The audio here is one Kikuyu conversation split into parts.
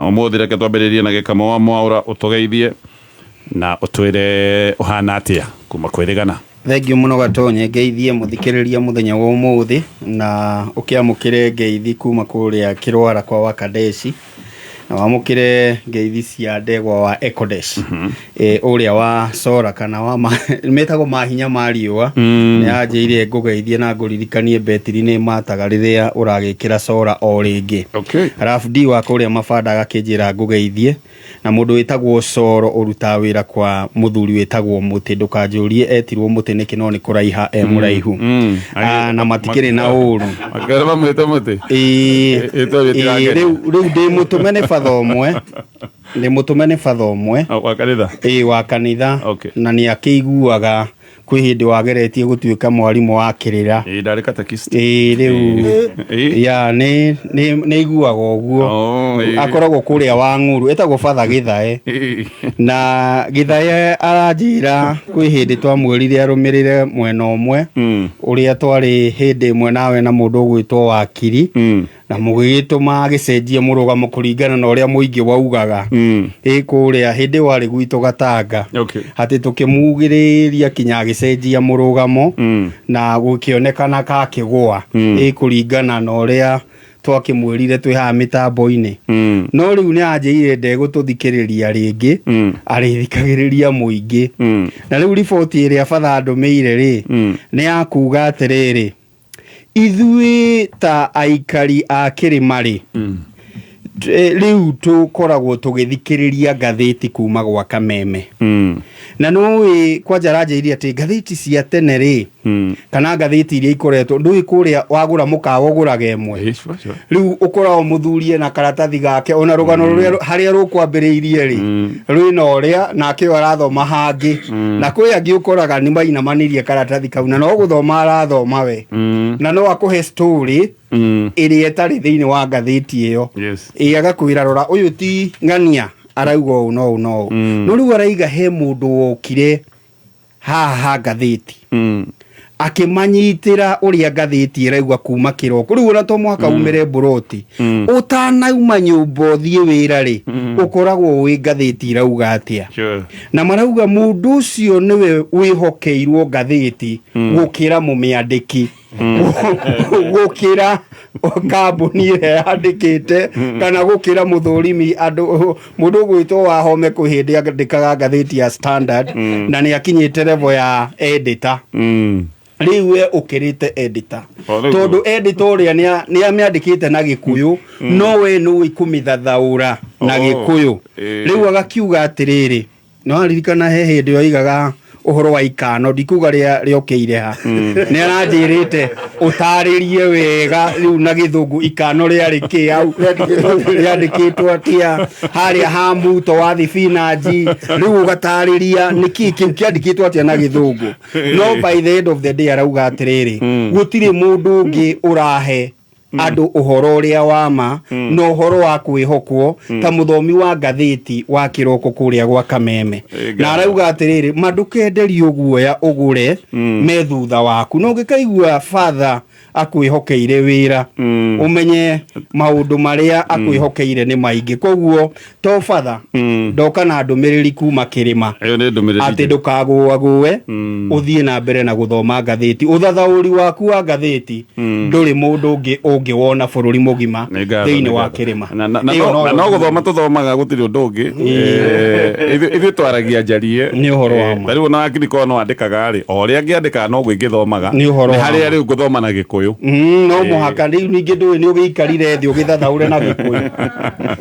Ũmũthĩ reke twambĩrĩrie na Gĩkamo wa Mwaũra ũtũgeithie na ũtwĩre ũhana atĩa kuma kwĩrĩgana. Thengiũ mũno Gatonye, ngeithie mũthikĩrĩria mũthenya wa ũmũthĩ na ũkĩamũkĩre ngeithi kuma kũrĩa Kĩrwara kwa Wakadeci na wamũkĩre ngeithi cia ndegwa wa Ekodesh ũrĩa wa Sora kana wa metagwo mahinya ma riũa. Nĩ anjĩire ngũgeithie na ngũririkanie betiri nĩ mataga rĩrĩa ũragĩkĩra Sora o rĩngĩ. Arabu D wa kũrĩa Mabanda agakĩnjĩra ngũgeithie na mũndũ wĩtagwo Coro ũrutaga wĩra kwa mũthuri wĩtagwo Mũtĩ, ndũkanjũrie etirwo Mũtĩ nĩkĩ no nĩ kũraiha e mũraihu. Na matikĩrĩ na ũru. Makĩra mamwĩte Mũtĩ. Ĩĩ. Ĩtwa rĩtirangenia. Rĩu ndĩ mũtũme nĩ batha ũmwe, ndĩ mũtũme nĩ batha ũmwe. Oh, wa kanitha. Ĩĩ, wa kanitha. Na nĩ akĩiguaga kwĩ hĩndĩ wageretie gũtuĩka mwarimũ wa kĩrĩra. Ĩĩ, ndarĩ catechist. Ĩĩ, rĩu ya nĩ nĩ nĩ iguaga ũguo. Oh, ĩĩ. Akoragwo kũrĩa wa ng'uru, etagwo batha Gĩthae. Na Gĩthae aranjĩra kwĩ hĩndĩ twamwĩrire arũmĩrĩre mwena ũmwe ũrĩa twarĩ hĩndĩ ĩmwe nawe na mũndũ ũgwĩtwo Wakiri. Na mũgĩgĩtũma agĩcenjie mũrũgamo kũringana na ũrĩa mũingĩ waugaga. Ĩ kũrĩa hĩndĩ ĩyo arĩ gwitũ Gatanga. Atĩ tũkĩmugĩrĩria kinya agĩcenjia mũrũgamo na gũkĩonekana kakĩgũa. Ĩ kũringana na ũrĩa twakĩmwĩrire twĩ haha mĩtambo-inĩ. No rĩu nĩ anjĩrire ndegũtũthikĩrĩria rĩngĩ, arĩthikagĩrĩria mũingĩ. Na rĩu riboti ĩrĩa batha andũmĩire rĩ, nĩ ya kuga atĩrĩrĩ, ithuĩ ta aikari a kĩrĩma rĩ, rĩu tũkoragwo tũgĩthikĩrĩria ngathĩti kuma gwa Kameme. Na nũĩ kwanja aranjĩrire atĩ ngathĩti cia tene rĩ, kana ngathĩti iria ikoretwo, ndũĩ kũrĩa wagũra mũkawa ũgũraga ĩmwe. Ĩĩ, sure, sure. Rĩu ũkoragwo mũthuri ena karatathi gake ona rũgano rũrĩa harĩa rũkwambĩrĩirie rĩ, rwĩna ũrĩa nake ũyũ arathoma hangĩ. Na kwĩ angĩ ũkoraga nĩ mainamanirie karatathi kau na no gũthoma arathoma we. Na no akũhe story ĩrĩa ĩtarĩ thĩinĩ wa ngathĩti ĩyo. Ĩ agakwĩra rora ũyũ ti ng'ania arauga ũũ na ũũ na ũũ. No rĩu araiga he mũndũ wokire haha ha ngathĩti. Akĩmanyitĩra ũrĩa ngathĩti ĩrauga kuma kĩroko. Rĩu ona to mũhaka umĩre mburoti. Ũtanauma nyũmba ũthiĩ wĩra rĩ, ũkoragwo ũĩ ngathĩti ĩrauga atĩa. Na marauga mũndũ ũcio nĩwe wĩhokeirwo ngathĩti gũkĩra mũmĩandĩki. Gũkĩra kambuni ĩrĩa yandĩkĩte kana gũkĩra mũthũrimi andũ mũndũ ũgwĩtwo Wahome kwĩ hĩndĩ andĩkaga ngathĩti ya Standard na nĩ akinyĩte level ya editor. Rĩu we ũkĩrĩte editor. O, rĩu Tondũ editor ũrĩa nĩ amĩandĩkĩte na Gĩkũyũ, no we nĩũĩ kũmĩthathaũra na Oh, Gĩkũyũ. ĩĩ. Rĩu agakiuga atĩrĩrĩ, nĩ waririkana he hĩndĩ oigaga ũhoro wa ikano, ndikuga rĩokĩire ha. Nĩ aranjĩrĩte ũtarĩrie wega rĩu na Gĩthũngũ ikano rĩarĩ kĩ hau, rĩandĩkĩtwo atĩa harĩa ha muto wa thibinanji, rĩu ũgatarĩria nĩkĩ kĩu kĩandĩkĩtwo atĩa na Gĩthũngũ. No by the end of the day arauga atĩrĩrĩ, gũtirĩ mũndũ ũngĩ ũrahe andũ ũhoro ũrĩa wa ma na ũhoro wa kwĩhokwo ta mũthomi wa ngathĩti wa kĩroko kũrĩa gwa Kameme. Ĩĩ, Na arauga atĩrĩrĩ, ma ndũkenderio guoya ũgũre me thutha waku, na ũngĩkaigua batha akwĩhokeire wĩra, ũmenye maũndũ marĩa akwĩhokeire nĩ maingĩ. Koguo to batha ndoka na ndũmĩrĩri kuma kĩrĩma Ĩyo nĩ ndũmĩrĩri atĩ njega. ndũkagũagũe, ũthiĩ na mbere na gũthoma ngathĩti. Ũthathaũri waku wa ngathĩti ndũrĩ mũndũ ũngĩ ũngĩwona bũrũri mũgima Nĩ ngatho, thĩinĩ nĩ wa ngatho. kĩrĩma. Na, na, na, Ĩyo no, no na yo no gũthoma tũthomaga gũtirĩ ũndũ ũngĩ. Ithuĩ twaragia njarie. Nĩ ũhoro wa ma. Ta rĩu ona wakiri korwo no andĩkaga rĩ, o ũrĩa angĩandĩkaga noguo ingĩthomaga. Nĩ ũhoro Nĩ wa harĩa ma. rĩu ngũthoma na Gĩkũyũ. No mũhaka rĩu ningĩ ndũĩ nĩ ũgĩikarire thĩ ũgĩthathaũre na Gĩkũyũ.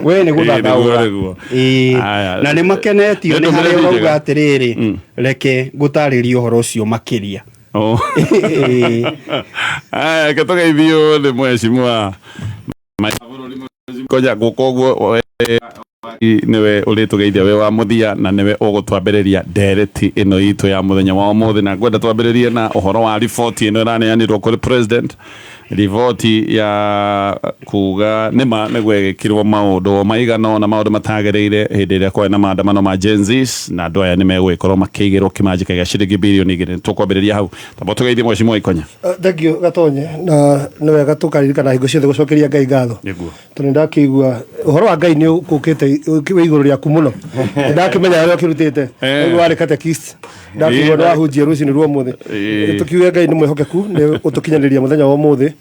We nĩ Ĩĩ, gũthathaũra. nĩguo, nĩguo. Ĩĩ. Aya. Na nĩ makenetio Nĩ nĩ harĩa ndũmĩrĩri ũrauga njega. atĩrĩrĩ, reke ngũtarĩrie ũhoro ũcio makĩria. Oh. Ĩĩ. Aya, reke tũgeithio nĩ mheshimiwa Konya gũka ũguo nĩwe ũrĩtũgeithia wĩ wa mũthia na nĩwe ũgũtwambĩrĩria ndereti ĩno itũ ya mũthenya wa ũmũthĩ, na ngwenda twambĩrĩrie na ũhoro wa riboti ĩno ĩraneanirwo kũrĩ president. Riboti ya kuga nĩma nĩ gwekirwo maũndũ maigana ũna, maũndũ matagĩrĩire hĩndĩ ĩrĩa kwarĩ na maandamano ma Gen Zs, na andũ aya nĩ megũgĩkorwo makĩigĩrwo kĩmanjĩka gĩa ciringi 2 birioni. Tũkwambĩrĩria hau, tamba tũgeithie Mheshimiwa Ikonya. Thank you, Gatonye. Na nĩ wega tũkaririkana hingo ciothe gũcokeria Ngai ngatho, tondũ ndakĩigua ũhoro wa Ngai nĩ ũkũkĩte wĩ igũrũ rĩaku mũno. Ndakĩmenya ũrĩa ũkĩrutĩte nĩguo warĩ catechist, ndakĩigua nĩ wahunjia rũcinĩ rwa ũmũthĩ. Tũkiuge Ngai nĩ mwĩhokeku nĩ ũtũkinyanĩria mũthenya wa ũmũthĩ,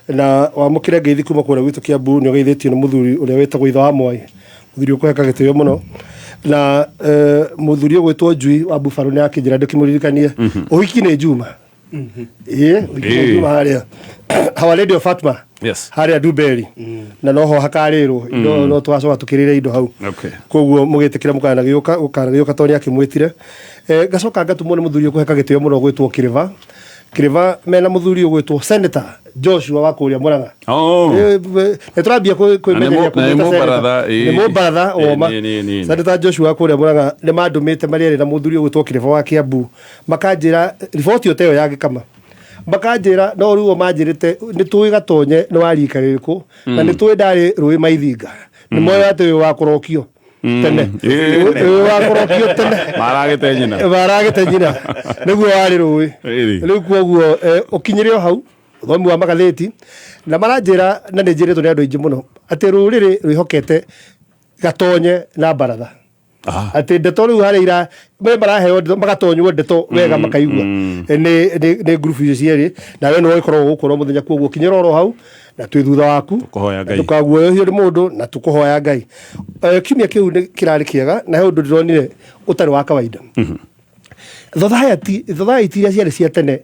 na wamũkĩre ngeithi kuma kũrĩa gwitũ Kiambu. Nĩ ũgeithĩtio nĩ mũthuri ũrĩa wĩtagwo ithe wa Mwai, mũthuri ũkũheka gĩtĩo mũno, na mũthuri ũgwĩtwo Njui wa Buffalo nĩ akĩnjĩra ndĩkĩmũririkanie ũhiki nĩ Juma. Ĩĩ, ũhiki nĩ Juma harĩa Our Lady of Fatma, harĩa Nduberi, na noho hakarĩrwo indo, no tũgacoka tũkĩrĩre indo hau. Koguo mũgĩtĩkĩra mũkanagĩũka mũkanagĩũka tondũ nĩakĩmwĩtire. Ngacoka ngatumwo nĩ mũthuri ũkũheka gĩtĩo mũno gwĩtwo Kĩrĩva. Kĩrĩva mena mũthuri ũgwĩtwo Senator Joshua wa kũrĩa Mũrang'a. Nĩ tũrambia kwĩmenyeria Na nĩ kũmwĩta senator. Mũbaratha, ĩĩ. Nĩ mũbaratha woma. Nĩ. Senator Joshua wa kũrĩa Mũrang'a nĩ mandũmĩte marĩ erĩ na mũthuri ũgwĩtwo Kĩrĩva wa Kiambu, makanjĩra riboti ĩyo ta ĩyo ya gĩkama, makanjĩra no rĩu o manjĩrĩte nĩ tũĩ Gatonye nĩ wa rika rĩrĩkũ, na nĩ tũĩ ndarĩ rũĩ maithinga, nĩ moĩ atĩ wĩ wa kũrokio tene. Wĩ wa kũrokio tene. Maragĩte nyina. Maragĩte nyina nĩguo warĩ rũĩ. Rĩu koguo ũkinyĩre o hau ũthomi wa magathĩti, na maranjĩra, na nĩ njĩrĩtwo nĩ andũ aingĩ mũno atĩ rũrĩrĩ rwĩhokete Gatonye na baratha, atĩ ndeto rĩu harĩa ira me maraheo ndeto, magatonywo ndeto wega, makaigua nĩ ngurubu icio cierĩ, na we nĩwe ũgĩkoragwo gũkũ oro mũthenya. Koguo kinyĩra oro hau na twĩ thutha waku. Tũkũhoya Ngai. Ndũkaguoyohio nĩ mũndũ, na tũkũhoya Ngai. Kiumia kĩu nĩ kĩrarĩ kĩega, na he ũndũ ndĩronire ũtarĩ wa kawaida. Society iria ciarĩ cia tene,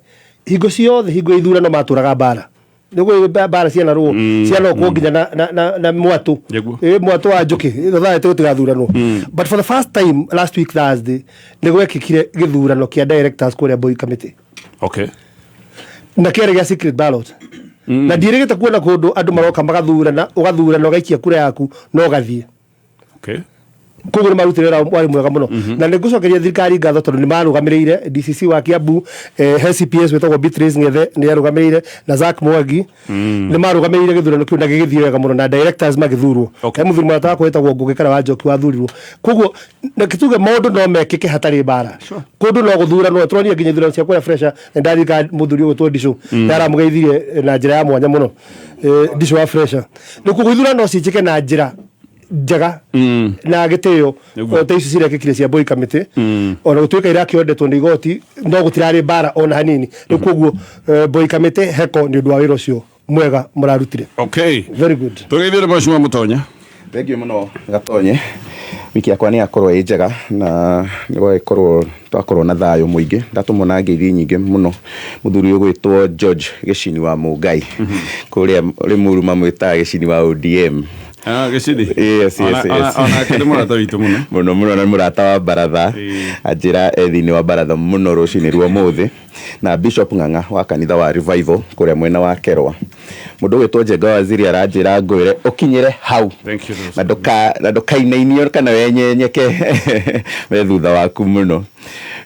hingo ciothe, hingo ya ithurano matũraga mbara, nĩguo mbara cianarũo cianokwo nginya na mwatũ. Mwatũ wa njũkĩ society gũtigathuranwo. But for the first time last week Thursday nĩ gwekĩkire gĩthurano kĩa directors kũrĩa Boy Committee, na kĩarĩ gĩa secret ballot, na ndiĩrĩgĩte kuona kũndũ andũ maroka magathurana, ũgathurana, ũgaikia kura yaku na ũgathiĩ. Koguo nĩ marutire wĩra warĩ mwega mũno, na nĩ ngũcokeria thirikari ngatho tondũ nĩ marũgamĩrĩire DCC wa Kiambu, he CPS wĩtagwo Beatrice Ng'ethe nĩ arũgamĩrĩire, na Zack Mwangi nĩ marũgamĩrĩire gĩthurano kĩu na gĩgĩthiĩ wega mũno, na directors magĩthurwo. He mũthuri mũrata wakwa wĩtagwo Ngũgĩ kana wa Njoki wathurirwo. Koguo na tuge maũndũ no mekĩke hatarĩ mbara, kũndũ no gũthuranwo. Tũronire nginya ithurano cia kũrĩa Fresha, na ndarika mũthuri ũgwĩtwo Ndicũ nĩ aramũgeithirie na njĩra ya mwanya mũno. Ndicũ wa Fresha, nĩ koguo ithurano ciĩkĩke na njĩra njega na gĩtĩo o ta ici cirekĩkire cia Boy Committee, ona gũtuĩka irakĩondetwo nĩ igoti, no gũtirarĩ mbara ona hanini. Rĩu koguo Boy Committee heko nĩ ũndũ wa wĩra ũcio mwega mũrarutire. Very good. Tũgeithie nĩ Mheshimiwa Mũtonya. Thank you mũno, Gatonye. Wiki yakwa nĩ yakorwo ĩ njega, na nĩ gwagĩkorwo twakorwo na thayũ mũingĩ. Ndatũmwo na ngeithi nyingĩ mũno mũthuri ũgwĩtwo George Gĩcini wa Mũngai kũrĩa Rĩmuru, mamwĩtaga Gĩcini wa ODM. Ah, Gĩcini. Yes. Onake nĩ mũrata witũ mũno. Mũno mũno, na nĩ mũrata wa baratha. Anjĩra e thĩinĩ wa baratha mũno rũcinĩ rwa ũmũthĩ, na Bishop Ng'ang'a wa kanitha wa Revival kũrĩa mwena wa Kerwa. Mũndũ ũgwĩtwo Njenga Waziri aranjĩra ngwĩre ũkinyĩre hau. Thank you. Na ndũkainainio kana wenyenyeke, me thutha waku mũno.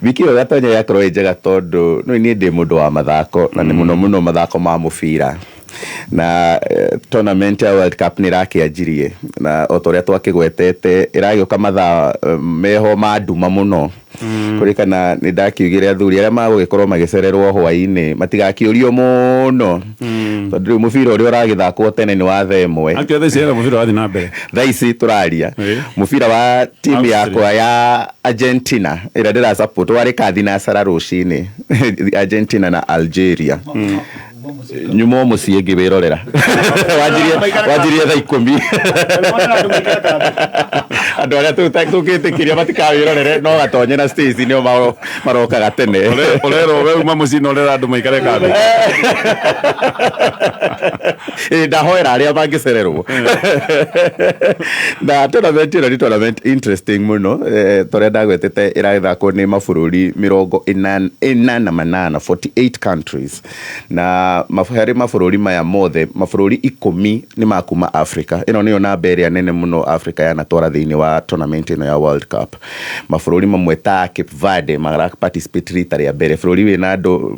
Wiki ĩyo, Gatonya, yakorwo ĩ njega tondũ no niĩ ndĩ mũndũ wa mathako, na nĩ mũno mũno mathako ma mũbira, na tournament ya World Cup nĩ ĩrakĩanjirie, na o ta ũrĩa twakĩgwetete ĩragĩũka mathaa meho ma nduma mũno. Kũrĩkana nĩ ndakiugire athuri arĩa magũgĩkorwo magĩcererwo hwaĩ-inĩ matigakĩũrio mũno, tondũ rĩu mũbira ũrĩa ũragĩthakwo tene nĩ wa thaa 1. Akĩothe ciera mũbira wathiĩ na mbere. Thaa ici tũraria, mũbira wa timu Austria. yakwa ya Argentina ĩrĩa ndĩra support warĩ kathinacara rũcinĩ, Argentina na Algeria. Nyuma o mũciĩ ngĩwĩrorera, wanjirie thaa 10. Andũ arĩa tũgĩtĩkĩria matikawĩrorere no Gatonye na Stacy nĩo marokaga tene. Ũrerwo we uma mũciĩ na ũrera andũ maikare kambĩ. Ĩ, ndahoera arĩa mangĩcererwo. Na tournament ĩno nĩ tournament interesting mũno. Torĩa ndagwetete, ĩrathakwo nĩ mabũrũri 48, 48 countries, na harĩ mabũrũri maya mothe, mabũrũri 10 nĩ makuma Africa. Ĩno nĩyo namba ĩrĩa nene mũno Africa yanatwara thĩinĩ wa wa tournament ĩno ya World Cup. Mabũrũri mamwe ta Cape Verde mara participate rita rĩa mbere, bũrũri wĩna andũ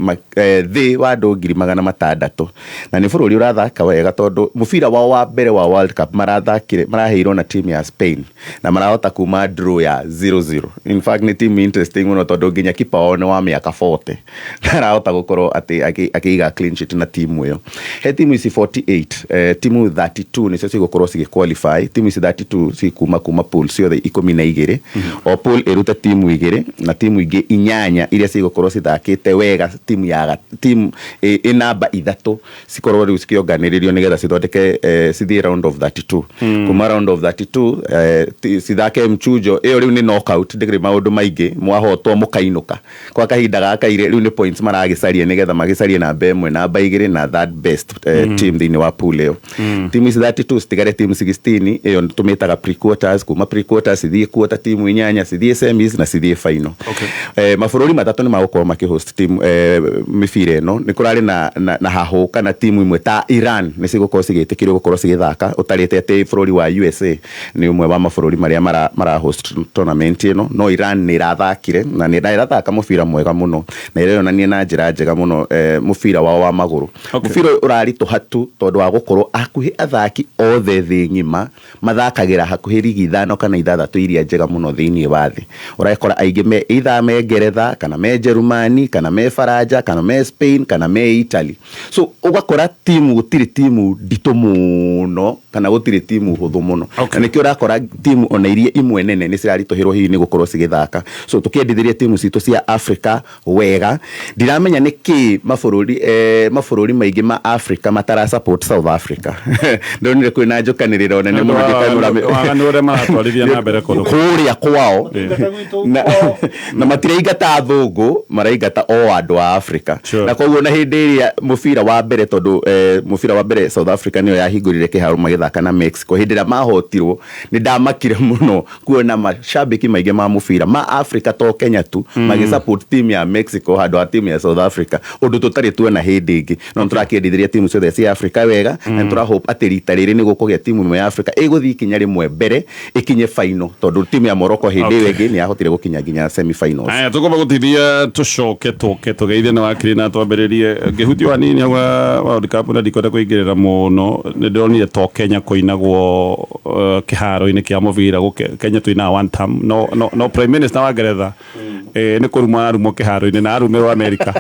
thĩ wa andũ 600,000, na nĩ bũrũri ũrathaka wega tondũ mũbira wao wa mbere wa World Cup marathakire, maraheirwo na team ya Spain na marahota kuma draw ya 0-0. In fact, nĩ team interesting mũno tondũ nginya kipa wao nĩ wa mĩaka 40 na arahota gũkorwo atĩ akĩiga clean sheet na timu ĩyo. He timu ici 48, timu 32 nĩcio cigũkorwo cigĩ qualify. Timu ici 32 cikuma kuma pool ciothe 12, o pool ĩrute timu igĩrĩ, na timu ingĩ inyanya iria cigũkorwo cithakĩte wega, timu ya timu ĩ namba ithatũ, cikorwo rĩu cikĩonganĩrĩrio nĩgetha cithondeke cithiĩ round of 32. Kuma round of 32 cithake mchujo ĩyo rĩu nĩ knockout, ndĩkĩrĩ maũndũ maingĩ, mwahotwo mũkainũka. Kwa kahinda gaka ire rĩu nĩ points maragĩcaria nĩgetha magĩcarie namba ĩmwe, namba igĩrĩ na third best team thĩinĩ wa pool ĩyo. Timu ici 32 citigare timu 16, ĩyo tũmĩtaga pre-quarters. Kuma pre-quarters cithiĩ quarter, timu inyanya cithiĩ semis na cithiĩ final. Mabũrũri matatũ nĩ magũkorwo makĩhost team mĩbira ĩno. Nĩ kũrarĩ na hahũ kana timu imwe ta Iran nĩ cigũkorwo cigĩtĩkĩrio gũkorwo cigĩthaka, ũtarĩte atĩ bũrũri wa USA nĩ ũmwe wa mabũrũri marĩa mara host tournament ĩno, no Iran nĩ ĩrathakire na nĩ ĩrathaka mũbira mwega mũno na ĩreyonania na njĩra njega mũno mũbira wao wa magũrũ. Mũbira ũyũ ũraritũha tu tondũ wa gũkorwo hakuhĩ athaki othe thĩ ng'ima mathakagĩra hakuhĩ rigi ithano kana ithathatũ iria njega mũno thĩinĩ wa thĩ. Ũrakora aingĩ me either me Ngeretha, kana me Jerumani, kana me Faranja, kana me Spain, kana me Italy. So ũgakora timu, gũtirĩ timu nditũ mũno kana gũtirĩ timu hũthũ mũno. Na nĩkĩo ũrakora timu ona iria imwe nene nĩ ciraritũhĩrwo hihi nĩ gũkorwo cigĩthaka. So tũkĩendithĩria timu citũ cia Africa wega. Ndiramenya nĩ kĩ mabũrũri maingĩ ma Africa matara support South Africa. Ndonire kwĩna njũkanĩrĩro nene mũno. Waganu ũrĩa maratwarithia na mbere kũndũ kũrĩa kwao na matiraingata athũngũ, maraingata o andũ a Africa. Na koguo na hĩndĩ ĩrĩa mũbira wa mbere, tondũ mũbira wa mbere South Africa nĩyo yahingũrire kĩharo magĩthaka na Mexico, hĩndĩ ĩrĩa mahotirwo nĩ ndamakire mũno kuona mashabiki maingĩ ma mũbira ma Africa, to Kenya tu, magĩ support team ya Mexico handũ ha team ya South Africa, ũndũ tũtarĩ tuona hĩndĩ ĩngĩ. No nĩtũrakĩendithĩria timu ciothe cia Africa wega na nĩtũra hope atĩ rita rĩrĩ nĩ gũkũgĩa timu ĩmwe ya Africa ĩgũthiĩ ikinya rĩmwe mbere ĩkinye final, tondũ timu ya Morocco hĩndĩ ĩyo ĩngĩ nĩ yahotire gũkinya nginya semi finals. Aya, tũkwamba gũtithia, tũcoke tũke tũgeithie na wakiri na twambĩrĩrie ngĩhutio hanini hau World Cup, na ndikwenda kũingĩrĩra mũno. Nĩ ndĩronire to Kenya kũinagwo kĩharo-inĩ kĩa mũbira Kenya tũinaga one time, no Prime Minister wa Ngeretha nĩ kũrumwo arumwo kĩharo-inĩ na arumĩrwo Amerika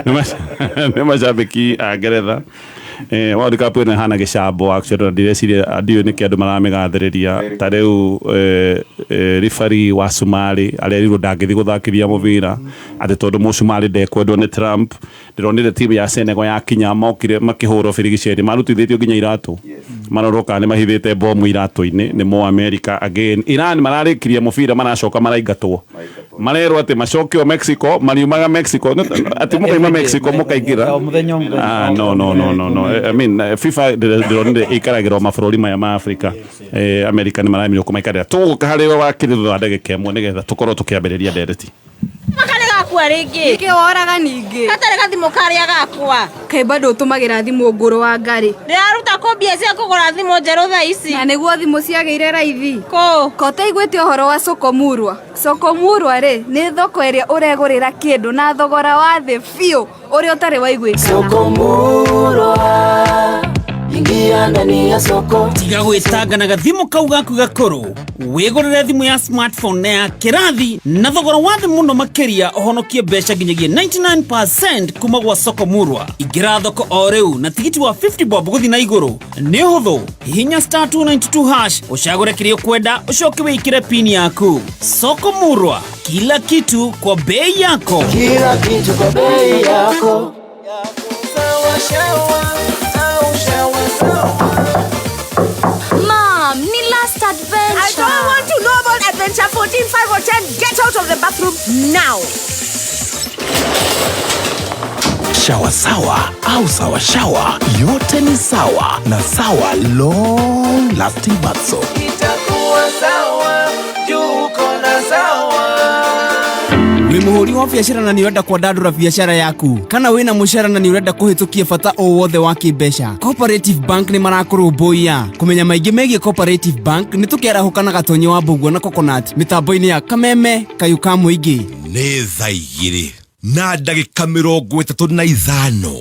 nĩ macambĩki a Ngeretha. World Cup ĩno ĩhana gĩcambo actually, na ndireciria ndiũĩ nĩkĩ andũ maramĩgathĩrĩria. Ta rĩu referee wa Somali arerirwo ndangĩthiĩ gũthakithia mũbira atĩ tondũ mũcumarĩ ndekwendwo nĩ Trump. Ndĩronire timu ya Senegal yakinya mokire makĩhũrwo birigiceri, marutithĩtio nginya iratũ, marorwo kana nĩ mahithĩte bomu iratũ-inĩ nĩ mo America. Again, Iran mararĩkirie mũbira, maracoka maraingatwo, marerwo atĩ macokio Mexico, mariumaga Mexico, atĩ mũkaima Mexico mũkaingĩra. O mũthenya, o mũthenya. Ah, no, no, no, no, no. I mean, FIFA ndĩronire ĩikaragĩrwo mabũrũri maya ma Afrika. America nĩ maraemirwo kũmaikarĩra. Tũgũka harĩ we wakiri thutha wa ndagĩka ĩmwe nĩgetha tũkorwo tũkĩambĩrĩria ndereti. Makarĩ gakua rĩngĩ. Nĩkĩ woraga ningĩ? Gatarĩ gathimũ karĩa gakwa. Kaĩ bado ũtũmagĩra thimũ ngũrũ wa ngarĩ? Ndĩraruta kũ mbia cia kũgũra thimũ njerũ thaa ici? Na nĩguo thimũ ciagĩire raithi. Kũ? Ko ũtaiguĩte ũhoro wa Soko Murwa? Soko Murwa rĩ, nĩ thoko ĩrĩa ũregũrĩra kĩndũ na thogora wa thĩ biũ ũrĩa ũtarĩ waiguĩkana. Murwa, ingia ndani ya soko. Tiga gwĩtanga na gathimũ kau gaku gakũrũ, wĩgũrĩre thimũ ya smartphone na ya kĩrathi na thogora wa thĩ mũno makĩria, ũhonokie mbeca nginyagia 99% kuma gwa Soko Murwa. Ingĩra thoko o rĩu na tigiti wa 50 bob gũthiĩ na igũrũ. Nĩ ũhũthũ, hihinya star 292 hash, ũcagũre kĩrĩa ũkwenda, ũcoke wĩkĩre pin yaku. Soko Murwa, kila kitu kwa bei yako. Kila kitu kwa bei yako. Sawa shawa, au shawa sawa. Mom, ni last adventure. I don't want to know about adventure 14, 5 or 10. Get out of the bathroom now. Shawa sawa au sawa shawa, yote ni sawa na Sawa Long Lasting Bath Soap. Itakuwa sawa, juu uko na sawa. Wĩ Wĩ mũhũri wa biacara na nĩ ũrenda kwandandũra biacara yaku, kana wĩna mũcara na nĩ ũrenda kũhĩtũkia bata o wothe wa kĩmbeca, Cooperative Bank nĩ marakũrũmbũiya. Kũmenya maingĩ megiĩ Cooperative Bank nĩ tũkĩarahũka na Gatonye wa Mbũgua na Coconut mĩtambo-inĩ ya Kameme Kayũ ka Mũingĩ. Nĩ thaa igĩrĩ na ndagĩka mĩrongo ĩtatũ na ithano.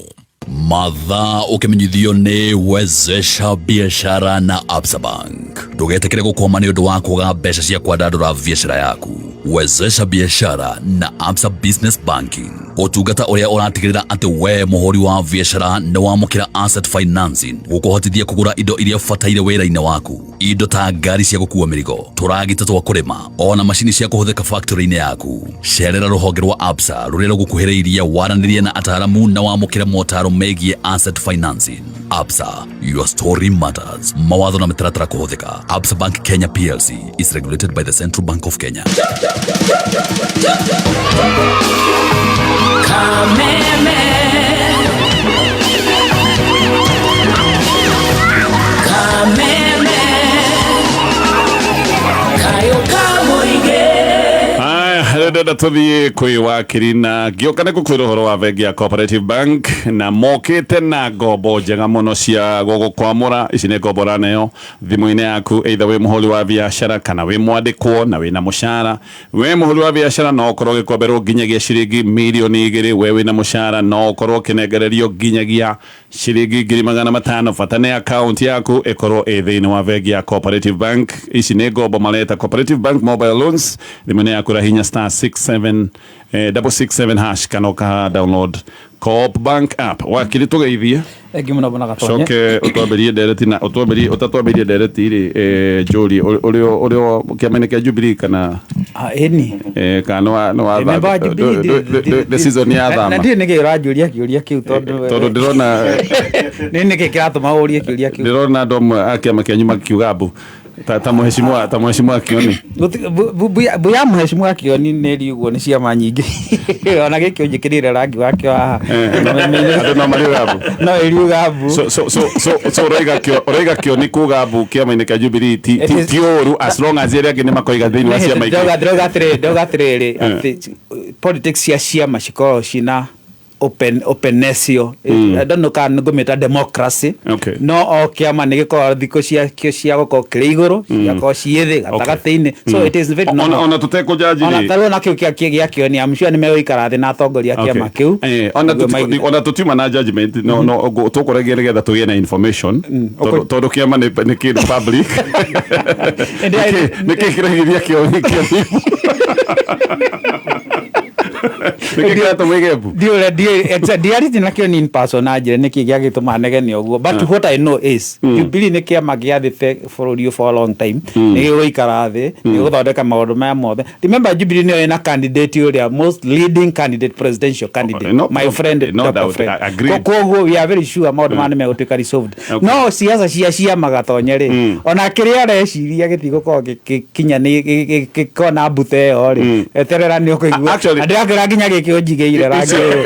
Mathaa ũkĩmenyithio nĩ Wezesha Biashara na Absa Bank. Ndũgetĩkĩre gũkwama nĩ ũndũ wa kwaga mbeca cia kwandandũra biacara yaku. Wezesha Biashara na Absa Business Banking, ũtungata ũrĩa ũratigĩrĩra atĩ we mũhũri wa biacara nĩ wamũkĩra asset financing gũkũhotithia kũgũra indo iria ũbataire wĩra-inĩ waku, indo ta ngari cia gũkua mĩrigo, tũragita twa kũrĩma, ona macini cia kũhũthĩka factory-inĩ yaku. Cerera rũhonge rwa Absa rũrĩa rũgũkuhĩrĩirie waranĩrie na ataaramu na wamũkĩre motaro megiĩ asset financing. Absa, your story matters. Mawatho na mĩtaratara kũhũthĩka. Absa Bank Kenya PLC is regulated by the Central Bank of Kenya. Kameme. Kameme. Kayo kamuige. Aya, rĩu ndĩrenda tũthiĩ kwĩ wakiri na ngĩũka nĩ gũkwĩra ũhoro wa bengi ya Cooperative Bank na mokĩte na ngombo njega mũno cia gũgũkwamũra. Ici nĩ ngombo ũraneo thimũ-inĩ yaku, either wĩ mũhũri wa biacara kana wĩ mwandĩkwo na wĩna mũcara. We mũhũri wa biacara no ũkorwo ũgĩkomberwo nginyagia ciringi mirioni igĩrĩ. We wĩna mũcara no ũkorwo ũkĩnengererio nginyagia ciringi 500,000, bata nĩ account yaku ĩkorwo ĩ thĩinĩ wa bengi ya Cooperative Bank. Ici nĩ ngombo mareta Cooperative Bank Mobile Loans. Thimũ-inĩ yaku rahinya star 67 667 hash kana ũka download Co-op Bank app. Wakiri, tũgeithie. Thengiũ mũno bwana Gatonye. Coke ũtwambĩrie ndereti na ũtwambĩrie ũtatwambĩrie ndereti rĩ, njũrie ũrĩ ũrĩ kĩama-inĩ kĩa Jubilee kana Ah, ĩni. Kana nĩ wa Ndĩ member wa Jubilee, the season ya Na thama. Ndiũĩ nĩkĩ ũranjũria kĩũria kĩu tondũ Tondũ ndĩrona nĩ nĩkĩ kĩratũma ũrie kĩũria kĩu? Ndĩrona andũ amwe a kĩama kĩanyu makiuga mbu ta mũheshimiwa Kioni. Mbu ya mũheshimiwa Kioni nĩ riugwo nĩ ciama nyingĩ, ona gĩkĩ ũnjĩkĩrĩire rangi wakĩo haha. Andũ no mariuga mbu. No ĩriuga mbu. So ũraiga Kioni kuga mbu kĩama-inĩ kĩa Jubilee ti ũru as long as arĩa angĩ nĩ makoiga thĩinĩ wa ciama ingĩ. Ndauga atĩrĩrĩ atĩ politics cia ciama cikoragwo cina openness yo. I don't know kana ngũmĩta democracy. No o kĩama nĩ gĩkoragwo thikũ ciakĩo cia gũkorwo kĩrĩ igũrũ, cigakorwo ciĩ thĩ, gatagatĩ-inĩ, so it is very normal. Ona tũtekũjaji Ona rĩ. tarĩu ona kĩu gĩa Kĩoni, I'm sure nĩ megũikara thĩ na atongoria a kĩama kĩu Ona nĩguo ona tũtiuma na judgment, no tũkũragia nĩgetha tũgĩe na information tondũ kĩama nĩ kĩndũ public. Nĩkĩ kĩragiria Kĩoni, nĩkĩ kĩratũma ige mbu? Ndiũrĩa ndiarĩtie na Kĩoni in person na njĩre nĩkĩ gĩagĩtũma negene ũguo, but what I know is Jubilee nĩ kĩama gĩathĩte bũrũri ũyũ for a long time, nĩ gĩgũikara thĩ, nĩ gĩgũthondeka maũndũ maya mothe. Remember, Jubilee nĩyo ĩna candidate ũrĩa most leading candidate, presidential candidate, No, my friend, no Dr. doubt, Fred. I agreed. Koguo we are very sure maũndũ maya nĩ megũtuĩka resolved. No siasa cia ciama, Gatonye, rĩ, ona kĩrĩa areciria gĩtigũkorwo gĩkinya nĩ gĩkorwo na mbute ĩyo rĩ, eterera nĩ ũkũigua. Actually- Na ndĩrakĩra nginya gĩkĩ ũnjigĩire rangi ũyũ.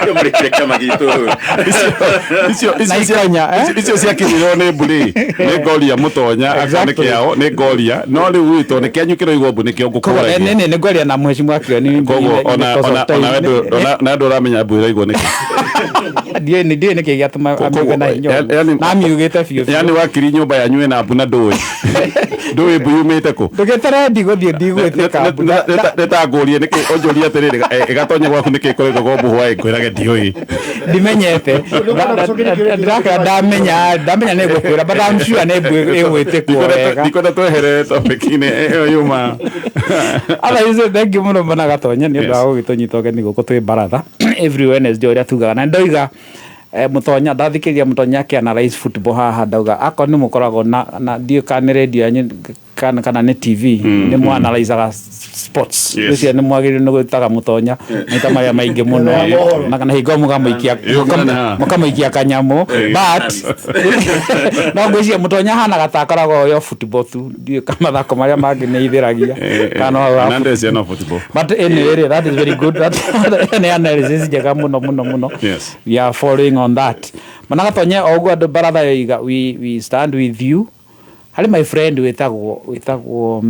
Kĩo kĩama gitũ. Icio Na ikonya, eh? Icio ciakinyirwo nĩ mbu rĩ, nĩ ngoria mũtonya akorwo nĩ kĩao nĩ ngoria, no rĩu witũ nĩ kĩanyu kĩroigwo mbu nĩkĩo Koguo ngũkũragia. nĩ ngwaria na mheshimiwa Kioni. Koguo ona we ona ndũramenya mbu ĩroigwo nĩkĩ. Ndiũĩ nĩkĩ gĩatũma amiuge na hinya ũguo. Na amiugĩte biũ biũ. Yani wakiri, nyũmba yanyu ĩna mbu na ndũĩ mbu yumĩte kũ. Ndũgĩtere ndigũthiĩ ndigwĩtĩka mbu. Nĩ ta ngũrie nĩkĩ ũnjũrie atĩrĩrĩ, ĩgatonya gwaku nĩkĩ ĩkoretwo mbu hwaĩ, ngwĩrage ndiũĩ. Ndimenyete. Ndirakĩra ndamenya nĩ ngũkwĩra, but I'm sure nĩ mbu ĩgwĩtĩkwo wega. Ndikwenda tweherere topic-inĩ ĩyo yuma. Otherwise, thank you mũno bwana Gatonye nĩ ũndũ wa gũgĩtũnyita ũgeni gũkũ twĩ baratha every Wednesday ũrĩa tugaga. Na ndoiga mũtonya ndathikĩrĩria mũtonya akĩ-analyze football haha, ndauga akorwo nĩ mũkoragwo na ndiũĩ kana nĩ radio yanyu kana nĩ TV nĩ mũ-analyzaga sports. Ngwĩciria nĩ mwagĩrĩirwo nĩ gwĩtaga mũtonya maita marĩa maingĩ mũno na kana hingo mũkamũikia mũkamũikia kanyamũ, but no ngwĩciria mũtonya ahanaga ta akoragwo yo football tu, ndiũĩ kana mathako marĩa mangĩ nĩ ithĩragia kana no hau ha Na ndecia no football. But anyway, that is very good. That nĩ analysis njega mũno mũno mũno. We are following on that. Mana Gatonye, o ũguo andũ baratha yoiga, we stand with you. Harĩ my friend wĩtagwo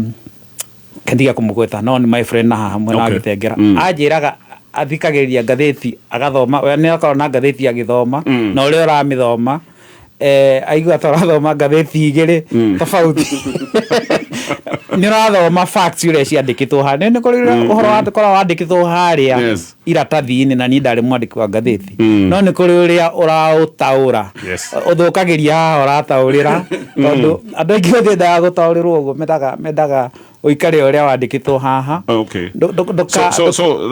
Kendiga kũmũgweta, no nĩ my friend na haha mwena wa Gĩtengera. Anjĩraga athikagĩrĩria ngathĩti agathoma, we nĩ akoragwo na ngathĩti agĩthoma, na ũrĩa ũramĩthoma aigua ta ũrathoma ngathĩti igĩrĩ tofauti. Nĩ ũrathoma facts ũrĩa ciandĩkĩtwo haha, nĩ kũrĩ ũhoro ũkoragwo wandĩkĩtwo harĩa iratathi-inĩ, na niĩ ndarĩ mwandĩki wa ngathĩti, no nĩ kũrĩ ũrĩa ũraũtaũra. Ũthũkagĩria haha ũrataũrĩra, tondũ andũ aingĩ matiendaga gũtaũrĩrwo ũguo, mendaga ũikare ũrĩa wandĩkĩtwo haha. So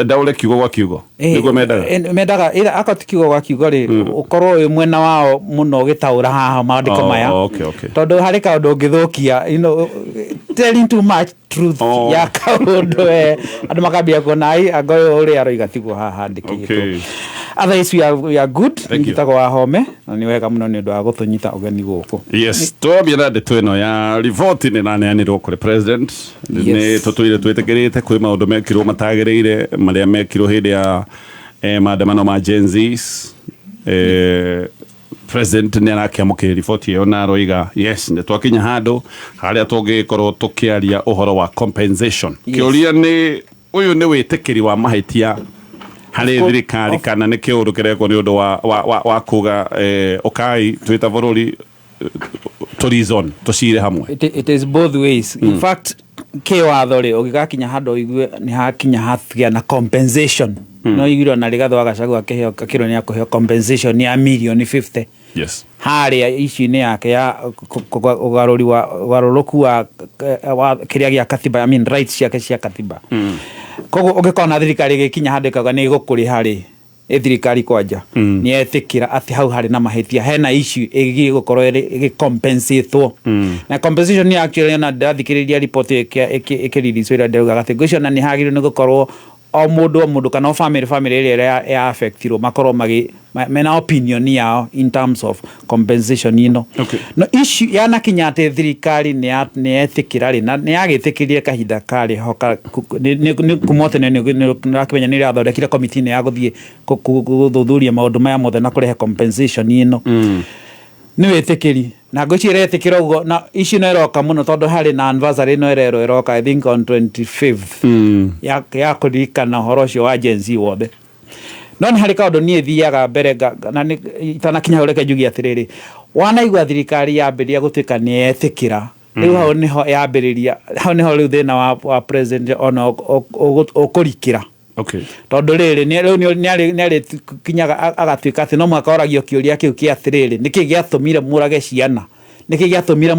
ndaũre kiugo gwa kiugo nĩguo mendaga. Mendaga ĩra akorwo ti kiugo gwa kiugo rĩ, ũkorwo wĩ mwena wao mũno ũgĩtaũra haha maandĩko maya, tondũ harĩ kaũndũ ũngĩthũkia, telling too much truth ya kaũndũ, andũ makambia kuona ai anga ũyũ ũrĩa aroiga tiguo haha handĩkĩtwo. Otherwise we are good. Thank you. Njĩtagwo Wahome na nĩ wega mũno nĩ ũndũ wa gũtũnyita ũgeni gũkũ. Yes, twambia na ndeto ĩno ya riboti nĩ raneanĩrwo kũrĩ president. Nĩ tũtũire twĩtĩkĩrĩte kwĩ maũndũ mekirwo matagĩrĩire, marĩa mekirwo hĩndĩ ya maandamano ma Gen Zs. President nĩ arakĩamũkĩra riboti ĩyo na aroiga yes, nĩ twakinya handũ harĩa tũngĩkorwo tũkĩaria ũhoro wa compensation. Kĩũria nĩ ũyũ nĩ wĩtĩkĩri wa mahĩtia harĩ thirikari kana nĩ kĩũndũ kĩrekwo nĩ ũndũ wa kuga ũkai twĩta bũrũri tũ reason tũcire hamwe? It is both ways. In fact, kĩwatho rĩ, ũgĩgakinya handũ ũigue nĩ hakinya hatugĩa na compensation, no iguire ona Rigathĩ wa Gachagua akĩheo, akĩrwo nĩ akũheo compensation ya mirioni 50 harĩa issue-inĩ yake ya ũgarũri wa ũgarũrũku wa kĩrĩa gĩa katiba, I mean rights ciake cia katiba. Koguo ũngĩkorwo thirikari ĩgĩkinya handũ ĩkauga nĩ ĩgũkũrĩha rĩ, ĩ thirikari kwanja nĩ yetĩkĩra atĩ hau harĩ na mahĩtia, hena issue ĩgiĩ gũkorwo ĩgĩcompensatwo. Na compensation nĩ actually, ona ndĩrathikĩrĩria report ĩkĩrelease ĩrĩa ndĩraugaga atĩ ngwĩciria ona nĩ hagĩrĩirwo nĩ gũkorwo o mũndũ o mũndũ kana o family ĩrĩa ya affectirwo makorwo mena opinion yao in terms of compensation ĩno. No issue yanakinya atĩ thirikari nĩ yetĩkĩra rĩ, na nĩ yagĩtĩkĩrire kahinda karĩ ho kuma o tene, nĩ ũrakĩmenya nĩ ĩrathondekire committee ĩno ya gũthiĩ gũthuthuria maũndũ maya mothe na kũrehe compensation ĩno. Nĩ wĩtĩkĩri na ngwĩciria ĩretĩkĩra ũguo, na issue ĩno ĩroka mũno tondũ harĩ na anniversary ĩno ĩrerwo ĩroka, I think on 25th, ya kũririkana ũhoro ũcio wa Gen Z wothe. No nĩ harĩ kaũndũ niĩ thiaga mbere na itanakinya hau, reke njuge atĩrĩrĩ, wanaigua thirikari yambĩrĩria gũtuĩka nĩ yetĩkĩra, rĩu hau nĩho yambĩrĩria, hau nĩho rĩu thĩna wa president ona ũkũrikĩra. Tondũ rĩrĩ rĩu nĩ arĩkinyaga agatuĩka atĩ no mũhaka oragio kĩũria kĩu kĩa atĩrĩrĩ, nĩkĩ gĩatũmire mũrage ciana, nĩkĩ gĩatũmire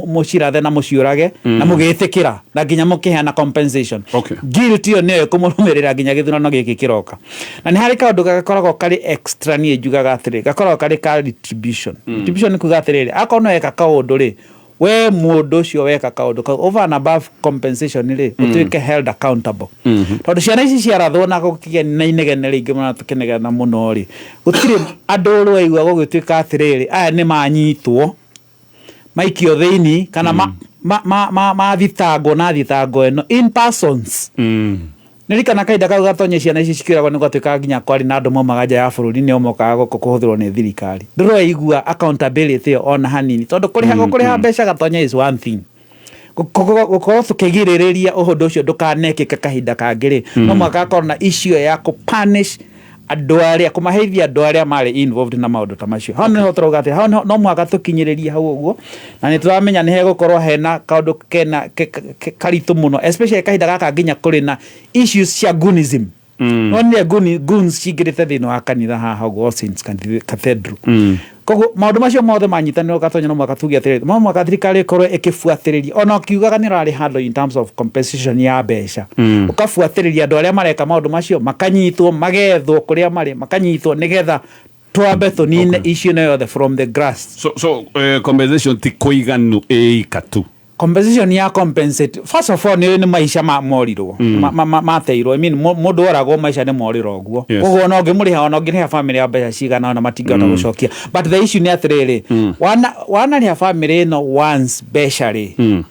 mũcirathe na mũciũrage na mũgĩtĩkĩra na nginya mũkĩheana compensation? Guilt ĩyo nĩyo ĩkũmũrũmĩrĩra nginya gĩthurano gĩkĩ kĩroka. Na nĩ harĩ kaũndũ gakoragwo karĩ extra, niĩ njugaga atĩrĩ, gakoragwo karĩ ka retribution. Retribution nĩ kuga atĩrĩrĩ, akorwo nĩ weka kaũndũ rĩ, we mũndũ ũcio weka kaũndũ kau, over and above compensation rĩ, ũtuĩke held accountable. Tondũ ciana ici ciarathwo na gũkĩgĩa na inegene rĩingĩ mũno na tũkĩnegena mũno rĩ, gũtirĩ andũ rwaigua gũgĩtuĩka atĩrĩrĩ, aya nĩ manyitwo maikio thĩinĩ kana mathitangwo na thitango ĩno in persons. Nĩririkana kahinda kau gatonye ciana ici cikĩũragwo, nĩ gwatuĩkaga nginya kwarĩ na andũ maumaga nja ya bũrũri nĩo mokaga gũkũ kũhũthĩrwo nĩ thirikari. Ndũraigua accountability ĩyo ona hanini, tondũ kũrĩha gũkũrĩha mbeca gatonya is one thing. Gũkorwo tũkĩgirĩrĩria ũndũ ũcio ndũkanekĩke kahinda kangĩ rĩ, no mũhaka hakorwo na issue ya kũ-punish andũ arĩa, kũmaheithia andũ arĩa marĩ involved na maũndũ ta macio. Hau nĩho tũrauga atĩ hau no mũhaka tũkinyĩrĩrie hau ũguo, na nĩ tũramenya nĩ hegũkorwo hena kaũndũ kena karitũ mũno, especially kahinda gaka nginya kũrĩ na issues cia goonism. Nonire goons cingĩrĩte thĩinĩ wa kanitha haha ũguo, All Saints Cathedral. Koguo maũndũ macio mothe manyitanĩrwo gatonya, no mũhaka tuge atĩrĩrĩ, no mũhaka thirikari ĩkorwo ĩkĩbuatĩrĩria ona ũkiugaga nĩ ũrarĩ handũ in terms of compensation ya mbeca, ũkabuatĩrĩria andũ arĩa mareka maũndũ macio, makanyitwo, magethwo kũrĩa marĩ, makanyitwo, nĩgetha twambe tũnine issue ĩno yothe from the grass. So compensation ti kũiganu ĩika tu? Compensation ya compensate, first of all, nĩ maica ma morirwo, mateirwo. I mean, mũndũ oragwo, maica nĩ morĩro ũguo. Koguo ona ũngĩmũrĩha, ona ũngĩrĩha family ya mbeca cigana ona matingĩhota gũcokia. But the issue nĩ atĩrĩrĩ, wanarĩha family ĩno once mbeca rĩ,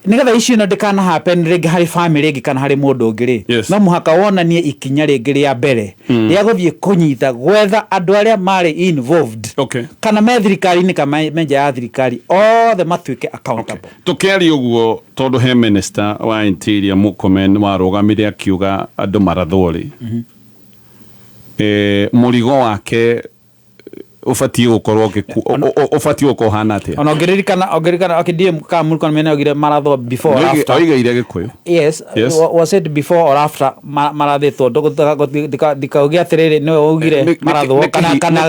Nigetha issue ĩno ndĩkana happen rĩngĩ harĩ family ĩngĩ kana harĩ mũndũ ũngĩ rĩ, no mũhaka wonanie ikinya rĩngĩ rĩa mbere rĩa gũthiĩ kũnyita, gwetha andũ arĩa marĩ involved, kana me thirikari-inĩ kana me nja ya thirikari, othe matuĩke accountable. Tũkĩaria ũguo, tondũ he minister wa Interior Murkomen warũgamire akiuga andũ marathwo rĩ, mũrigo wake ũbatiĩ gũkorwo ũbatiĩ gũkorwo ũhana atĩa? Ona ũngĩririkana, okay, ndiĩ kana Murkomen augire marathwo before or after. Oigĩire Gĩkũyũ. Yes. Yes. Was it before or after marathĩtwo? Ndikauge atĩrĩrĩ nĩwe waugire marathwo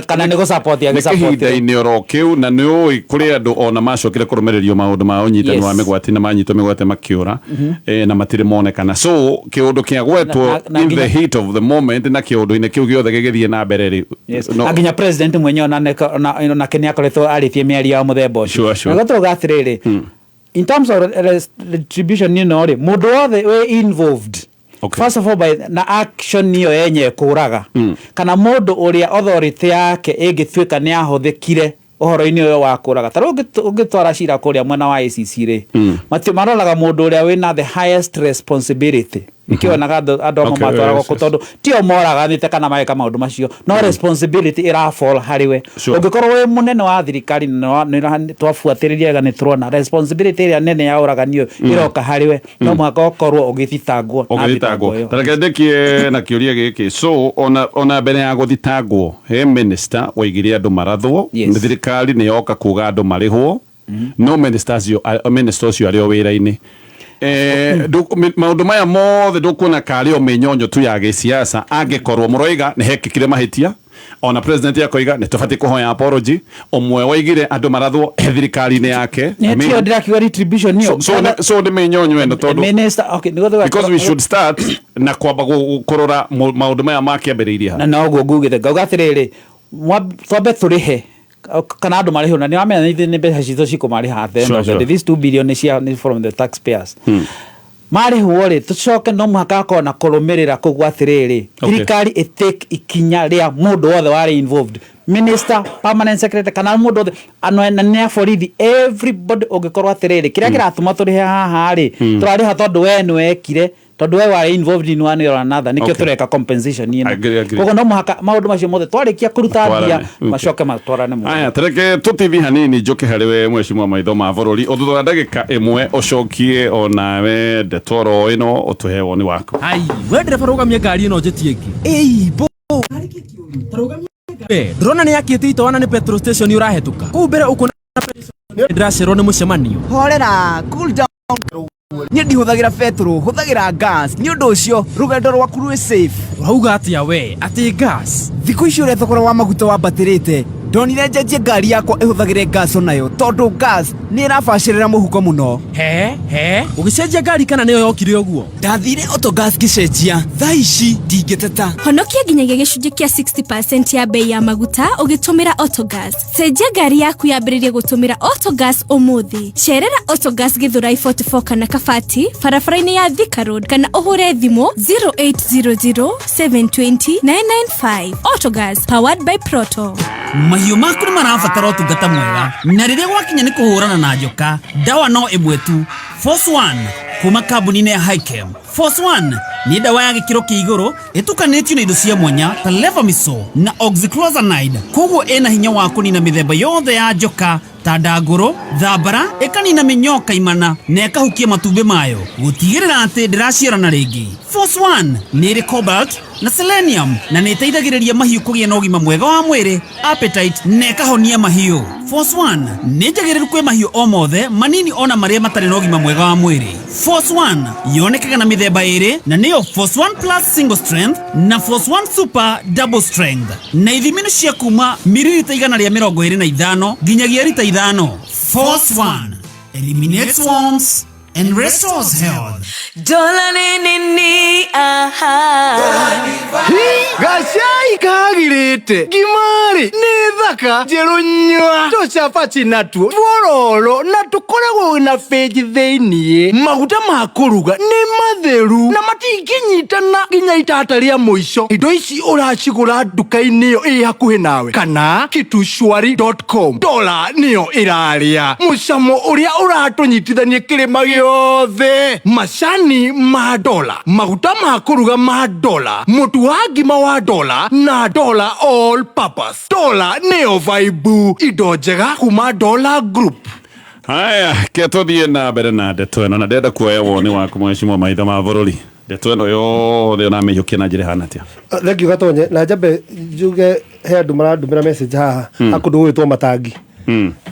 kana nĩ gũsupport Nĩ agĩsupport. kĩhinda-inĩ oro kĩu, na nĩ ũĩ kũrĩ andũ ona macokire kũrũmĩrĩrio maũndũ ma ũnyitani wa mĩgwate, na manyitwo mĩgwate makĩũra, na matirĩ monekana. So kĩũndũ kĩa gwetwo Na in the heat of the moment na kĩũndũ-inĩ kĩu gĩothe gĩgĩthiĩ na mbere rĩ, Na nginya president mwenyewe onake nĩ akoretwo arĩtie mĩario ya mũthemba ũcio. Sure. Na tũrauga atĩrĩrĩ, in terms of retribution ĩno rĩ, mũndũ wothe wĩ involved, first of all by na action ĩyo yenyewe kũraga, kana mũndũ ũrĩa authority yake ĩngĩtuĩka nĩ yahũthĩkire ũhoro-inĩ ũyũ wa kũraga, ta rĩu ũngĩtwara cira kũrĩa mwena wa ACC rĩ, maroraga mũndũ ũrĩa wĩna the highest responsibility. Nĩkĩo wonaga andũ amwe matwaragwo kũ, tondũ tio moraganĩte kana mageka maũndũ macio, no responsibility ĩrafall harĩ we. Ũngĩkorwo wĩ mũnene wa thirikari na twabuatĩrĩria wega nĩ tũrona responsibility ĩrĩa nene ya ũragani ũyũ ĩroka harĩ we, no mũhaka ũkorwo ũgĩthitangwo na thitango Ũgĩthitangwo. ĩyo. Tareke ndĩkie na kĩũria gĩkĩ. So ona mbere ya gũthitangwo, he minister waigire andũ marathwo. Nĩ thirikari nĩ yoka kuga andũ marĩhwo, no minister ũcio arĩ o wĩra-inĩ. Maũndũ maya mothe ndũkuona karĩ o mĩnyonyo tu ya gĩsiasa, angĩkorwo mũroiga nĩ hekĩkire mahĩtia, ona president akoiga nĩ tũbatiĩ kũhoya apology, ũmwe waigire andũ marathwo he thirikari-inĩ yake. Nĩ I mean, tio ndĩrakiuga retribution ĩyo. So nĩ mĩnyonyo ĩno, tondũ Minister, okay, nĩguo because we should start na kwamba kũrora maũndũ maya makĩambĩrĩirie ha. Na noguo ngugĩte, ngauga atĩrĩrĩ, twambe tũrĩhe kana andũ marĩhwo, na nĩ wamenya ithuĩ nĩ mbeca citũ cikũmarĩha at the end of the day. This 2 billion nĩ cia nĩ from the taxpayers. Marĩhwo rĩ, tũcoke no mũhaka akorwo na kũrũmĩrĩra kũguo atĩrĩrĩ, thirikari ĩtake ikinya rĩa mũndũ wothe warĩ involved, minister, permanent secretary, kana mũndũ wothe anene a borithi, everybody ũngĩkorwo atĩrĩrĩ, kĩrĩa kĩratũma tũrĩhe haha rĩ, tũrarĩha tondũ we nĩ wekire, tondũ we warĩ involved in one or another, nĩkĩo tũreka compensation ĩno. Agree. Koguo no mũhaka maũndũ macio mothe twarĩkia kũruta mbia Matwarane. Macoke matwarane mũno. Aya, tereke tũtithi hanini, njũke harĩ we mheshimiwa maitho ma bũrũri o thutha wa ndagĩka ĩmwe, ũcokie onawe ndeto oro ĩno, ũtũhe woni waku. Ai, we ndereba, rũgamia ngari ĩno njĩtie ĩngĩ. Ĩi, bo. Ndũrona nĩ yakĩte itoana nĩ petrol station ũrahetũka kũu mbere ũkuona ndĩracerwo nĩ mũcemanio. Horera, cool down. Niĩ ndihũthagĩra betũrũ, hũthagĩra gas. Nĩ ũndũ ũcio rũgendo rwaku rwĩ safe. Ũrauga atĩa we, atĩ gas? Thikũ ici ũrĩa thogora wa maguta wambatĩrĩte, ndonire njenjie ngari yakwa ĩhũthagĩre gas onayo, tondũ gas nĩ ĩrabacĩrĩra mũhuko mũno. He he, ũgĩcenjia ngari kana nĩyo yokire ũguo? Ndathire Autogas ngĩcenjia, thaa ici ndingĩteta. Honokia nginyagia gĩcunjĩ kĩa 60% ya bei ya maguta ũgĩtũmĩra Autogas. Cenjia ngari yaku yambĩrĩrie gũtũmĩra Autogas ũmũthĩ. Cerera Autogas Githurai 44 kana Kabati, barabara-inĩ ya Thika Road, kana ũhũre thimũ 0800 720 995. Autogas, powered by Proto. Mahiũ maku nĩ marabatara ũtungata mwega, na rĩrĩa gwakinya nĩ kũhũrana na njoka, ndawa no ĩmwe tu, Force One kuma kambuni-inĩ ya Hikem. Force One nĩ ndawa ya gĩkĩro kĩa igũrũ ĩtukanĩtio na indo cia mwanya ta levamisole na oxyclozanide, koguo ĩna hinya wa kũnina mĩthemba yothe ya njoka ta ndangũrũ, thambara, ĩkanina mĩnyoo kaimana na ĩkahukia matumbĩ mayo gũtigĩrĩra atĩ ndĩraciarana rĩngĩ. Force One nĩ ĩrĩ cobalt na selenium na nĩ ĩteithagĩrĩria mahiũ kũgĩa na ũgima mwega wa mwĩrĩ, appetite, na ĩkahonia mahiũ. Force One nĩ njagĩrĩru kwĩ mahiũ o mothe manini ona marĩa matarĩ na ũgima mwega wa mwĩrĩ. Force One yonekaga na mĩthemba ĩrĩ, na nĩyo Force One Plus single strength na Force One Super double strength, na ithimi nĩ cia kuma miririta 125 nginyagia rita 5. Force One eliminates worms and restores health. Dola ni nini aha. Gacai kagirĩte ngimari nĩ thaka njerũ nyua tũcabaci natuo tuororo na tũkoragwo na bĩnji thĩiniĩ. Maguta ma kũruga nĩ matheru na matingĩnyitana nginya itata rĩa mũico. Indo ici ũracigũra nduka-inĩ ĩyo ĩ hakuhĩ nawe kana kitushwari.com. Dola nĩyo ĩrarĩa mũcamo ũrĩa ũratũnyitithania kĩrĩma gĩothe. ciothe. Macani ma Dola, maguta ma kũruga ma Dola, mũtu wa ngima wa Dola na Dola all purpose. Dola nĩyo vibe, indo njega kuma Dola Group. Haya, ke tũthiĩ na mbere na ndeto ĩno, na ndĩrenda kuoya woni waku mheshimiwa maitho ma bũrũri. Ndeto ĩno yothe ũramĩiyũkia na njĩra ĩhana atĩa? Thank you Gatonye. Na njambe njuge he andũ marandũmĩra message haha a kũndũ gũgwĩtwo Matangi.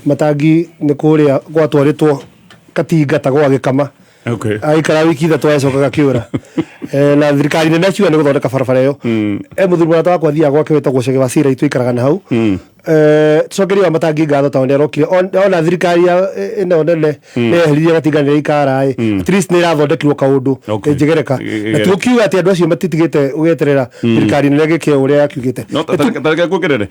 Matangi nĩ kũrĩa gwatwarĩtwo katinga ta gwa gĩkama. Aikara wiki 3 acoka gakĩũra. Na thirikari nene ciuga nĩ gũthondeka barabara ĩyo. Mũthuri mũrata wakwa athiaga gwake wĩtagwo Chege wa Cira, tũikaraga na hau. Tucokerie wa Matangi ngatho tondũ nĩarokire. Ona thirikari ya ĩno nene nĩyeheririe gatinga nĩ ĩikara ĩ. At least nĩ ĩrathondekirwo kaũndũ ĩnjĩgereka. Na tũkiuga atĩ andũ acio matitigĩte gweterera thirikari nene gĩke ũrĩa yakiugĩte. No tareke nguongerere.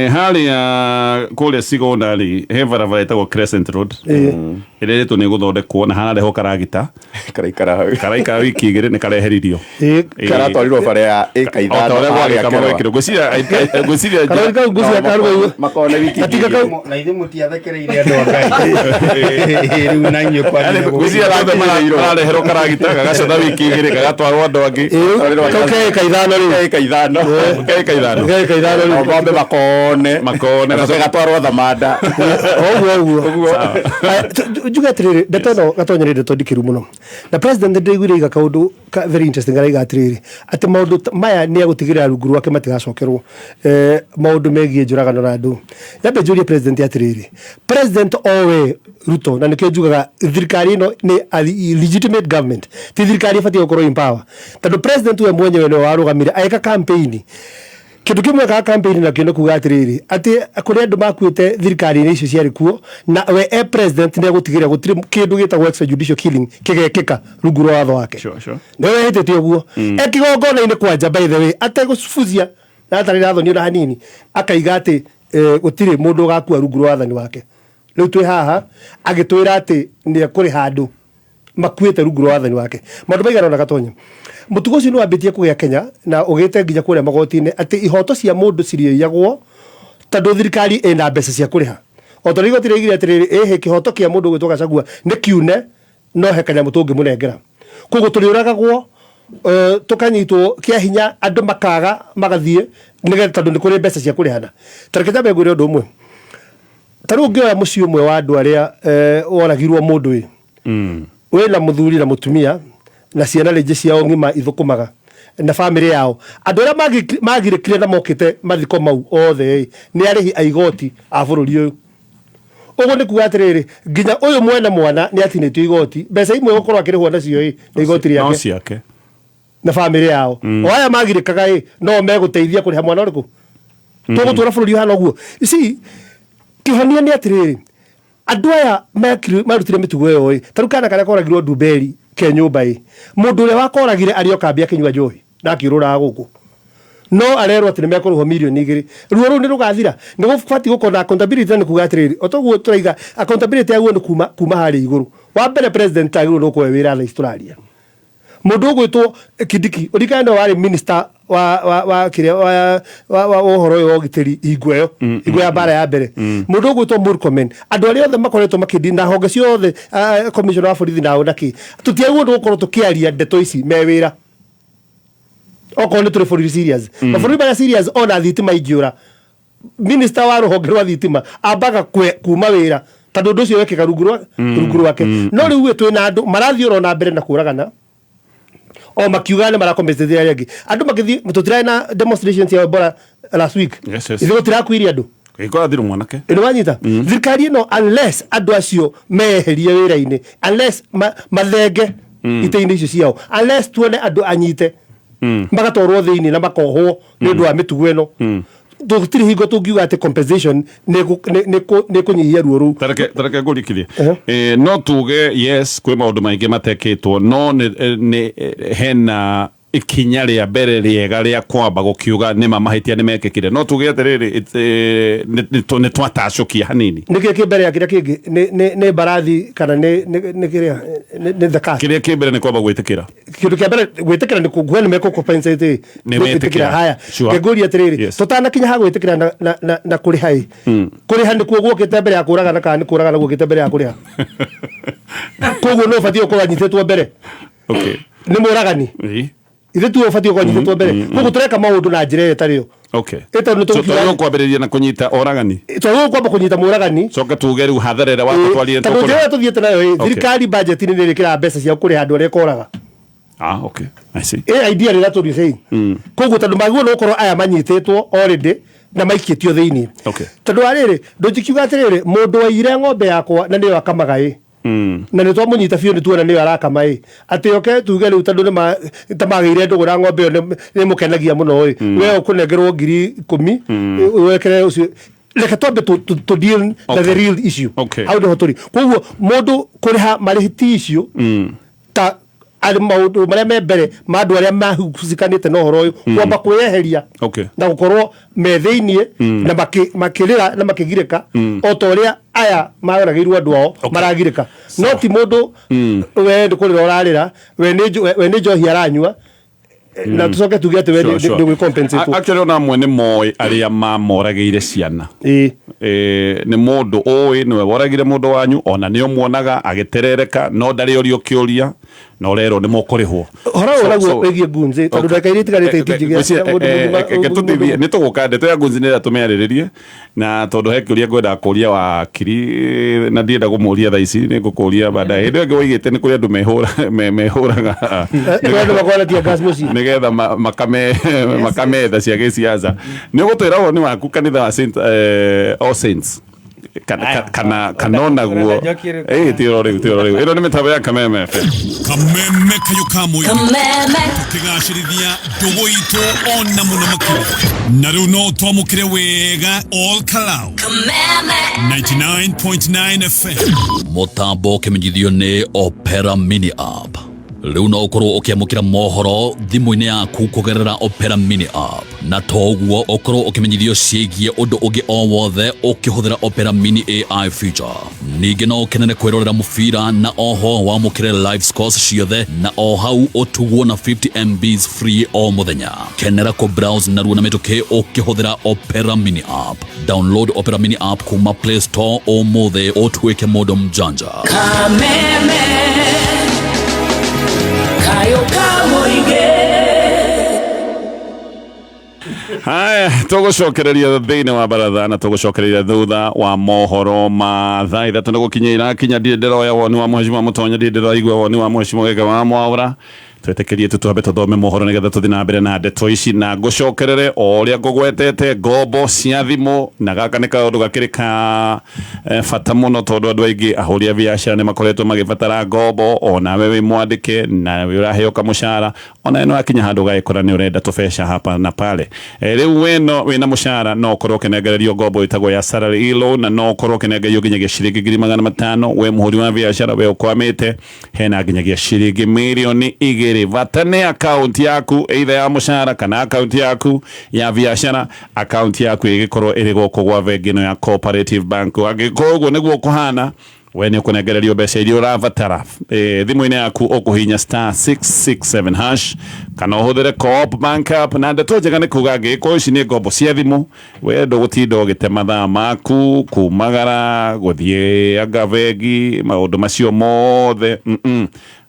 Harĩa kũrĩa Sigona rĩ, he barabara ĩtagwo Crescent Road. Ĩrĩa ĩrĩtwo nĩ gũthondekwo na hararehwo karagita. Karaikara hau. Karaikara wiki 2 nĩ kareheririo. Karatwarirwo bara ya ĩka O ta ũrĩa 5 gwagĩka harĩa Kerwa. magwĩkĩrwo. Ngwĩciria Karori kau ngwĩciria karuga Makone wiki Gatinga igĩrĩ. kau. Na ithuĩ mũtiathekereire andũ a Ngai. Rĩu na inyuĩ kwanyu nĩ Ngwĩciria andũ othe marareherwo karagita gagacotha wiki 2 gagatwarwo andũ angĩ. Kau ke ĩka 5 rĩu. Ĩka 5. Ke ĩka 5. Ke ĩka 5 rĩu. Nao mambe makone. Makone. Gacoke gatwarwo Thamanda. Ũguo ũguo. Aya, njuge atĩrĩrĩ, ndeto ĩno Gatonye nĩ ndeto ndikĩru mũno. Na president ndĩraiguire aiga kaũndũ ka very interesting, araiga atĩrĩrĩ, atĩ maũndũ maya nĩ egũtigĩrĩra rungu rwake matigacokerwo. Maũndũ megiĩ njũragano na andũ. Nyambe njũrie president atĩrĩrĩ, president o we Ruto, na nĩkĩo njugaga thirikari ĩno nĩ a legitimate government, ti thirikari ĩbatiĩ gũkorwo in power, tondũ president we mwenyewe nĩwe warũgamire agĩka campaign. Kĩndũ kĩmwe ekaga campaign nakĩo nĩ kuga atĩrĩrĩ, atĩ kũrĩ andũ makuĩte thirikari-inĩ icio ciarĩ kuo, na we e president nĩ egũtigĩrĩra gũtirĩ kĩndũ gĩtagwo extrajudicial killing kĩgekĩka rungu rwa watho wake. Nĩwe wehĩtĩte ũguo. E kĩgongona-inĩ kwanja, by the way, ategũbucia na atarĩ na thoni ona hanini, akaiga atĩ gũtirĩ mũndũ ũgakua rungu rwa wathani wake. Rĩu twĩ haha agĩtwĩra atĩ nĩ ekũrĩha andũ makuĩte rungu rwa wathani wake. Maũndũ maigana ũna Gatonye. Mũtugo ũcio nĩ wambĩtie kũgĩa Kenya na ũgĩte nginya kũrĩa magoti-inĩ atĩ ihoto cia mũndũ cirĩiyagwo tondũ thirikari ĩna mbeca cia kũrĩha. O ta ũrĩa igoti rĩoigire atĩrĩrĩ, ĩhĩ kĩhoto kĩa mũndũ ũgwĩtwo Gachagua nĩ kiune no he kanyamũ tũngĩmũnengera. Koguo tũrĩũragagwo, tũkanyitwo kĩa hinya, andũ makaga magathiĩ nĩgetha tondũ nĩ kũrĩ mbeca cia kũrĩhana. Ta reke nyambe ngwĩre ũndũ ũmwe. Ta rĩu ũngĩoya mũciĩ ũmwe wa andũ arĩa woragirwo mũndũ ĩ, wĩna mũthuri na mũtumia na ciana rĩngĩ ciao ng'ima ithũkũmaga na bamĩrĩ yao, andũ arĩa magirĩkire na mokĩte mathiko mau othe ĩ, nĩ arĩhi a igoti a bũrũri ũyũ. Ũguo nĩ kuga atĩrĩrĩ, nginya ũyũ mwene mwana nĩ atinĩtio igoti, mbeca imwe gũkorwo akĩrĩhwo nacio ĩ, nĩ igoti No rĩake ciake. na bamĩrĩ yao. O aya magirĩkaga ĩ, no megũteithia kũrĩha mwana ũrĩkũ? Tũgũtũra bũrũri ũhana ũguo. You see, kĩhonia nĩ atĩrĩrĩ, andũ aya marutire mĩtugo ĩyo ĩ, ta rĩu kana karĩa koragirwo Ndumberi ke nyũmba ĩ, mũndũ ũrĩa wakoragire arĩ o kambĩ akĩnyua njohi na akĩũrũraga gũkũ, no arerwo atĩ nĩ mekũrĩhwo mirioni 2. Ruo rũu nĩ rũgathira. Nĩ gũbatiĩ gũkorwo na accountability, na nĩ kuga atĩrĩrĩ, o toguo tũraiga accountability yaguo nĩ kuma harĩa igũrũ. Wa mbere president agĩrĩirwo nĩ gũkorwo e wĩra thaa ici tũraria. Mũndũ ũgwĩtwo Kindiki, ũririkane nĩwe warĩ minister wa kĩrĩa, wa ũhoro ũyũ wa ũgitĩri hingo ĩyo, hingo ya mbara ya mbere. Mũndũ ũgwĩtwo Murkomen, andũ arĩa othe makoretwo makĩndi na honge ciothe, commissioner wa borithi nao na kĩ, tũtiagĩrĩirwo nĩ gũkorwo tũkĩaria ndeto ici me wĩra. Okorwo nĩ tũrĩ bũrũri serious. Mabũrũri marĩa serious ona thitima ingĩũra, minister wa rũhonge rwa thitima ambaga kuma wĩra tondũ ũndũ ũcio wekĩka rungu rwake. No rĩu twĩna andũ marathiĩ oro na mbere na kũragana o makiugaga nĩ maracompensate arĩa angĩ. Andũ magĩthiĩ, tũtirarĩ na demonstrations ya Ebola last week. Yes, yes. Ithuĩ gũtirakuire andũ. Gĩkora thirũ mwanake. Nĩ wanyita? Thirikari ĩno unless andũ acio meyeherie wĩra-inĩ, unless mathenge itĩ-inĩ icio ciao, unless tuone andũ anyite magatwarwo thĩinĩ na makohwo nĩ ũndũ wa mĩtugo ĩno, tũtirĩ hingo tũngiuga atĩ compensation nĩ kũnyihia ruo rũu. Tareke ngũrikirie. No tuge yes, kwĩ maũndũ maingĩ matekĩtwo, no nĩ hena ikinya rĩa mbere rĩega rĩa kwamba gũkiuga nĩma mahĩtia nĩ mekĩkire. No tuge atĩrĩrĩ, nĩ twatacũkia hanini. Nĩ kĩĩ kĩ mbere ya kĩrĩa kĩngĩ? Nĩ mbarathi kana nĩ kĩrĩa? Nĩ the car? Kĩrĩa kĩ mbere nĩ kwamba gwĩtĩkĩra. Kĩndũ kĩa mbere gwĩtĩkĩra nĩ kuga nĩ mekũ compensate. Nĩ Nĩ gwĩtĩkĩra. metĩkĩra. Haya. Ngĩngũria atĩrĩrĩ, tũtanakinya ha gwĩtĩkĩra na kũrĩha ĩ. Kũrĩha nĩkuo guokĩte mbere ya kũragana kana nĩ kũragana guokĩte mbere ya kũrĩha? Koguo no ũbatiĩ gũkorwo anyitĩtwo mbere. Nĩ mũragani. Ithe tu ũbatiĩ gũkorwo anyitĩtwo mbere. Koguo tũreka maũndũ na njĩra ĩrĩa ĩtarĩ yo. Ĩtondũ nĩ So tũgũkiuga- twagĩrĩirwo kwambĩrĩria na kũnyita oragani. Twagĩrĩirwo kwamba kũnyita mũragani. Coke tuge rĩu hathara ĩrĩa watũtwarire Tondũ njĩra ĩrĩa tũthiĩte nayo ĩ, thirikari budget-inĩ nĩ ĩrĩkĩraga mbeca cia kũrĩha andũ arĩa ĩkoraga. Ah, okay. I see. Ĩ idea rĩrĩa tũri saying. Koguo tondũ magĩrĩirwo nĩ gũkorwo aya manyitĩtwo already na maikĩtio thĩinĩ. Tondũ wa rĩrĩ, ndũngikiuga atĩrĩrĩ, mũndũ waiyire ng'ombe yakwa na nĩyo akamaga ĩ, na nĩ twamũnyita biũ nĩ tuona nĩyo arakama ĩ, atĩ oke tuge rĩu tondũ nĩma ta magĩire ndũgũ na ng'ombe ĩyo nĩ ĩmũkenagia mũno ĩ, we ũkũnengerwo 10,000, wekere ũcio. Reke twambe tũ deal na the real issue. Hau nĩho tũrĩ. Koguo mũndũ kũrĩha marĩhi ti issue, ta arĩ maũndũ marĩa me mbere ma andũ arĩa mahucikanĩte na ũhoro ũyũ, kwamba kwĩyeheria na gũkorwo me thĩiniĩ na makĩrĩra na makĩgirĩka o ta ũrĩa aya maragĩirwo andũ ao maragirĩka. No ti mũndũ we nĩ kũrĩra ũrarĩra, we nĩ njohi aranyua, na tũcoke tuge atĩ we nĩ ũgĩ-compensate. Actually ona amwe nĩ moĩ arĩa mamoragĩire ciana. Nĩ mũndũ ũĩ nĩwe woragire mũndũ wanyu, ona nĩ ũmuonaga agĩterereka, no ndarĩ orio kĩũria, na ũrerwo nĩ mũkũrĩhwo. Ũhoro ũyũ naguo wĩgiĩ goons, tondũ ndagĩka iria itigarĩte itingĩgĩa mũndũ mũgima. Reke tũtithie, nĩ tũgũka ndeto ya goons nĩ ĩrĩa tũmĩarĩrĩrie, na tondũ he kĩũria ngwendaga kũria wakiri na ndienda kũmũria thaa ici, nĩ ngũkũria baadaye. Hĩndĩ ĩyo ĩngĩ woigĩte nĩ kũrĩ andũ mehũraga Kũrĩ andũ makoragwo tear gas mũciĩ. nĩgetha makametha cia gĩciaca. Nĩ ũgũtwĩra woni waku kanitha wa Saint, All Saints kana onaguo. Ti ĩro rĩu, ti ĩro rĩu. Ĩno nĩ mĩtambo ya Kameme FM. Kameme kayũ ka mũingĩ. Kameme. Tũkĩgacĩrithia ndũgũ itũ ona mũno makĩria. Na rĩu no twamũkĩre wega all Kalau. Kameme. 99.9 FM. Mũtambo ũkĩmenyithio nĩ Opera Mini App. Rĩu no ũkorwo ũkĩamũkĩra mohoro thimũ-inĩ yaku kũgerera Opera Mini App. Na to ũguo ũkorwo ũkĩmenyithio ciĩgiĩ ũndũ ũngĩ o wothe ũkĩhũthĩra Opera Mini AI feature. Ningĩ no ũkenere kwĩrorera mũbira na oho wamũkĩre live scores ciothe na o hau ũtugwo na 50 MBs free o mũthenya. Kenera kũ browse narua na mĩtũkĩ ũkĩhũthĩra Opera Mini App. Download Opera Mini App kuma Play Store ũmũthĩ ũtuĩke mũndũ mjanja. Kameme kayo ka mũingĩ. Haya, tũgũcokereria thĩinĩ wa baratha na tũgũcokereria thutha wa mohoro ma thaa 3 nĩ gũkinya irakinya. Ndirĩ ndĩroya woni wa mheshimiwa Mũtonya, ndirĩ ndĩraigua woni wa mheshimiwa Gĩke wa Mwaũra. Twĩtĩkĩrie tu twambe tũthome mohoro nĩgetha tũthiĩ na mbere na ndeto ici, na ngũcokerere o ũrĩa ngũgwetete ngombo cia thimũ, na gaka nĩ kaũndũ gakĩrĩ ka bata mũno tondũ andũ aingĩ ahũri a biacara nĩ makoretwo magĩbatara ngombo, onawe wĩ mwandĩke na wĩ ũraheo kamũcara, ona ĩno akinya handũ ũgagĩkora nĩ ũrenda tũbeca hapa na pale. Rĩu weno wĩna mũcara no ũkorwo ũkĩnengererio ngombo ĩtagwo ya salary e-loan, na no ũkorwo ũkĩnengererio nginyagia ciringi 500,000. We mũhũri wa biacara, we ũkwamĩte, hena nginyagia ciringi 2,000,000. Bata nĩ akaunti yaku either ya mũcara kana akaunti yaku ya biacara, akaunti yaku ĩgĩkorwo ĩrĩ gũkũ gwa bengi ĩno ya Cooperative Bank. Angĩkorwo ũguo nĩguo kũhana, we nĩ ũkũnengererio mbeca iria ũrabatara. Thimũ-inĩ yaku ũkũhihinya star 667 hash kana ũhũthĩre Co-op Bank app. Na ndeto njega nĩ kuga angĩgĩkorwo ici nĩ ngombo cia thimũ, we ndũgũtinda ũgĩte mathaa maku kumagara gũthiĩ anga bengi, maũndũ macio mothe.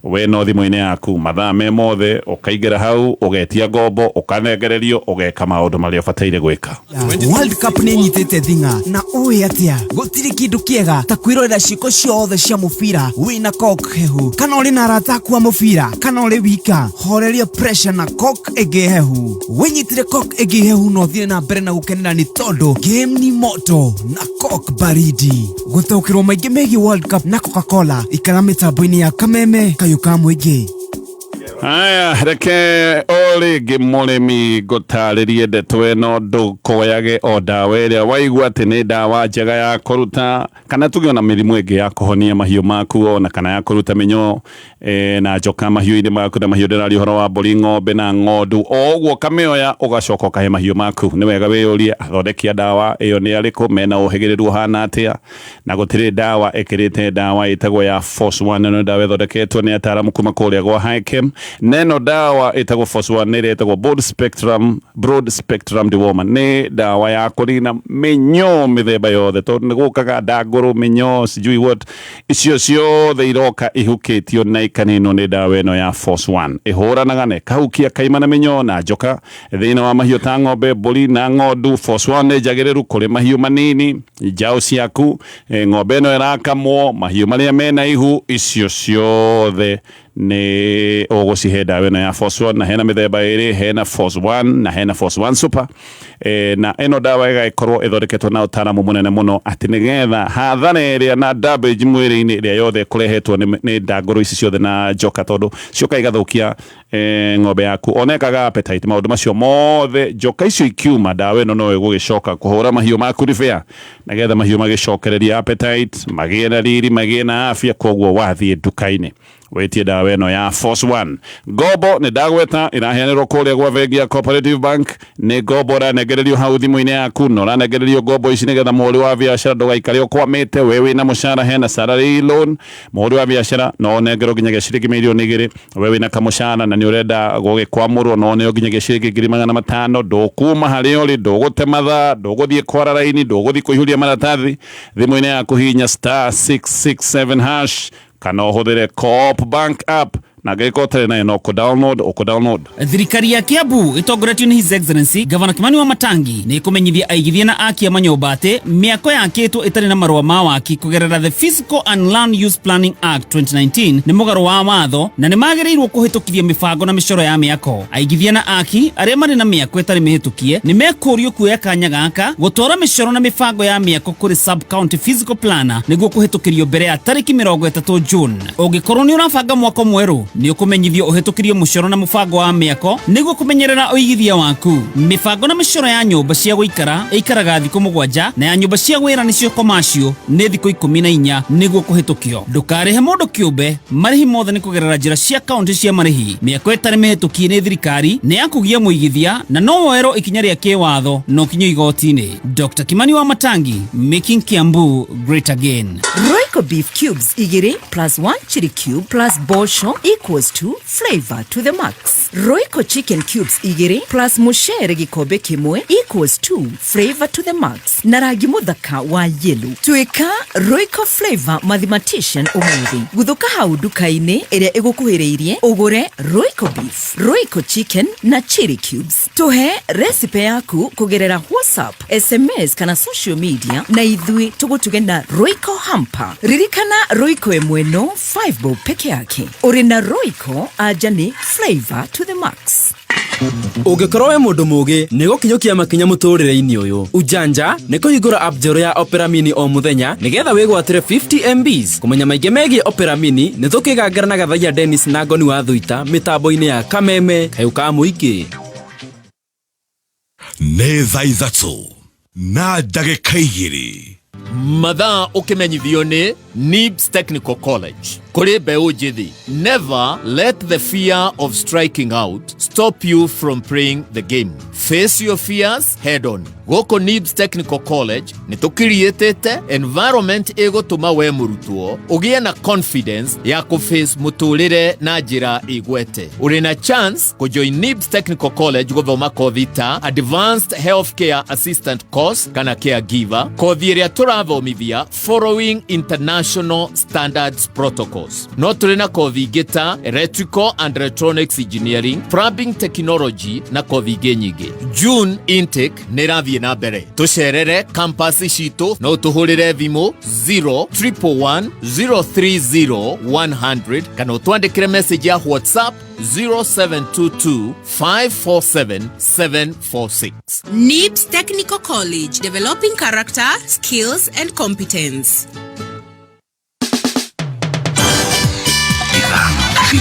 We no thimũ-inĩ yaku mathaa me mothe ũkaingĩra hau ũgetia ngombo ũkanengererio ũgeka maũndũ marĩa ũbataire gwĩka. World Cup nĩ ĩnyitĩte thing'a na ũĩ atĩa gũtirĩ kĩndũ kĩega ta kwĩrorera ciĩko ciothe cia mũbira wĩna Coke hehu, kana ũrĩ na arata aku a mũbira kana ũrĩ wika, horeria pressure na Coke ĩngĩ hehu. Wĩnyitĩre Coke ĩngĩ hehu na ũthiĩ na mbere na gũkenera nĩ tondũ game ni moto na Coke baridi. Gũtaũkĩrwo maingĩ megiĩ World Cup na Coca-Cola, ikara mĩtambo-inĩ ya Kameme kayũ ka mũingĩ. Haya, reke o rĩngĩ mũrĩmi ngũtarĩrie ndeto ĩno, ndũkoyage o ndawa ĩrĩa waigua atĩ nĩ ndawa njega ya kũruta kana tuge ona mĩrimũ ĩngĩ ya kũhonia mahiũ maku, ona kana ya kũruta mĩnyoo na njoka mahiũ-inĩ maku. Na mahiũ ndĩraria ũhoro wa mbũri, ng'ombe na ng'ondu. O ũguo ũkamĩoya ũgacoka ũkahe mahiũ maku. Nĩ wega wĩyũrie athondeki a ndawa ĩyo nĩ arĩkũ, mena ũhĩgĩrĩru ũhana atĩa, na gũtirĩ ndawa ĩkĩrĩte ndawa ĩtagwo ya Force One. Nĩ ndawa ĩthondeketwo nĩ ataaramu kuma kũrĩa gwa Hikem. Neno dawa ĩtagwo Force One, nĩ ĩtagwo broad spectrum dewormer, nĩ dawa ya kũnina mĩnyoo mĩthemba yothe, tondũ nĩ gũkaga ndangũrũ, mĩnyoo, sijui what, icio ciothe iroka ihukĩtio na ikaninwo nĩ dawa ĩno ya Force One. Ĩhũranaga na ĩkahukia kaima na mĩnyoo na njoka thĩinĩ wa mahiũ ta ng'ombe, mbũri na ng'ondu. Force One nĩ njagĩrĩru kũrĩ mahiũ manini, njaũ ciaku, ng'ombe ĩno ĩrakamwo, mahiũ marĩa mena ihu, icio ciothe nĩ ũgũcihe ndawa ĩno ya Force One. Na hena mĩthemba ĩrĩ, hena Force One na hena Force One Super. Na ĩno ndawa ĩgagĩkorwo ĩthondeketwo na ũtaaramu mũnene mũno, atĩ nĩgetha hathara ĩrĩa na damage mwĩrĩ-inĩ ĩrĩa yothe ĩkũrehetwo nĩ ndangũrũ ici ciothe na njoka, tondũ cioka igathũkia ng'ombe yaku, ona ĩkaga appetite, maũndũ macio mothe, njoka icio ikiuma, ndawa ĩno no ĩgũgĩcoka kũhũra mahiũ maku repair, nĩgetha mahiũ magĩcokereria appetite, magĩe na riri, magĩe na afya. Koguo wathiĩ nduka-inĩ wĩtie ndawa ĩno ya Force One. Ngombo nĩ ndagweta ĩraheanĩrwo kũrĩa gwa bengi ya Cooperative Bank, nĩ ngombo ũranengererio hau thimũ-inĩ yaku, na ũranengererio ngombo ici nĩgetha mũhũri wa biacara ndũgaikare ũkwamĩte. We wĩna mũcara, hena salary loan, mũhũri wa biacara no ũnengerwo nginyagia ciringi 2,000,000. We wĩna kamũcara na nĩ ũrenda gũgĩkwamũrwo, no ũneo nginyagia ciringi 500,000. Ndũkuma harĩa ũrĩ, ndũgũte mathaa, ndũgũthiĩ kwara raini, ndũgũthiĩ kũihũria maratathi. Thimũ-inĩ yaku hihinya *667# kana ũhũthĩre Co-op Bank app, na angĩkorwo ũtarĩ nayo no kũ-download ũkũ-download. Thirikari ya Kiambu ĩtongoretio nĩ His Excellency Gavana Kimani wa Matangi nĩ ĩkũmenyithia aigithia na aki a manyũmba atĩ mĩako yakĩtwo ĩtarĩ na marũa ma waki kũgerera the Physical and Land Use Planning Act 2019 nĩ mũgarũ wa watho na nĩ magĩrĩirwo kũhĩtũkithia mĩbango na mĩcoro ya mĩako. Aigithia na aki arĩa marĩ na mĩako ĩtarĩ mĩhĩtũkie nĩ mekũrio kuoya kanya gaka gũtwara mĩcoro na mĩbango ya mĩako kũrĩ sub county physical planner nĩguo kũhĩtũkĩrio mbere ya tarĩki 30 June. Ũngĩkorwo nĩ ũrabanga mwako mwerũ, nĩ ũkũmenyithio ũhĩtũkĩrio mũcoro na mũbango wa mĩako nĩguo kũmenyerera ũigithia waku. Mĩbango na mĩcoro ya nyũmba cia gũikara ĩikaraga thikũ 7, na ya nyũmba cia wĩra nĩcio commercial nĩ thikũ 14 nĩguo kũhĩtũkio. Ndũkarĩhe mũndũ kĩũmbe, marĩhi mothe nĩ kũgerera njĩra cia kaunti cia marĩhi. Mĩako ĩtarĩ mĩhĩtũkie nĩ thirikari nĩ ya kũgia mũigithia na no woerwo ikinya rĩa kĩwatho na ũkinyio igoti-inĩ. Dr. Kimani wa Matangi, making Kiambu great again. Royco beef cubes igiri plus 1 chili cube plus bosho equals to flavor to the max. Royco chicken cubes igiri plus mucere gikombe kimwe equals to flavor to the max. Na rangi muthaka wa yellow. Tuika Royco flavor mathematician umuthi. Guthuka hau nduka-inĩ ĩrĩa ĩgũkuhĩrĩirie ũgũre Royco beef, Royco chicken na chili cubes. Tuhe recipe yaku kũgerera WhatsApp, SMS kana social media na ithuĩ tũgũtuge na Royco hamper. Ririkana Royco ĩmwe no 5 bob peke yake. Ũrĩ na Royco anja nĩ flavor to the max. Ũngĩkorwo wĩ mũndũ mũgĩ nĩ gũkinyũkia makinya mũtũrĩre-inĩ ũyũ, ujanja nĩ kũhingũra app njerũ ya Opera Mini o mũthenya nĩgetha wĩgwatĩre 50 MBs. Kũmenya maingĩ megiĩ Opera Mini nĩ tũkĩgangara na Gathaiya Dennis na Ngoni wa Thuita mĩtambo-inĩ ya Kameme Kayũ ka Mũingĩ. Nĩ thaa 3:02. Mathaa ũkĩmenyithio nĩ NIBS Technical College. Kũrĩ mbeũ njĩthĩ, never let the fear of striking out stop you from playing the game. Face your fears head on. Gũkũ NIBS Technical College nĩ tũkiriĩtĩte environment ĩgũtũma we mũrutwo ũgĩe na confidence ya kũface mũtũrĩre na njĩra ĩgwete. Ũrĩ na chance kũjoin NIBS Technical College gũthoma kothi ta Advanced Healthcare Assistant Course kana Caregiver, kothi ĩrĩa tũrathomithia following international standards protocols. No tũrĩ na kothi ingĩ ta Electrical and Electronics Engineering, Plumbing Technology na kothi ingĩ nyingĩ. June intake nĩ ĩrathiĩ na mbere. Tũcerere campus citũ, no ũtũhũrĩre thimũ 0 111 030 100 kana ũtwandĩkĩre message ya WhatsApp 0722 547 746. NIBS Technical College, developing character, skills, and competence. 5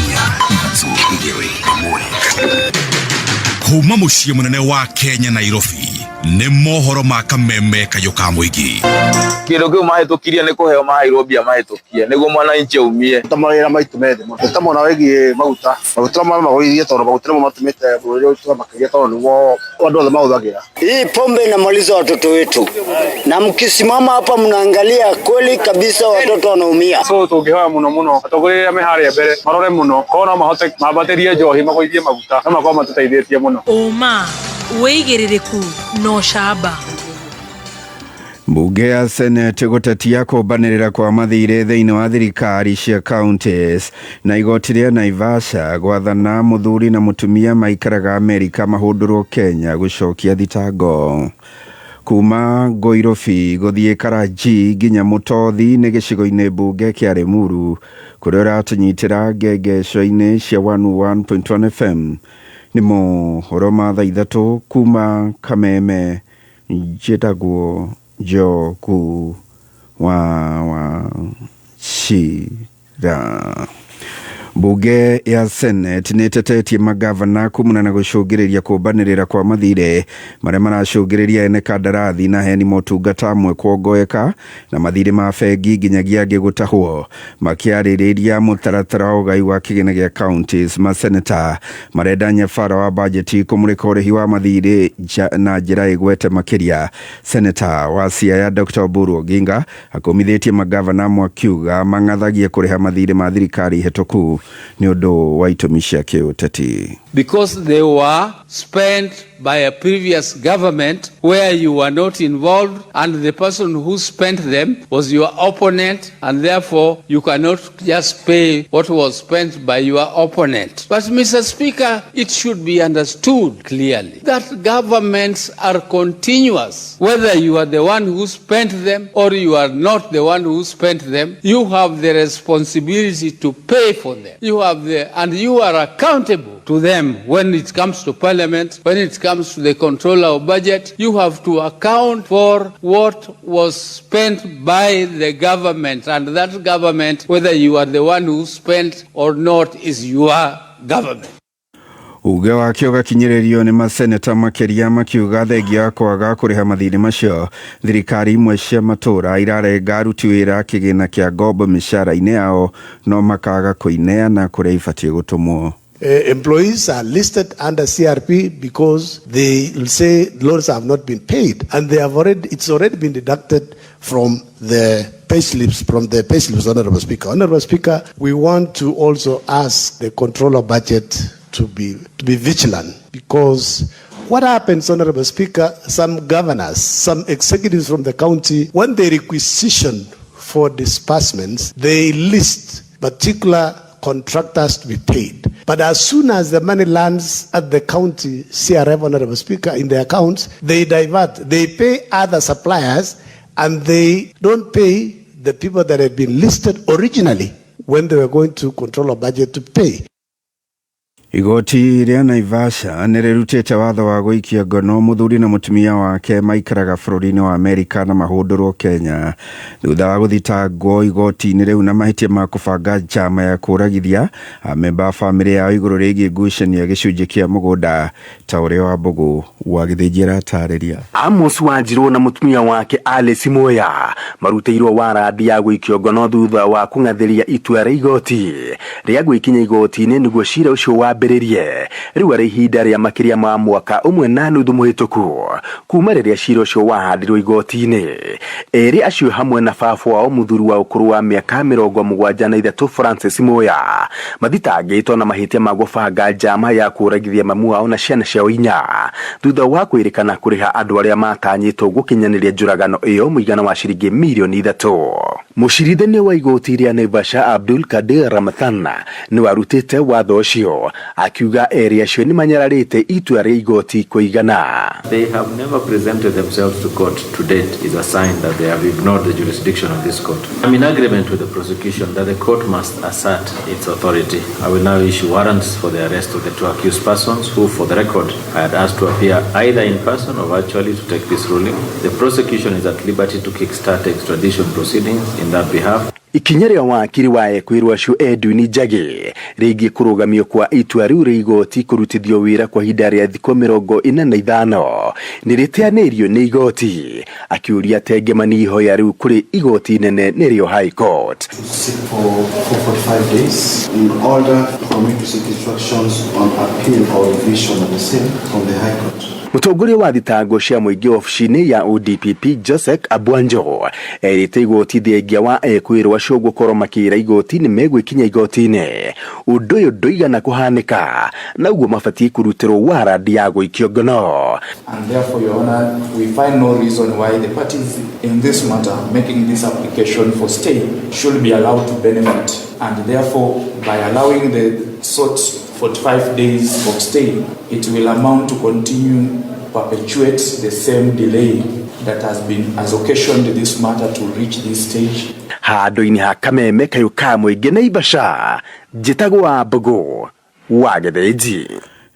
4 3 1. Kuma muciĩ mũnene wa Kenya, Nairobi, Nĩ mohoro ma kameme kayũ ka mũingĩ. Kĩndũ kĩu mahĩtũkirie nĩ kũheo maheirwo mbia mahĩtũkie nĩguo mwananchi aumie. Ta mawĩra maitũ me thĩ mũno ta mwena wĩgiĩ maguta maguta magũithie tondũ maguta nĩmo matũmĩte bũrũri ũyũ makĩria tondũ nĩguo andũ othe mahũthagĩra. Hii pombe inamaliza watoto wetu, na mkisimama hapa mnaangalia kweli kabisa watoto wanaumia. So tũngĩhoya mũno mũno atongoria arĩa me harĩa mbere marore mũno korwo no mahote mambatĩrie njohi magũithie maguta no makorwo matũteithĩtie mũno. Ũma, wĩigĩrĩrĩku na ũcamba. Mbunge ya Senate gũtetia kũmbanĩrĩra kwa mathirĩ thĩinĩ wa thirikari cia counties na igoti rĩa Naivasha gwathana mũthuri na mũtumia maikaraga Amerika mahũndũrwo Kenya gũcokia thitango. Kuma Ngoirobi gũthiĩ Karanji nginya Mũtothi nĩ gĩcigo-inĩ mbunge kĩa Limuru kũrĩa ũratũnyitĩra ngengesho-inĩ cia 101.1 FM. Nĩ mohoro ma thaa ithatũ kuma Kameme, njĩtagwo Njogu wa Wachira. Mbunge ya Senate nĩ ĩtetetie magavana kumana na gũcũngĩrĩria kũmbanĩrĩra kwa mathirĩ marĩa maracũngĩrĩria ene kandarathi na aheani motungata amwe kuongoeka na mathirĩ ma bengi nginyagia angĩ gũtahwo. Makĩarĩrĩria mũtaratara wa ũgai wa kĩgĩna gĩa counties, maseneta marenda nyabara wa bajeti kũmũrĩka ũrĩhi wa mathirĩ na njĩra ĩgwete makĩria. Seneta wa Siaya Dr. Oburu Oginga akũmithĩtie magavana amwe akiuga mang'athagie kũrĩha mathirĩ ma thirikari hetũku nĩ ũndũ wa itũmi cia kĩũteti. Because they were spent by a previous government where you were not involved, and the person who spent them was your opponent, and therefore you cannot just pay what was spent by your opponent. But Mr. Speaker, it should be understood clearly that governments are continuous. Whether you are the one who spent them or you are not the one who spent them, you have the responsibility to pay for them. And you are accountable to them when it comes to parliament, when it comes to the controller of budget. You have to account for what was spent by the government, and that government, whether you are the one who spent or not, is your government. Uge wake ũgakinyĩrĩrio nĩ maseneta makĩria makiuga thengia wa kwaga kũrĩha mathirĩ macio thirikari imwe cia matũũra irarenga aruti wĩra kĩgĩna kĩa ngombo mĩcara-inĩ yao no makaga kũineana kũrĩa ibatiĩ gũtũmwo. Employees are listed under CRP because they will say loans have not been paid, and they have already, it's already been deducted from the pay slips, Honorable Speaker. Honorable Speaker, we want to also ask the controller budget to be vigilant, because what happens, Honorable Speaker, some governors, some executives from the county, when they requisition for disbursements, they list particular contractors to be paid. But as soon as the money lands at the county CRF, Honorable Speaker, in their accounts, they divert. They pay other suppliers and they don't pay the people that had been listed originally when they were going to control a budget to pay. Igoti rĩa Naivasha nĩ rĩrutĩte watho wa gũikia ngono mũthuri na mũtumia wake maikaraga bũrũri-inĩ wa Amerika na mahũndũrwo Kenya thutha wa gũthitangwo igoti-inĩ rĩu na mahĩtia ma kũbanga njama ya kũragithia amemba a bamĩrĩ yao igũrũ rĩgiĩ ngucanio ya gĩcunjĩ kĩa mũgũnda ta ũrĩa Wambũgũ wa Gĩthĩnji aratarĩria. Amos Wanjirũ na mũtumia wake Alice Muya marutĩirwo warandi ya gũikio ngono thutha wa kũng'athĩria itua rĩa igoti rĩa gwĩkinya igoti-inĩ nĩguo cira ũcio wambĩrĩrie. Rĩu arĩ ihinda rĩa makĩria ma mwaka ũmwe na nuthu mũhĩtũku kuma rĩrĩa cira ũcio wahandirwo igoti-inĩ. Erĩ acio hamwe na baba wao mũthuri wa ũkũrũ wa mĩaka 73 Francis Muya mathitangĩtwo na mahĩtia ma gũbanga njama ya kũragithia mamu wao na ciana ciao inya thutha wa kwĩrĩkana kũrĩha andũ arĩa matanyĩtwo gũkinyanĩria njũragano ĩyo mũigana wa ciringi mirioni 3. Mũcirithania wa igoti rĩa Naivasha Abdul Kadir Ramadhan nĩ warutĩte watho ũcio akiuga erĩ acio nĩ manyararĩte itua rĩa igoti kũigana. They have never presented themselves to court to date is a sign that they have ignored the jurisdiction of this court. I'm in agreement with the prosecution that the court must assert its authority. I will now issue warrants for the arrest of the two accused persons who, for the record, I had asked to appear either in person or virtually to take this ruling. The prosecution is at liberty to kickstart extradition proceedings in that behalf. Ikinya rĩa wakiri wa ekwĩrwo acio Edwin Njagi rĩgiĩ kũrũgamio kwa itua rĩu rĩa igoti kũrutithio wĩra kwa ihinda rĩa thikũ 45 nĩ rĩteanĩirio nĩ igoti, akĩũria tengemani ihoya rĩu kũrĩ igoti inene nĩrĩo High Court. Sit for 45 days in order for me to seek instructions on appeal or revision of the same from the High Court. Mũtongoria wa thitango cia mũingĩ obici-inĩ ya ODPP Joseph Abwanjo erĩte igoti thengia wa ekwĩrwo acio gũkorwo makĩra igoti nĩ megwĩkinya igoti-inĩ, ũndũ ũyũ ndũigana kũhanĩka na ũguo mabatiĩ kũrutĩrwo warandi ya gũikio ngono. And therefore, Your Honor, we find no reason why the parties in this matter making this application for stay should be allowed to benefit. And therefore, by allowing the sought 45 days of stay, it will amount to continue perpetuate the same delay that has been has occasioned this matter to reach this stage. Handũ-inĩ ha kameme kayũ ka mũingĩ Naivasha, njĩtagwo wa Mbũgũ wa Gĩthĩnji.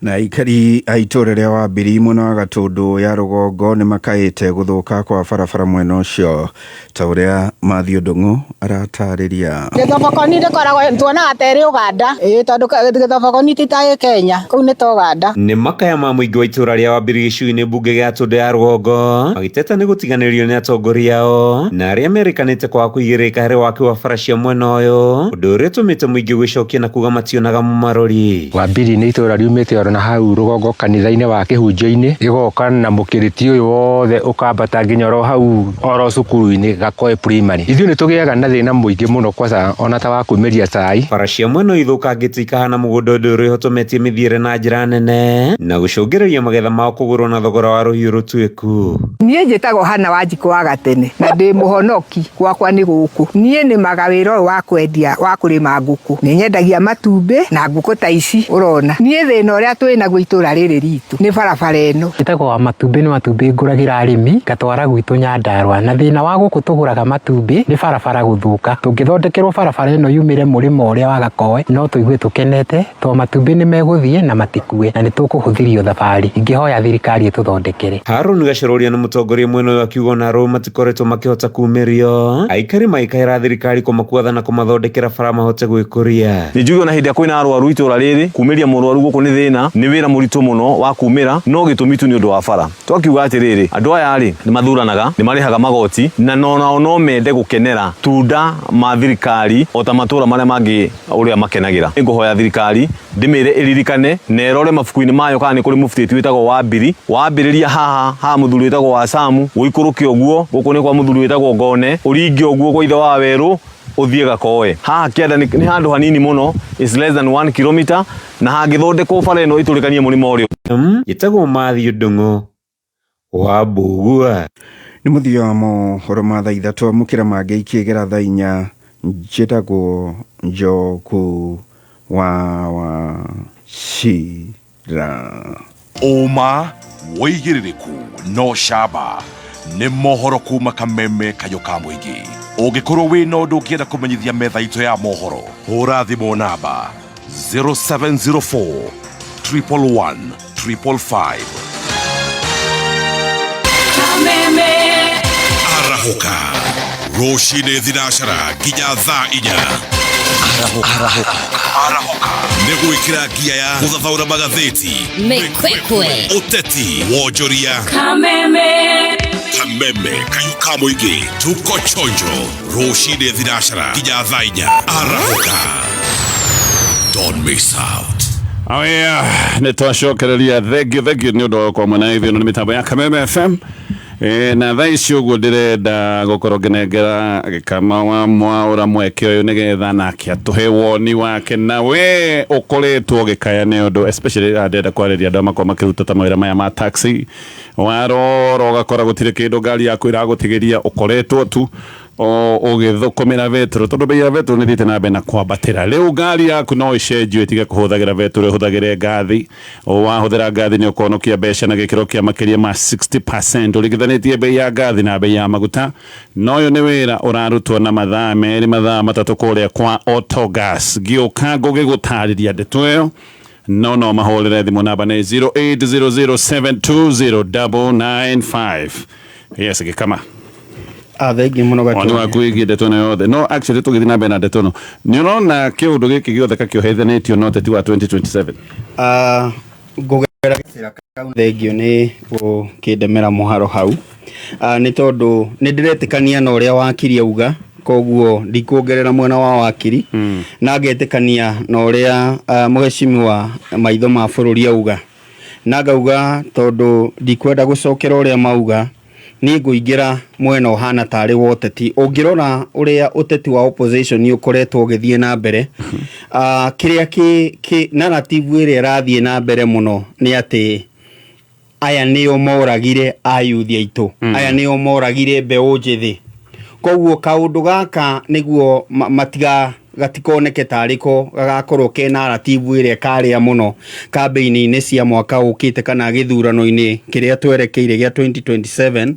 Na aikari a itũũra rĩa Wambiri mwena wa Gatũndũ ya rũgongo nĩ makaĩte gũthũka kwa barabara mwena ũcio, ta ũrĩa Matthew Ndung'u aratarĩria. Gĩthobokoni ndĩkoragwo tuonaga ta ĩrĩ Ũganda, ĩĩ, tondũ gĩthobokoni ti ta ĩ Kenya, kũu nĩ ta Ũganda. Nĩ makaya ma mũingĩ wa itũũra rĩa Wambiri gĩcigo-inĩ mbunge gĩa Gatũndũ ya rũgongo magĩteta nĩ gũtiganĩrio nĩ atongoria ao na arĩa merĩkanĩte kwaga kũigĩrĩrĩka harĩ waki wa bara cia mwena ũyũ, ũndũ ũrĩa ũtũmĩte mũingĩ gwĩcokia na kuga mationaga mũmarori. Wambiri nĩ itũũra riumĩte oro na hau rũgongo kanitha-inĩ wa kĩhunjio-inĩ, rĩgoka na mũkĩrĩti ũyũ wothe ũkambata nginya oro hau oro cukuru-inĩ Gakoe Primary. Ithuĩ nĩ tũgĩaga na thĩna mũingĩ mũno kwaca ona ta wa kumĩria cai. Bara cia mwena ũyũ ithũkangĩtio ikahana mũgũnda, ũndũ ũrĩa ũhotometie mĩthiĩre na njĩra nene na gũcũngĩrĩria magetha mao kũgũrwo na thogora wa rũhiũ rũtuĩku. Niĩ njĩtagwo Hana Wanjikũ wa Gatene na ndĩ mũhonoki, gwakwa nĩ gũkũ. Niĩ nĩmaga wĩra ũyũ wa kwendia wa kũrĩma ngũkũ, nĩ nyendagia matumbĩ na ngũkũ ta ici ũrona. Niĩ thĩna ũrĩa twĩ naguo itũra rĩrĩ ritũ nĩ barabara ĩno. Njĩtagwo wa matumbĩ, nĩ matumbĩ ngũragĩra arĩmi ngatwara gwitũ Nyandarũa, na thĩna wa gũkũ tũgũraga matumbĩ nĩ barabara gũthũka. Tũngĩthondekerwo barabara ĩno yumĩre mũrĩmo ũrĩa wa Gakoe no tũigue tũkenete, tondũ matumbĩ nĩ megũthiĩ na matikue na nĩ tũkũhũthĩrio thabarĩ. Ingĩhoya thirikari ĩtũthondekere. Harũni Gacũrũria nĩ mũtongoria mwena ũyũ akiuga ona arũme matikoretwo makĩhota kumĩrio, aikari magĩkaĩra thirikari kũmakuatha na kũmathondekera bara mahote gwĩkũria. Nĩ njuge ona hĩndĩ ĩrĩa kwĩna arwaru itũra rĩrĩ, kumĩria mũrwaru gũkũ nĩ thĩna, nĩ wĩra mũritũ mũno wa kumĩra, no gĩtũmi tu nĩ ũndũ wa bara. Twakiuga atĩrĩrĩ, andũ aya rĩ nĩ mathuranaga, nĩ marĩhaga magoti, na nao no mende gũkenera tunda ma thirikari o ta matũra marĩa mangĩ ũrĩa makenagĩra. Nĩngũhoya thirikari ndĩmĩre ĩririkane na ĩrore mabuku-inĩ mayo kana nĩ kũrĩ mũbutĩti wĩtagwo Wambiri, wambĩrĩria haha haha mũthuri wĩtagwo wa Samu, ũikũrũke ũguo gũkũ nĩ kwa mũthuri wĩtagwo Ngone, ũringe ũguo kwa ithe wa Werũ, ũthiĩ Gakoe. Haha kĩanda nĩ handũ hanini mũno, is less than 1 kilometer, na hangĩthondekwo bara ĩno ĩtũrĩkanie mũrĩmo ũrĩa. Njĩtagwo Matthew Ndung'u wa Mbugua. Nĩ mũthia wa mohoro ma thaa 3, amũkĩra mangĩ ikĩgera thaa 4. Njĩtagwo Njogu wa Wachira. Ũma wĩigĩrĩrĩku no camba nĩ mohoro kuma kameme kayũ ka mũingĩ. Ũngĩkorwo wĩna ũndũ ũngĩenda kũmenyithia metha itũ ya mohoro, hũra thimũ namba 0704 111 555. Arahũka rũcinĩ thinacara nginya thaa 4. Arahũka nĩ gwĩkĩra ngia ya gũthathaũra magathĩti, Mĩkwekwe, ũteti, wonjoria, Kameme, kameme kayũ ka mũingĩ. Tuko chonjo rũcinĩ thinacara nginya thaa 4. Arahũka, don't miss out. Oh yeah, nĩ twacokereria. Thank you, thank you nĩ ũndũ wa gũkorwo mwena ithuĩ. Ĩno nĩ mĩtambo ya Kameme FM. Na thaa ici ũguo ndĩrenda gũkorwo ngĩnengera Gĩkama wa Mwaũra mweke ũyũ nĩgetha nake atũhe woni wake, na we ũkoretwo ũgĩkaya nĩ ũndũ especially rĩrĩa ndĩrenda kwarĩria andũ makorwo makĩruta ta mawĩra maya ma taxi, warora ũgakora gũtirĩ kĩndũ ngari yaku ĩragũtigĩria, ũkoretwo tu ũgĩthũkũmĩra betũrũ, tondũ bei ya betũrũ nĩ ĩthiĩte na mbere na kwambatĩra. Rĩu ngari yaku no ĩcenjio ĩtige kũhũthagĩra betũrũ, ĩhũthagĩre ngathi. Wahũthĩra ngathi nĩ ũkũhonokia mbeca na gĩkĩro kĩa makĩria ma 60% ũringithanĩtie bei ya ngathi na bei ya maguta. Na ũyũ nĩ wĩra ũrarutwo na mathaa 2, mathaa 3 kũrĩa kwa Autogas. Ngĩũka ngũgĩgũtarĩria ndeto ĩyo, no mahũrĩre thimũ, namba nĩ 0800720995. Yes, Gĩkama. Ah, thengiũ mũno Woni Gatuanya. waku wĩgiĩ ndeto ĩno yothe. No actually tũgĩthiĩ na mbere na ndeto ĩno, nĩ ũrona kĩũndũ gĩkĩ gĩothe kakĩohethanĩtio na ũteti wa 2027? Ah, ngũgerera gacĩra kau, thengiũ nĩ gũkĩndemera mũharo hau. Ah, nĩ tondũ nĩ ndĩretĩkania na ũrĩa wakiri auga, koguo ndikuongerera mwena wa wakiri, na ngetĩkania na ũrĩa mũheshimiwa maitho ma bũrũri auga, na ngauga tondũ ndikwenda gũcokera ũrĩa mauga, niĩ ngũingĩra mwena ũhana tarĩ wa ũteti. Ũngĩrora ũrĩa ũteti wa opposition ũkoretwo ũgĩthiĩ na mbere, kĩrĩa kĩ narrative ĩrĩa ĩrathiĩ na mbere mũno nĩ atĩ aya nĩo moragire ayuthi aitũ, aya nĩo moragire mbeũ njĩthĩ. Koguo kaũndũ gaka nĩguo matiga gatikoneke tarĩ ko gagakorwo ke narrative ĩrĩa ĩkarĩa mũno kambĩini-inĩ cia mwaka ũkĩte kana gĩthurano-inĩ kĩrĩa twerekeire gĩa 2027,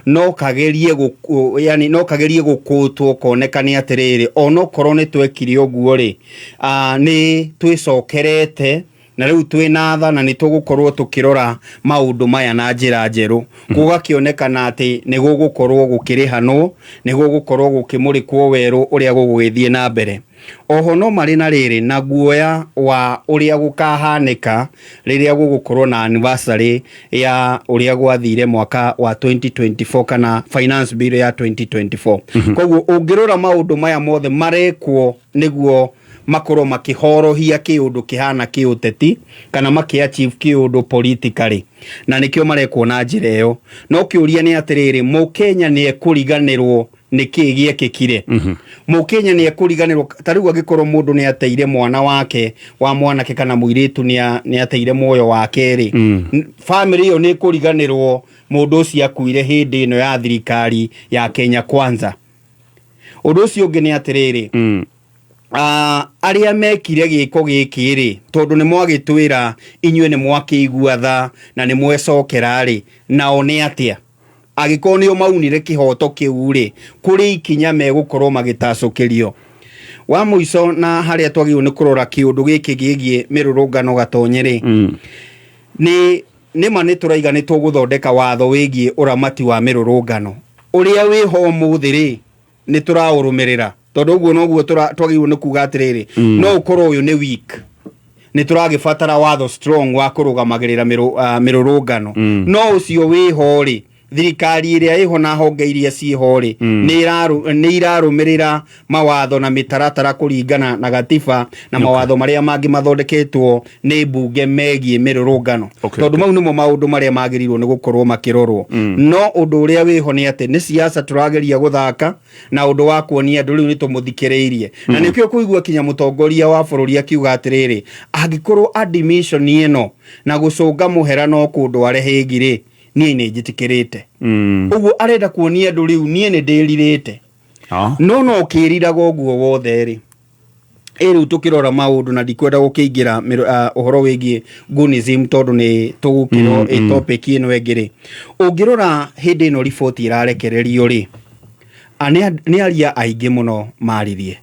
no kagerie gũkũ, yani no kagerie gũkũtwo konekane atĩrĩrĩ, onokorwo nĩ twekire ũguo rĩ, nĩ twĩcokerete na rĩu twĩna tha na nĩ tũgũkorwo tũkĩrora maũndũ maya na njĩra njerũ. Gũgakĩonekana atĩ nĩ gũgũkorwo gũkĩrĩhanwo, nĩ gũgũkorwo gũkĩmũrĩkwo werũ ũrĩa gũgũgĩthiĩ na mbere. Oho no marĩ na rĩrĩ na guoya wa ũrĩa gũkahanĩka rĩrĩa gũgũkorwo na anniversary ya ũrĩa gwathire mwaka wa 2024 kana finance bill ya 2024. Koguo ũngĩrora maũndũ maya mothe marekwo nĩguo makorwo makĩhorohia kĩũndũ kĩhana kĩũteti kana makĩ-achieve kĩũndũ politically, na nĩkĩo marekwo na njĩra ĩyo. No kĩũria nĩ atĩrĩrĩ, mũkenya nĩ ekũriganĩrwo nĩ kĩĩ gĩekĩkire? Mũkenya nĩ ekũriganĩrwo? Ta rĩu angĩkorwo mũndũ nĩ ateire mwana wake wa mwanake kana mũirĩtu nĩ ateire muoyo wake rĩ, family ĩyo nĩ ĩkũriganĩrwo mũndũ ũcio akuire hĩndĩ ĩno ya thirikari ya Kenya Kwanza? Ũndũ ũcio ũngĩ nĩ atĩrĩrĩ, arĩa mekire gĩko gĩkĩ rĩ, tondũ nĩ mwagĩtwĩra inyuĩ nĩ mwakĩigua tha na nĩ mwecokera rĩ, nao nĩ atĩa? Angĩkorwo nĩo maunire kĩhoto kĩu rĩ, kũrĩ ikinya megũkorwo magĩtacũkĩrio. Wa mũico na harĩa twagĩrĩirwo nĩ kũrora kĩũndũ gĩkĩ gĩgiĩ mĩrũrũngano Gatonye rĩ, nĩ nĩma nĩ tũraiga nĩ tũgũthondeka watho wĩgiĩ ũramati wa mĩrũrũngano. Ũrĩa wĩho ũmũthĩ rĩ, nĩ tũraũrũmĩrĩra, tondũ ũguo noguo twagĩrĩirwo nĩ kuga atĩrĩrĩ, no ũkorwo ũyũ nĩ weak, nĩ tũragĩbatara watho strong wa kũrũgamagĩrĩra mĩrũrũngano. No ũcio wĩho rĩ, thirikari ĩrĩa ĩho na honge iria ciĩho rĩ, nĩ irarũmĩrĩra mawatho na mĩtaratara kũringana na gatiba na mawatho marĩa mangĩ mathondeketwo nĩ mbunge megiĩ mĩrũrũngano? Tondũ mau nĩmo maũndũ marĩa magĩrĩirwo nĩ gũkorwo makĩrorwo. No ũndũ ũrĩa wĩho nĩ atĩ nĩ siasa tũrageria gũthaka na ũndũ wa kuonia andũ rĩu nĩ tũmũthikĩrĩirie, na nĩkĩo kũigua kinya mũtongoria wa bũrũri akiuga atĩrĩrĩ, angĩkorwo admission ĩno na gũcũnga mũhera no kũndware hĩgi rĩ, niĩ nĩ njĩtĩkĩrĩte. Ũguo arenda kuonia andũ rĩu niĩ nĩ ndĩrirĩte. No no ũkĩriraga ũguo wothe rĩ, ĩ rĩu tũkĩrora maũndũ na ndikwenda gũkĩingĩra ũhoro wĩgiĩ Gunism tondũ nĩ tũgũkĩro ĩ topic ĩno ĩngĩ rĩ, ũngĩrora hĩndĩ ĩno riboti ĩrarekererio rĩ, nĩ aria aingĩ mũno maririe,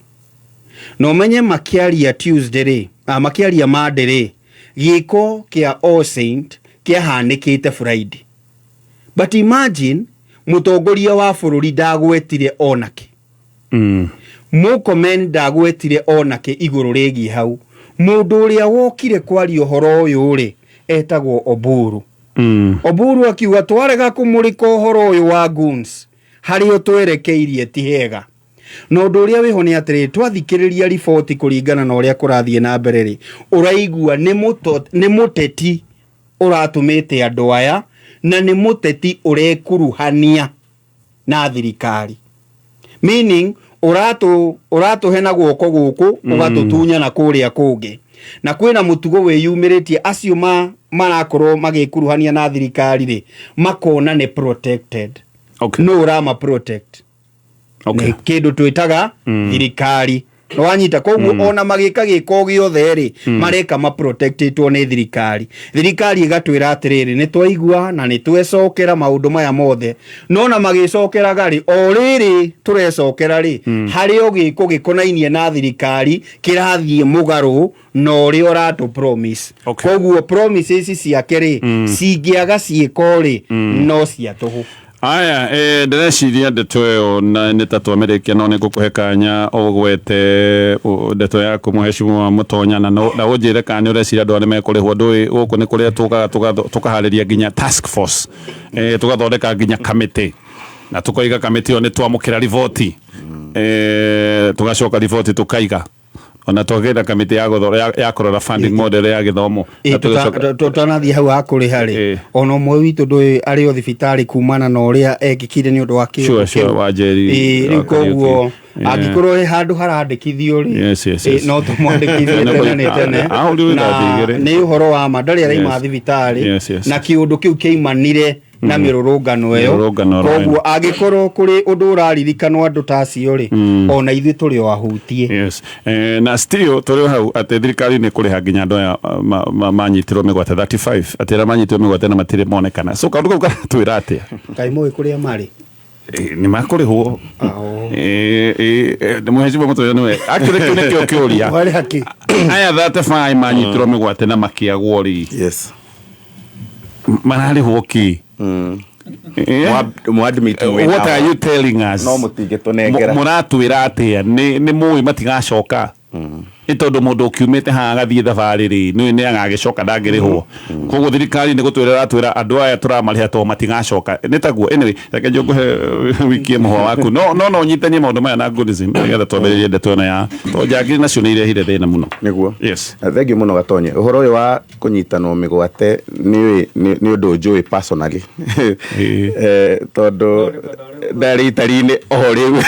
na ũmenye makĩaria Tuesday rĩ, makĩaria Monday rĩ, gĩko kĩa All Saint kĩahanĩkĩte Friday, but imagine mũtongoria wa bũrũri ndagwetire onake, Murkomen ndagwetire onake igũrũ rĩgiĩ hau. Mũndũ ũrĩa wokire kwaria ũhoro ũyũ rĩ, etagwo Oburu. Oburu akiuga twarega kũmũrĩka ũhoro ũyũ wa goons, harĩa twerekeirie ti hega. Na ũndũ ũrĩa wĩho nĩ atĩrĩrĩ, twathikĩrĩria riboti kũringana na ũrĩa kũrathiĩ na mbere rĩ, ũraigua nĩ mũteti ũratũmĩte andũ aya, na nĩ mũteti ũrekuruhania na thirikari, meaning ũratũhe na guoko gũkũ, ũgatũtunya na kũrĩa kũngĩ. Na kwĩna mũtugo wĩyumĩrĩtie, acio marakorwo magĩkuruhania na thirikari rĩ, makona nĩ protected. No ũrama protect nĩ kĩndũ twĩtaga thirikari, wanyita? Koguo ona magĩka gĩko gĩothe rĩ, mareka maprotectĩtwo nĩ thirikari. Thirikari ĩgatwĩra atĩrĩrĩ, nĩ twaigua na nĩ twecokera maũndũ maya mothe, no na magĩcokeraga rĩ, o rĩrĩ tũrecokera rĩ, harĩ o gĩko gĩkonainie na thirikari kĩrathiĩ mũgarũ na ũrĩa ũratũ promise. Koguo promises ciake rĩ, cingĩaga ciĩko rĩ, no cia tũhũ. Aya, ndĩreciria ndeto ĩyo na nĩ ta twamĩrĩkia, no nĩ ngũkũhe kanya ũgwete ndeto yaku, mũhecimiwa Mũtonya, na na ũnjĩre kana nĩ ũreciria andũ arĩa mekũrĩhwo. Ndũĩ gũkũ nĩ kũrĩa tũkaga tũkaharĩria nginya task force, tũgathondeka nginya kamĩtĩ, na tũkoiga kamĩtĩ ĩyo nĩ twamũkĩra riboti, tũgacoka riboti tũkaiga, ona twagĩra kamĩtĩ ya ya kũrora funding model ya gĩthomo. Na Tũtanathiĩ hau hakũrĩha rĩ, ona ũmwe witũ ndũĩ arĩ o thibitarĩ kumana na ũrĩa ekĩkire nĩ ũndũ wa kĩũndũ Sure, kĩu. Wa Njeri. Rĩu Wa Kariuki. Koguo angĩkorwo he handũ harandĩkithio rĩ, Yes. no tũmwandĩkithie tene nĩ tene. Ahũrirwo Na ithathi igĩrĩ. nĩ ũhoro wa ma, ndarĩ araima thibitarĩ, Yes. na kĩũndũ kĩu kĩaimanire na mĩrũrũngano ĩyo. Mĩrũrũngano ĩyo. Koguo angĩkorwo kũrĩ ũndũ ũraririkanwo andũ ta acio rĩ, ona ithuĩ tũrĩ o ahutie. Yes. Na still tũrĩ o hau atĩ thirikari nĩ kũrĩha nginya andũ aya manyitirwo mĩgwate 35, atĩ arĩa manyitirwo mĩgwate na matirĩ monekana, so kaũndũ kau karatwĩra atĩa? Kaĩ mũĩ kũrĩa marĩ? Nĩ makũrĩhwo. Mũhecimiwa Mũtonya, nĩwe actually kĩu nĩkĩo kĩũria. Warĩ haki. Aya 35 manyitirwo mĩgwate na makĩagwo rĩ, mararĩhwo kĩ? What are you telling us? No mũtingĩtũnengera. Mũratwĩra atĩa? Nĩ mũĩ matigacoka, nĩ tondũ mũndũ ũkiumĩte haha agathiĩ thabarĩ rĩ, nĩ nĩ agagĩcoka ndangĩrĩhwo. Koguo thirikari nĩ gũtwĩra ĩratwĩra andũ aya tũramarĩha tondũ matigacoka, nĩ taguo? Anyway, reke njũkũhe wikie mũhwa waku, no nyitanie maũndũ maya na goodism nĩgetha twambĩrĩrie ndeto ĩno ya tondũ njangiri nacio nĩ irehire thĩna mũno. Nĩguo. Yes. Thengiũ mũno, Gatonye. Ũhoro ũyũ wa kũnyitanwo mĩgwate nĩ ũndũ njũĩ personally, tondũ ndarĩ itari-inĩ o rĩu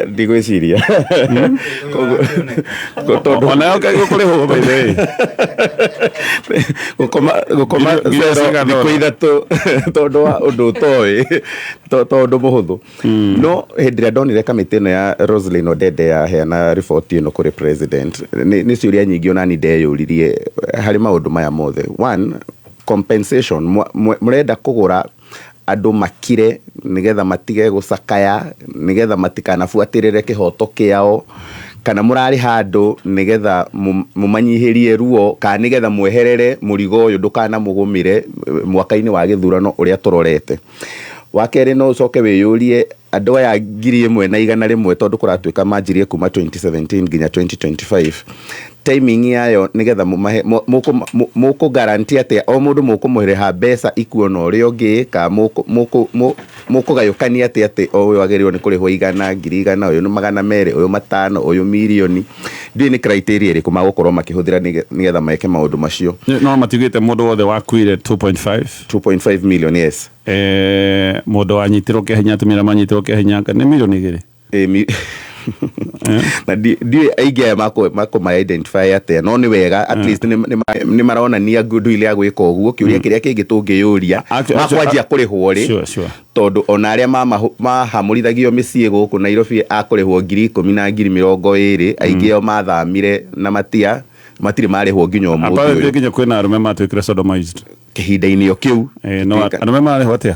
ndigwĩciria. Tondũ Onayo kũrĩhwo, by the way. Gũkoma Nginya cero cigathora. thikũ 3 tondũ wa ũndũ ũtoĩ to ũndũ mũhũthũ. No hĩndĩ ĩrĩa ndonire kamĩtĩ ĩno ya Roslyn Odede yaheana riboti ĩno kũrĩ president, nĩ ciũria nyingĩ onani ndeyũririe harĩ maũndũ maya mothe. One, compensation. Mũrenda kũgũra andũ makire nĩgetha matige gũcakaya, nĩgetha matikanabuatĩrĩre kĩhoto kĩao, kana mũrarĩha andũ nĩgetha mũmanyihĩrie ruo, kana nĩgetha mweherere mũrigo ũyũ ndũkanamũgũmĩre mwaka-inĩ wa gĩthurano ũrĩa tũrorete? Wa kerĩ, no ũcoke wĩyũrie andũ aya 1,100, tondũ kũratuĩka manjirie kuma 2017 nginya 2025, timing yayo nĩgetha mũmahe mũkũ guarantee atĩa o mũndũ mũkũmũrĩha mbeca ikuona ũrĩa ũngĩ, ka mũkũgayũkania atĩa atĩ o ũyũ agĩrĩirwo nĩ kũrĩhwo igana, 100,000, ũyũ nĩ 200, ũyũ 500, ũyũ mirioni? Ndiũĩ nĩ criteria ĩrĩkũ magũkorwo makĩhũthĩra nĩgetha meke maũndũ macio. No matigĩte mũndũ wothe wakuire 2.5. 2.5 million, yes. Mũndũ wanyitirwo kĩahinya, atumia arĩa manyitirwo kĩahinya nĩ mirioni 2. Na ndiũĩ aingĩ aya makũma identify atĩa, no nĩ wega at least nĩ maronania goodwill ya gwĩka ũguo. Kĩũria kĩrĩa kĩngĩ tũngĩyũria, makwanjia kũrĩhwo rĩ? Sure. Tondũ ona arĩa mahamũrithagio mĩciĩ gũkũ Nairobi akũrĩhwo 10,000 na 20,000, aingĩ ao mathamire na matirĩ marĩhwo nginya ũmũthĩ Apparently ũyũ. nginya kwĩna arũme matuĩkire sodomized Kĩhinda-inĩ o kĩu. No arũme marĩhwo atĩa?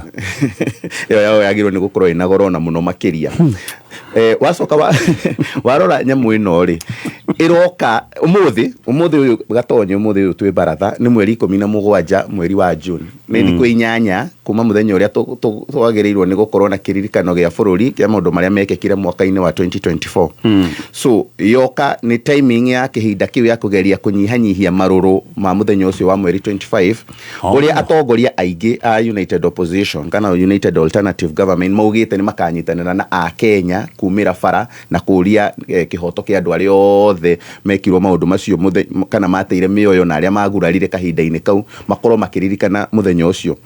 Ĩyo yao yagĩrĩirwo nĩ gũkorwo ĩna goro na mũno makĩria. Wacoka warora nyamũ ĩno rĩ, ĩroka ũmũthĩ ũyũ, Gatonye, ũmũthĩ ũyũ twĩ baratha nĩ mweri 17 mweri wa June, nĩ thikũ 8 kuma mũthenya ũrĩa twagĩrĩirwo nĩ gũkorwo na kĩririkano gĩa bũrũri kĩa maũndũ marĩa mekĩkire mwaka-inĩ wa 2024. So yoka nĩ timing ya kĩhinda kĩu ya kũgeria kũnyihanyihia marũrũ ma mũthenya ũcio wa mweri 25, ũrĩa atongoria aingĩ a United Opposition kana United Alternative Government maugĩte nĩ makanyitanĩra na akenya kumĩra bara na kũria kĩhoto kĩa andũ arĩa othe mekirwo maũndũ macio kana mateire mĩoyo na arĩa magurarire kahinda-inĩ kau, makorwo makĩririkana mũthenya ũcio.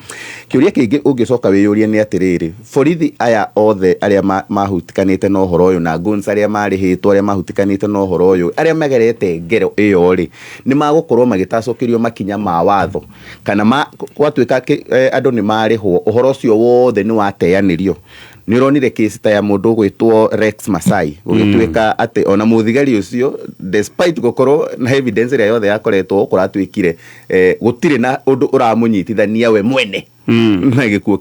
Kĩũria kĩngĩ ũngĩcoka wĩyũrie nĩ atĩrĩrĩ, borithi aya othe arĩa mahutikanĩte na ũhoro ũyũ na guns arĩa marĩhĩtwo, arĩa mahutikanĩte na ũhoro ũyũ, arĩa magerete ngero ĩyo rĩ, nĩ magũkorwo magĩtacũkĩrio makinya ma watho, kana gwatuĩka andũ nĩ marĩhwo, ũhoro ũcio wothe nĩ wateanĩrio? Nĩ ũronire kesi ta ya mũndũ ũgwĩtwo Rex Masai, gũgĩtuĩka atĩ ona mũthigari ũcio, despite gũkorwo na evidence ĩrĩa yothe yakoretwo, kũratuĩkire gũtirĩ na ũndũ ũramũnyitithania we mwene. Na gĩkuũ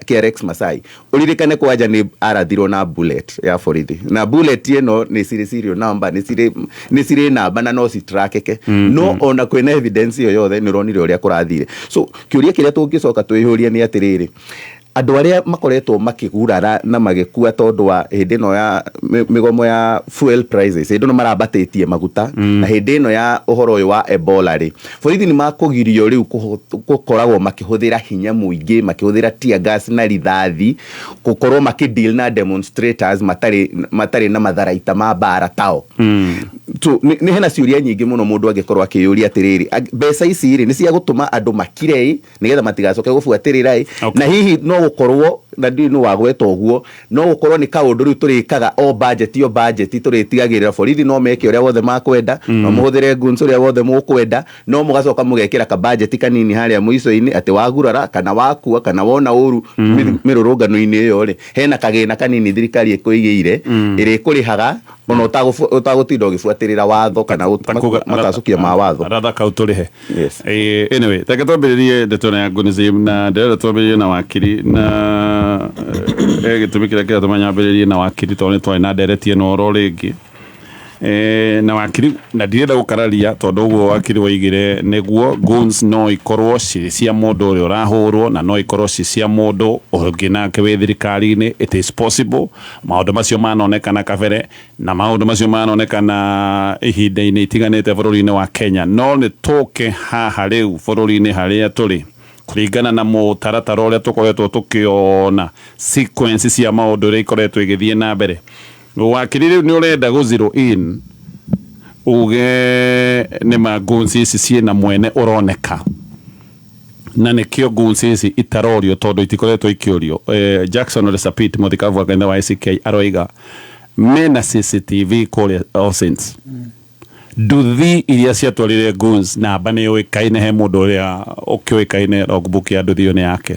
kĩa Rex Masai, ũririkane kwanja nĩ arathirwo na bullet ya borithi, na bullet ĩno nĩ cirĩ serial number, nĩ cirĩ namba na no citrakeke. No ona kwĩna evidence ĩyo yothe, nĩ ũronire ũrĩa kũrathire. So kĩũria kĩrĩa tũngĩcoka twĩyũrie nĩ atĩrĩrĩ, andũ arĩa makoretwo makĩgurara na magĩkua tondũ wa hĩndĩ ĩno ya mĩgomo ya fuel prices, hĩndĩ ĩno marambatĩtie maguta, na hĩndĩ ĩno ya ũhoro ũyũ wa Ebola rĩ, borithi nĩ makũgirio rĩu gũkoragwo makĩhũthĩra hinya mũingĩ, makĩhũthĩra tear gas na rithathi gũkorwo makĩdeal na demonstrators matarĩ na matharaita ma mbara tao. So nĩ hena ciũria nyingĩ mũno mũndũ angĩkorwo akĩyũria atĩrĩrĩ, mbeca ici rĩ, nĩ cia gũtũma andũ makire ĩ nĩgetha matigacoke gũbuatĩrĩra ĩ? Na hihi no gũkorwo na ndiũĩ nĩ wagweta ũguo, no gũkorwo nĩ kaũndũ rĩu tũrĩkaga o budget, o budget tũrĩtigagĩrĩra borithi no meke ũrĩa wothe makwenda, no mũhũthĩre guns ũrĩa wothe mũkwenda, no mũgacoka mũgekĩra ka budget kanini harĩa mũico-inĩ atĩ wagurara kana wakua kana wona ũru mĩrũrũngano-inĩ ĩyo rĩ, hena kagĩna kanini thirikari ĩkũigĩire ĩrĩkũrĩhaga ona ũtagũtinda ũgĩbuatĩrĩra watho kana matacũkia ma watho. Ratha kau tũrĩhe. Anyway, reke twambĩrĩrie ndeto ĩno ya Gunism, na ndĩrenda twambĩrĩrie na wakiri, na gĩtũmi kĩrĩa kĩratũma nyambĩrĩrie na wakiri tondũ nĩ twarĩ na ndereti ĩno oro rĩngĩ na wakiri, na ndirenda gũkararia tondũ ũguo wakiri waigire nĩguo guns no ikorwo cirĩ cia mũndũ ũrĩa ũrahũrwo na no ikorwo ci cia mũndũ ũngĩ nake wĩ thirikari-inĩ. It is possible maũndũ macio manonekana kabere na maũndũ macio manonekana ihinda-inĩ itiganĩte bũrũri-inĩ wa Kenya. No nĩ tũke haha rĩu bũrũri-inĩ harĩa tũrĩ, kũringana na mũtaratara ũrĩa tũkoretwo tũkĩona sequence cia maũndũ ũrĩa ikoretwo igĩthiĩ na mbere, wakiri, rĩu nĩ ũrenda gũ zero in uge nĩ ma guns ici ciĩna mwene ũroneka, na nĩkĩo guns ici itarorio tondũ itikoretwo ikĩũrio. Jackson Ole Sapit, mũthikabu wa kanitha wa ACK, aroiga mena CCTV kũrĩa All Saints, nduthi iria ciatwarire guns namba nĩ yũĩkaine, he mũndũ ũrĩa ũkĩũĩkaine logbook ya nduthi ĩyo nĩ yake.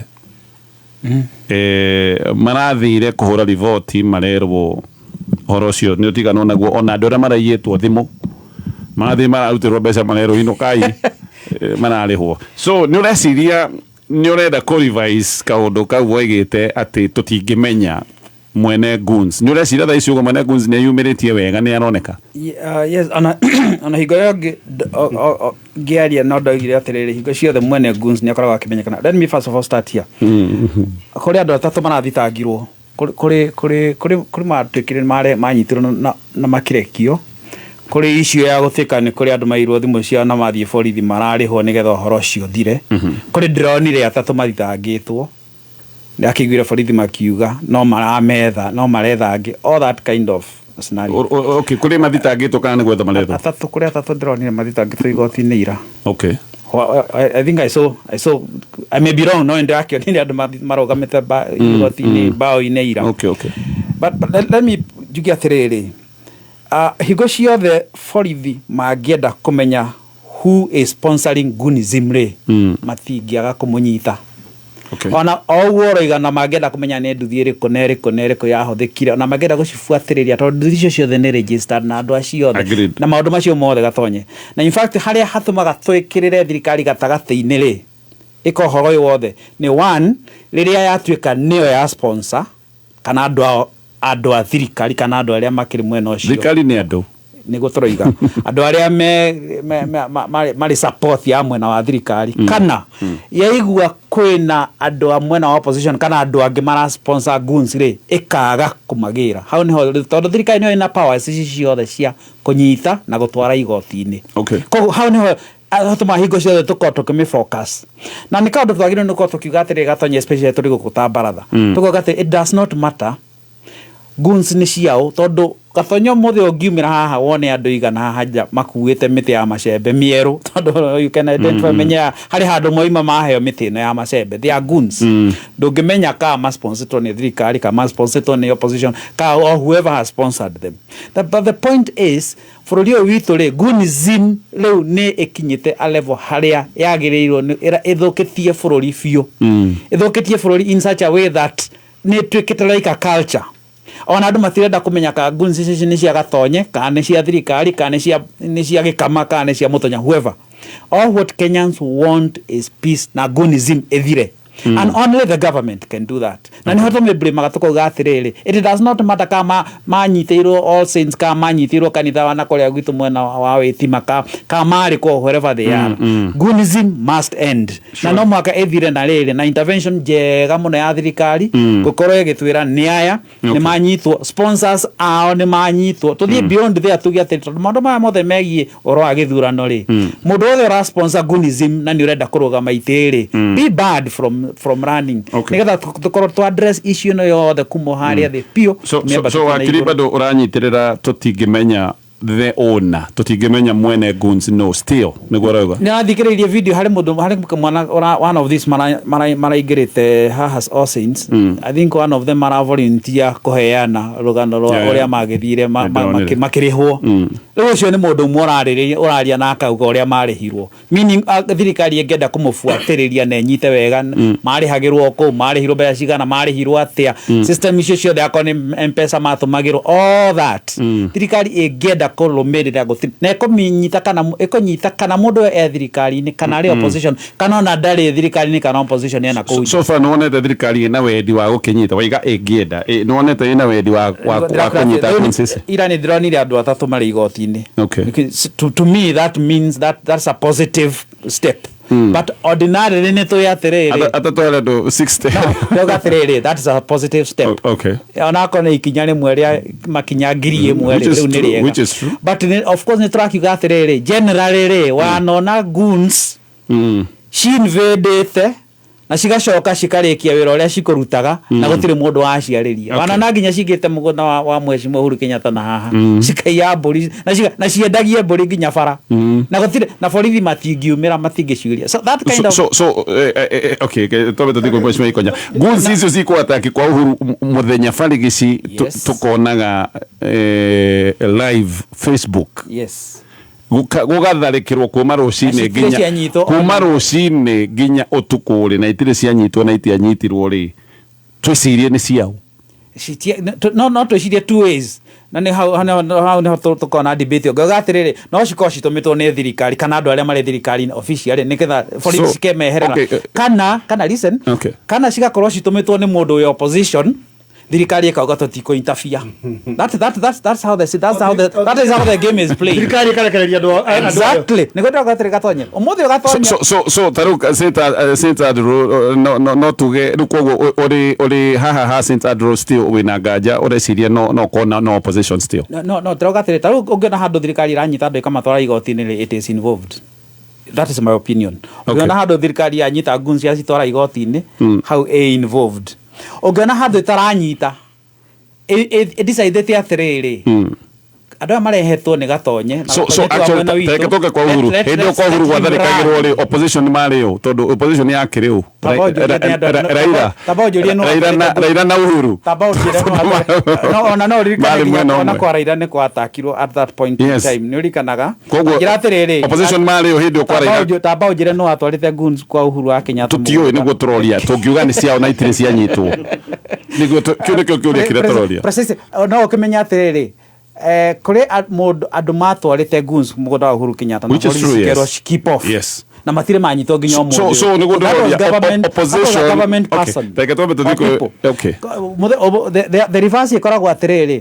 Marathire kũhũra riboti, marerwo ũhoro ũcio nĩ ũtiganwo naguo. Ona andũ arĩa maraiyĩtwo thimũ marathiĩ mararutĩrwo mbeca, marerwo inũkai, mararĩhwo. So nĩ ũreciria nĩ ũrenda kũ revise kaũndũ kau woigĩte atĩ tũtingĩmenya mwene guns? Nĩ ũreciria thaa ici ũguo mwene guns nĩ eyumĩrĩtie wega, nĩ aroneka? Yes, ona hingo ĩyo ngĩaria no ndoigire atĩrĩrĩ, hingo ciothe mwene guns nĩ akoragwo akĩmenyekana. Let me first of all start here. Kũrĩ andũ atatũ marathitangirwo, kũrĩ matuĩkire manyitirwo na makĩrekio. Kũrĩ issue ya gũtuĩka nĩ kũrĩ andũ mairwo thimũ ciao na mathiĩ borithi mararĩhwo nĩgetha ũhoro ũcio ũthire. Kũrĩ ndĩronire atatũ mathitangĩtwo, ndakĩiguire borithi makiuga no marametha, no maretha angĩ, all that kind of scenario. Okay, kũrĩ mathitangĩtwo kana nĩ gwetha marethwo? Atatũ, kũrĩ atatũ ndĩronire mathitangĩtwo igoti-inĩ ira. I think I saw, I may be wrong, no ndĩrakĩonire andũ marũgamĩte igoti-inĩ mbaũ-inĩ ira. But let me njuge atĩrĩrĩ, hingo ciothe borithi mangĩenda kũmenya who is sponsoring Gunism rĩ, matingĩaga kũmũnyita. Ona o ũguo ũroiga, na mangĩenda kũmenya nĩ nduthi ĩrĩkũ na ĩrĩkũ na ĩrĩkũ yahũthĩkire, ona mangĩenda gũcibuatĩrĩria tondũ nduthi icio ciothe nĩ registered na andũ acio othe na maũndũ macio mothe gatonye. Na in fact harĩa hatũmaga twĩkĩrĩre thirikari gatagatĩ-inĩ rĩ, ĩka ũhoro ũyũ wothe nĩ one, rĩrĩa yatuĩka nĩyo ya sponsor kana andũ ao, andũ a thirikari kana andũ arĩa makĩrĩ mwena ũcio. Thirikari nĩ andũ. Nĩguo tũroiga andũ arĩa me, me, me, ma, marĩ, marĩ support ya mwena wa thirikari, kana yaigua kwĩna andũ a mwena wa opposition kana andũ angĩ mara sponsor goons rĩ, ĩkaga kũmagĩra hau nĩho, tondũ thirikari nĩyo ĩna powers ici ciothe cia kũnyita na gũtwara igoti-inĩ. Koguo hau nĩho hatũmaga hingo ciothe tũkorwo tũkĩmĩ focus, na nĩ kaũndũ twagĩrĩirwo nĩ gũkorwo tũkiuga atĩrĩ gatonya, especially tũrĩ gũkũ ta baratha, tũkauga atĩ it does not matter guns nĩ ciao, tondũ gatonya ũmũthĩ ũngiumĩra haha wone andũ igana haha nja makuĩte mĩtĩ ya macembe mĩerũ, tondũ you can identify, menya harĩ handũ moima maheo mĩtĩ ĩno ya macembe, they are goons. Ndũngĩmenya kana masponsortwo nĩ thirikari kana masponsortwo nĩ opposition kana or whoever has sponsored them. But the point is, bũrũri ũyũ witũ rĩ, goonism rĩu nĩ ĩkinyĩte a level harĩa yagĩrĩirwo nĩ ĩthũkĩtie bũrũri biũ. Ĩthũkĩtie bũrũri in such a way that nĩ ĩtuĩkĩte like a culture. Ona andũ matirenda kũmenya kana guns ici nĩ cia gatonye kana nĩ cia thirikari kana nĩ cia gĩkama kana nĩ cia mũtonya, whoever. All what Kenyans want is peace na goonism ĩthire. And only the government can do that. Na nĩho tũmĩblĩmaga tũkauga atĩrĩrĩ, it does not matter ka manyitĩirwo All Saints, ka manyitĩirwo kanitha wa na kũrĩa gwitũ mwena wa wĩtima, ka marĩ kũ wherever they are. Goonism must end. Na no mũhaka ĩthire na rĩrĩ na intervention njega mũno ya thirikari gũkorwo ĩgĩtwĩra nĩ aya nĩ manyitwo, sponsors ao nĩ manyitwo. Tũthiĩ beyond there, tuge atĩ tondũ maũndũ maya mothe megiĩ ũhoro wa gĩthurano rĩ, mũndũ wothe ũra sponsor goonism na nĩ ũrenda kũrũgama itĩ rĩ, be barred from running, nĩgetha tũkorwo tũ address issue ĩno yothe kuma harĩa thĩ biũ. So wakiri, bado ũranyitĩrĩra tũtingĩmenya the owner, tũtingĩmenya mwene goons, no still nĩguo ũrauga? Nĩ athikĩrĩirie video harĩ mũndũ, harĩ mwana one of these maraingĩrĩte haha All Saints. I think one of them mara volunteer kũheana rũgano rwa ũrĩa magĩthire Nĩndĩronire. makĩrĩhwo. Rĩu ũcio nĩ mũndũ ũmwe ũrarĩrĩria, ũraria na akauga ũrĩa marĩhirwo, meaning thirikari ĩngĩenda kũmũbuatĩrĩria na ĩnyite wega, marĩhagĩrwo kũu, marĩhirwo mbeca cigana, marĩhirwo atĩa, system icio ciothe, akorwo nĩ M-Pesa matũmagĩrwo, all that, thirikari ĩngĩenda kũrũmĩrĩra gũtirĩ na ĩkũmĩnyita, kana ĩkũnyita kana mũndũ ũyũ e thirikari-inĩ kana arĩ opposition, kana ona ndarĩ thirikari-inĩ kana opposition ena kũu. So far nĩwonete thirikari ĩna wendi wa gũkĩnyita, waiga ĩngĩenda, nĩwonete ĩna wendi wa kũnyita goons ici? Ira nĩ ndĩronire andũ atatũ marĩ igoti-inĩ. Because to me that means that that's a positive step, but ordinarily nĩ tũĩ atĩrĩrĩ, Atatũ harĩ andũ 60. Ndauga atĩrĩrĩ, that is a positive step. Onakorwo nĩ ikinya rĩmwe rĩa makinya 1000 Which rĩ, is rĩu nĩ true, rĩega. which is true. But of course nĩ tũrakiuga atĩrĩrĩ, generally rĩ, wanona goons cinvĩndĩte na cigacoka cikarĩkia wĩra ũrĩa cikũrutaga na gũtirĩ mũndũ waciarĩria. Wanona nginya cingĩte mũgũnda wa mheshimiwa Uhuru Kenyatta na haha, cikaiya mbũri na ciendagie mbũri nginya bara, na gũtirĩ na borithi matingiumĩra, matingĩciũria. So that kind of So okay, twambe tũthiĩ kwĩ mheshimiwa Ikonya. Goons icio cikũ-attack kwa Uhuru mũthenya barigici, tũkonaga live Facebook, gũgatharĩkĩrwo kuma rũcinĩ Na citirĩ nginya cianyitwo. Kuma rũcinĩ nginya ũtukũ rĩ, na itirĩ cianyitwo na itianyitirwo rĩ, twĩcirie nĩ ciao? No twĩcirie two ways, na nĩ hau nĩho tũkona debate. Ngauga atĩrĩrĩ, no cikorwo citũmĩtwo nĩ thirikari kana andũ arĩa marĩ thirikari-inĩ officially nĩgetha borithi cikemeherera, kana listen, kana cigakorwo citũmĩtwo nĩ mũndũ wĩ opposition, thirikari ĩkauga tũtikũ interfere. That is how the game is played. Thirikari ĩkarekereria andũ ayo. Exactly, nĩguo ndĩrauga atĩrĩ, gatonye ũmũthĩ ũgatonye. So tarĩu St Andrew, no tuge rĩu koguo ũrĩ haha ha St Andrew still wĩna nganja, ũreciria no kona no opposition still? No, ndĩrauga atĩrĩ, tarĩu ũngĩona handũ thirikari ĩranyita andũ ĩkamatwara igoti-inĩ rĩ, it is involved. That is my opinion. Ũngĩona handũ thirikari yanyita goons yacitwara igoti-inĩ, hau ĩ involved. Ũngĩona handũ ĩtaranyita, ĩdecidĩte atĩrĩrĩ, andũ aya marehetwo nĩ gatonye na So Gatonye ti wa actually mwena witũ. Reke tũke kwa Uhuru. Let- Hĩndĩ ĩyo let's kwa Uhuru let him gwatharĩkagĩrwo run. rĩ, opposition marĩ ũ? Tondũ opposition yakĩrĩ ũ? Tamba ũnjũrie nĩ andũ- Raila tamba ũnjũrie nũ Raila na watharĩkagĩrwo. Raila na Uhuru Tamba ũnjĩre no ona no ũririkane Marĩ nginya mwena ona ũmwe. kwa Raila nĩ kwatakirwo at that point in time, nĩ ũririkanaga? Koguo, Njĩra atĩrĩrĩ, opposition marĩ ũ hĩndĩ ĩyo kwa Raila? Tamba ũnjĩre nũ watwarĩte goons kwa Uhuru wa Kenyatta? Tũtiũĩ, nĩguo tũroria. Tũngiuga nĩ ciao na itirĩ cianyitwo, nĩguo kĩu nĩkĩo kĩũria kĩrĩa tũroria. Precisely. No ũkĩmenya atĩrĩrĩ, kũrĩ mũndũ andũ matwarĩte goons mũgũnda wa Uhuru Kenyatta na Which is borithi true, cikerwo yes. keep off, na matirĩ manyitwo nginya ũmũthĩ. So nĩguo That was ndĩroria government- that was a opposition government okay person reke twambe tũthiĩ or people. okay. The reverse ĩkoragwo atĩrĩrĩ,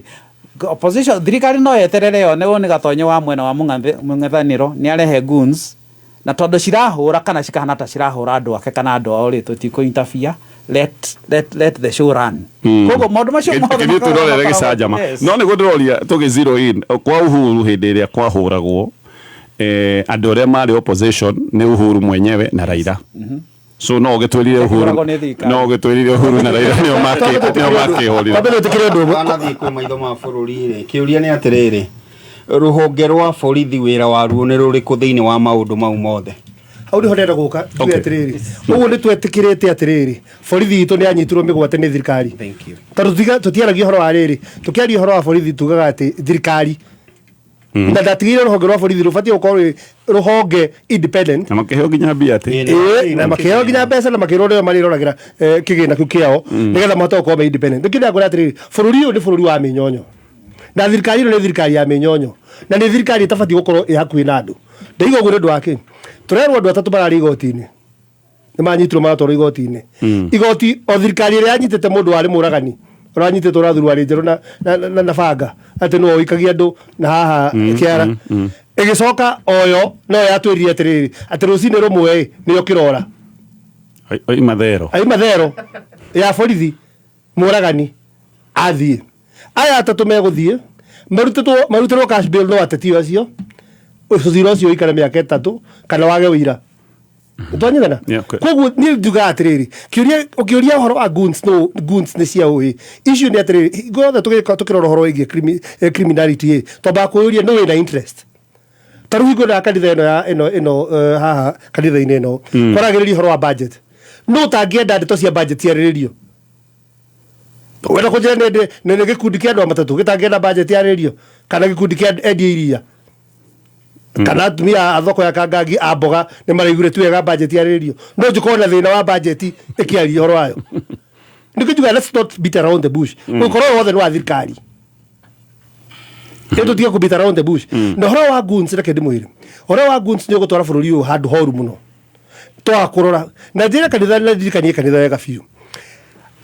opposition, thirikari no yeterere yone ũyũ nĩ gatonye wa mwena wa mũng'ethanĩro nĩ arehe goons, na tondũ cirahũra kana cikahana ta cirahũra andũ ake kana andũ ao rĩ, tũtikũ interfere, let the show run. Koguo maũndũ macio mothe Kĩthiĩ twĩrorere makoragwo- gĩcanjama. No nĩguo ndĩroria, tũgĩ zero in kwa Uhuru, hĩndĩ ĩrĩa kwahũragwo, andũ arĩa marĩ opposition nĩ Uhuru mwenyewe na Raila. So no ũgĩtwĩrire Uhuru Yakĩhũragwo nĩ thirikari. No ũgĩtwĩrire Uhuru na Raila nĩo makĩhũrire. Kwambere wĩtĩkĩre ũndũ ũmwe. Wanathiĩ kwĩ maitho ma bũrũri rĩ, kĩũria nĩ atĩrĩrĩ, rũhonge rwa borithi wĩra waruo nĩ rũrĩkũ thĩinĩ wa maũndũ mau mothe? Hau niho ndĩrenda gũka njuge atĩrĩrĩ, ũguo nĩ twetĩkĩrĩte atĩrĩrĩ, borithi itũ nĩ yanyitirwo mĩgwate nĩ thirikari, tondũ tũtiaragia ũhoro wa rĩrĩ, tũkĩaria ũhoro wa borithi tugaga atĩ thirikari, na ndatigĩire rũhonge rwa borithi rũbatiĩ gũkorwo rwĩ rũhonge independent. Na makĩheo nginya mbia atĩ. Ĩĩ, na makĩheo nginya mbeca na makĩrwo nĩo marĩroragĩra kĩgĩna kĩu kĩao nĩgetha mahote gũkorwo me independent. Nĩkĩo ndĩrakwĩra atĩrĩrĩ, bũrũri ũyũ nĩ bũrũri wa mĩnyonyo, na thirikari ĩno nĩ thirikari ya mĩnyonyo, na nĩ thirikari ĩtabatiĩ gũkorwo ĩ hakuhĩ na andũ. Ndaiga ũguo nĩ ũndũ wa kĩ? Tũrerwo andũ atatũ mararĩ igoti-inĩ. Nĩ manyitirwo maratwarwo igoti-inĩ. Igoti o thirikari ĩrĩa yanyitĩte mũndũ warĩ mũragani ũranyitĩtwo na thuruarĩ njerũ na banga atĩ nĩwe ũikagia andũ na haha kĩara. Ĩgĩcoka oyo no yatwĩrire atĩrĩrĩ, atĩ rũcinĩ rũmwe ĩ nĩyo kĩrora. Oima thero. Aima thero ya borithi mũragani athiĩ. Aya atatũ megũthiĩ marutĩtwo marutĩrwo cash bail no ateti acio cira ũcio ũikare mĩaka 3 kana wage ũira. Twanyitana? Yeah, okay. Koguo niĩ njugaga atĩrĩrĩ, kĩũria ũkĩũria ũhoro wa goons, no goons nĩ cia ũĩ. Issue nĩ atĩrĩrĩ, hingo yothe tũgĩka tũkĩrora ũhoro wĩgiĩ criminality ĩ, twambaga kwĩyũria nũ wĩna interest. Ta rĩu hingo ĩno ya kanitha ĩno ya ĩno ĩno haha kanitha-inĩ ĩno, kwaragĩrĩria ũhoro wa budget. Nũ ũtangĩenda ndeto cia budget ciarĩrĩrio? Wenda kũnjĩra nĩ gĩkundi kĩa andũ a matatũ gĩtangĩenda budget yarĩrĩrio, kana gĩkundi kĩa endia iria, kana atumia a thoko ya Kangangi a mboga nĩ maraiguire ti wega budget yarĩrĩrio. No njũkorwo na thĩna wa budget ĩkĩaria ũhoro wayo. Nĩkĩo njugaga let's not beat around the bush. Ũkorwo wothe nĩ wa thirikari. Ĩ tũtige kũ beat around the bush. Na ũhoro wa goons, reke ndĩmwĩre, ũhoro wa goons nĩ ũgũtwara bũrũri ũyũ handũ horu mũno. Twaga kũrora na njĩre kanitha na ndirikanie kanitha wega biũ.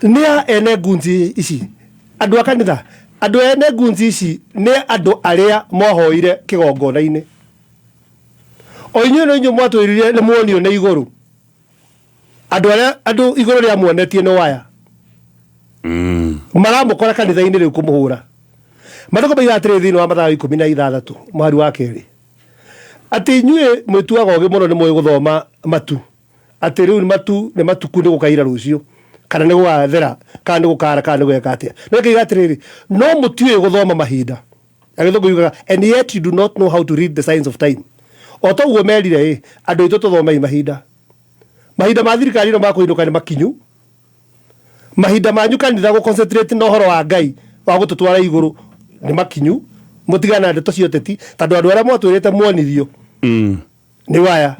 Nĩ a ene goons ici, andũ a kanitha, andũ ene goons ici nĩ andũ arĩa mwahoire kĩgongona-inĩ. O inyuĩ no inyuĩ mwatwĩrire nĩ muonio nĩ igũrũ. Andũ arĩa andũ igũrũ rĩa muonetie nĩ waya. Maramũkora kanitha-inĩ rĩu kũmũhũra. Maandĩko moigaga atĩrĩrĩ thĩinĩ wa Mathayo 16 mũhari wa 2, atĩ inyuĩ mwĩtuaga ũgĩ mũno nĩ mũĩ gũthoma matu, atĩ rĩu matu nĩ matuku nĩ gũkaira rũciũ, kana nĩ gũgathera, kana nĩ gũkara, kana nĩ gweka atĩa. No ĩkĩiga atĩrĩrĩ, no mũtiũĩ gũthoma mahinda. Na gĩthũngũ yugaga, and yet you do not know how to read the signs of time. O toguo merire ĩ, andũ aitũ tũthomei mahinda. Mahinda ma thirikari ĩno ma kũinũka nĩ makinyu. Mahinda manyu kanitha gũ concentrate na ũhoro wa Ngai wa gũtũtwara igũrũ nĩ makinyu. Mũtigane na ndeto cia ũteti, tondũ andũ arĩa mwatwĩrĩte muonirio nĩ waya.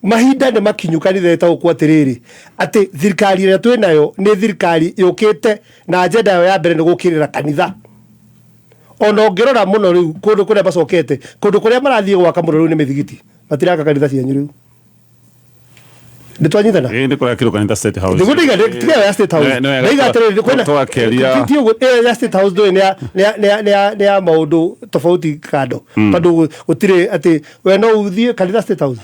Mahinda nĩ makinyu kanitha ĩtaũkwo atĩrĩrĩ, atĩ thirikari ĩrĩa twĩ nayo nĩ thirikari yũkĩte na agenda yayo ya mbere nĩ gũkĩrĩra kanitha. Ona ũngĩrora mũno rĩu kũndũ kũrĩa macokete, kũndũ kũrĩa marathiĩ gwaka mũno rĩu nĩ mĩthigiti, matiraka kanitha cianyu rĩu. Nĩ twanyitana? Ĩĩ, nĩ kũrakirwo kanitha State House. Nĩguo ndaiga, tiga ĩyo ya State House. Nĩ wega Ndaiga atĩrĩrĩ, kwĩna twakeria. ti ũguo, ĩyo ya State House ndũĩ nĩ ya maũndũ tofauti kando. Tondũ gũtirĩ atĩ we no ũthiĩ kanitha State House.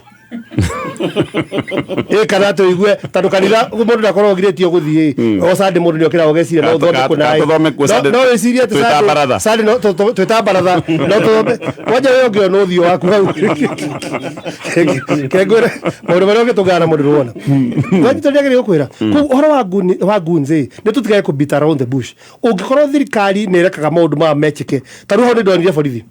Ĩ kana tũigue tondũ kanitha mũndũ ndakoragwo ũgirĩtio gũthiĩ. O Sunday mũndũ nĩokĩraga ũgeciria no ũthome kũna ĩ. Tũthome kuo Sunday. No wĩcirie atĩ Twĩ ta Sunday- baratha. Sunday no twĩ ta baratha. No tũthome. Kwanja we ũngĩona ũthiũ waku hau. Kengwĩre maũndũ marĩa ũngĩtũngana namo ndũrona. Twanyita nĩagĩrĩire gũkwĩra. Koguo ũhoro wa nguni wa goons ĩ, nĩ tũtigage kũ beat around the bush. Ũngĩkorwo thirikari nĩ ĩrekaga maũndũ maya mekĩke, ta rĩu hau nĩ ndonire borithi.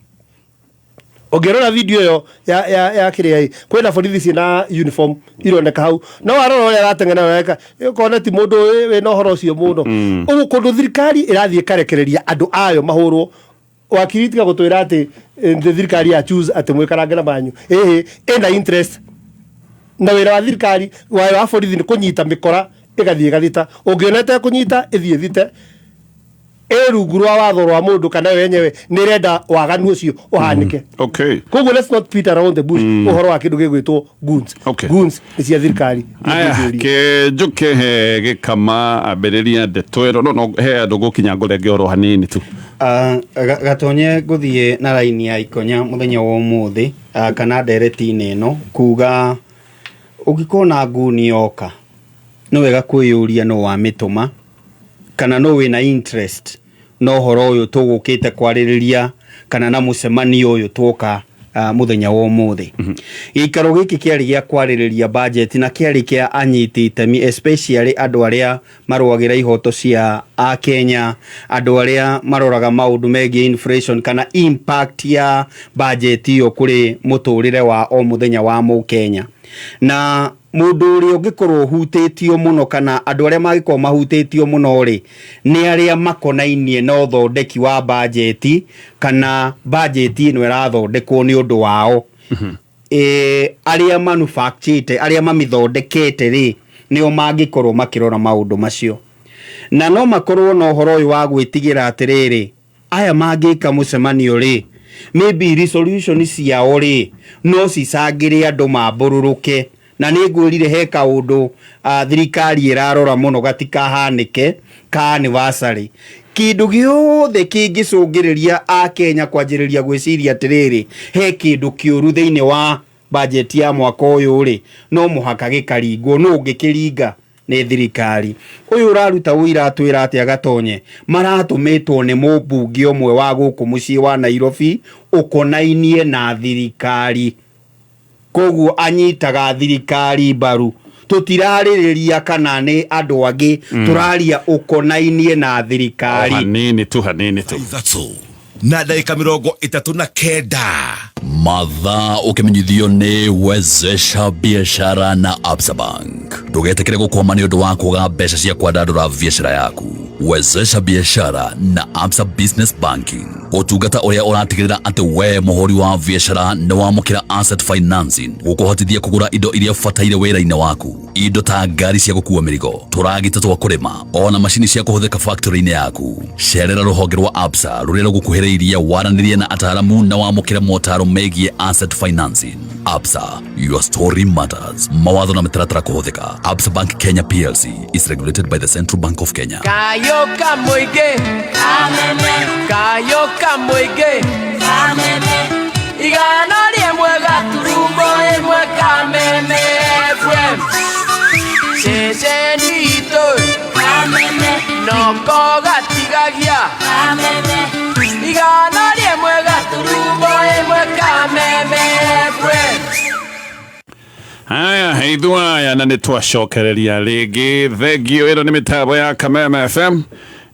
Ũngĩrora video ĩyo ya kĩrĩa ĩ, kwĩna borithi ciĩna uniform ironeka hau. No warora ũrĩa arateng'era ũreka, ũkona ti mũndũ wĩna ũhoro ũcio mũno. Ũguo kũndũ thirikari ĩrathiĩ ĩkarekereria andũ ayo mahũrwo. Wakiri tiga gũtwĩra atĩ thirikari ya choose atĩ mwĩkarange na manyu. Ĩhĩ, ĩna interest. Na wĩra wa thirikari, wa borithi nĩ kũnyita mĩkora ĩgathiĩ ĩgathita. Ũngĩona ĩtekũnyita ĩthiĩ ĩthite. Ĩ rungu rwa watho rwa mũndũ kana yo yenyewe nĩ ĩrenda waganu ũcio ũhanĩke. Koguo let's not beat around the bush ũhoro wa kĩndũ gĩgwĩtwo goons. Goons nĩ cia thirikari. Aya, kĩnjũke he gĩkama ambĩrĩria ndeto ĩno no he andũ gũkinya ngũrenge oro hanini tu. Gatonye ngũthiĩ na raini ya ikonya mũthenya wa ũmũthĩ, kana ndereti-inĩ ĩno kuga ũngĩkorwo na nguni yoka nĩ wega kwĩyũria nũ wamĩtũma kana nũ wĩna interest na ũhoro ũyũ tũgũkĩte kwarĩrĩria kana na mũcemanio ũyũ twoka mũthenya wa ũmũthĩ. Gĩikaro gĩkĩ kĩarĩ gĩa kwarĩrĩria budget na kĩarĩ kĩa anyiti itemi especially andũ arĩa marũagĩra ihoto cia Akenya, andũ arĩa maroraga maũndũ megiĩ inflation kana impact ya budget ĩyo kũrĩ mũtũrĩre wa o mũthenya wa mũkenya. Na mũndũ ũrĩa ũngĩkorwo ũhutĩtio mũno kana andũ arĩa mangĩkorwo mahutĩtio mũno rĩ, nĩ arĩa makonainie na ũthondeki wa bajeti kana bajeti ĩno ĩrathondekwo nĩ ũndũ wao. Arĩa manufacturĩte, arĩa mamĩthondekete rĩ, nĩo mangĩkorwo makĩrora maũndũ macio. Na no makorwo na ũhoro ũyũ wa gwĩtigĩra atĩrĩrĩ, aya mangĩka mũcemanio rĩ, maybe resolution ciao rĩ, no cicangĩre andũ mambũrũrũke Na nĩ ngwĩrire he kaũndũ thirikari ĩrarora mũno gatikahanĩke ka anniversary. Kĩndũ gĩothe kĩngĩcũngĩrĩria akenya kwanjĩrĩria gwĩciria atĩrĩrĩ, he kĩndũ kĩũru thĩinĩ wa budget ya mwaka ũyũ rĩ, no mũhaka gĩkaringwo. Nũ ũngĩkĩringa? Nĩ thirikari. Ũyũ ũraruta ũira atwĩra atĩa Gatonye? Maratũmĩtwo nĩ mũmbunge ũmwe wa gũkũ mũciĩ wa Nairobi ũkonainie na thirikari, koguo anyitaga thirikari mbaru. Tũtirarĩrĩria kana nĩ andũ angĩ, tũraria ũkonainie na thirikari. Hanini tu, hanini tu. 3 na ndagĩka 39. Mathaa ũkĩmenyithio nĩ Wezesha Biashara na Absa Bank. Ndũgetĩkĩre gũkwama nĩ ũndũ wa kwaga mbeca cia kwandandũra biashara yaku. Wezesha Biashara na Absa Business Banking, ũtungata ũrĩa ũratigĩrĩra atĩ we mũhũri wa biashara nĩ wamũkĩra asset financing gũkũhotithia kũgũra indo iria ũbataire wĩra-inĩ waku, indo ta ngari cia gũkua mĩrigo, tũragita twa kũrĩma, ona macini cia kũhũthĩka factory-inĩ yaku. Cerera rũhonge rwa Absa rũrĩa rũgũkuhĩrĩirie, waranĩrie na ataaramu na wamũkĩre motaro megiĩ asset financing. Absa, your story matters. Mawatho na mĩtaratara kũhũthĩka. Absa Bank Kenya PLC is regulated by the Central Bank of Kenya. Kayo kamũingĩ, kayo kamũingĩ, 101.1 Kameme FM, ceceni itũ noko gatigagia, 101.1 Kameme FM. Haya, ithuaya na nĩ twacokereria rĩngĩ. Thengio, ĩno nĩ mĩtambo ya Kameme FM.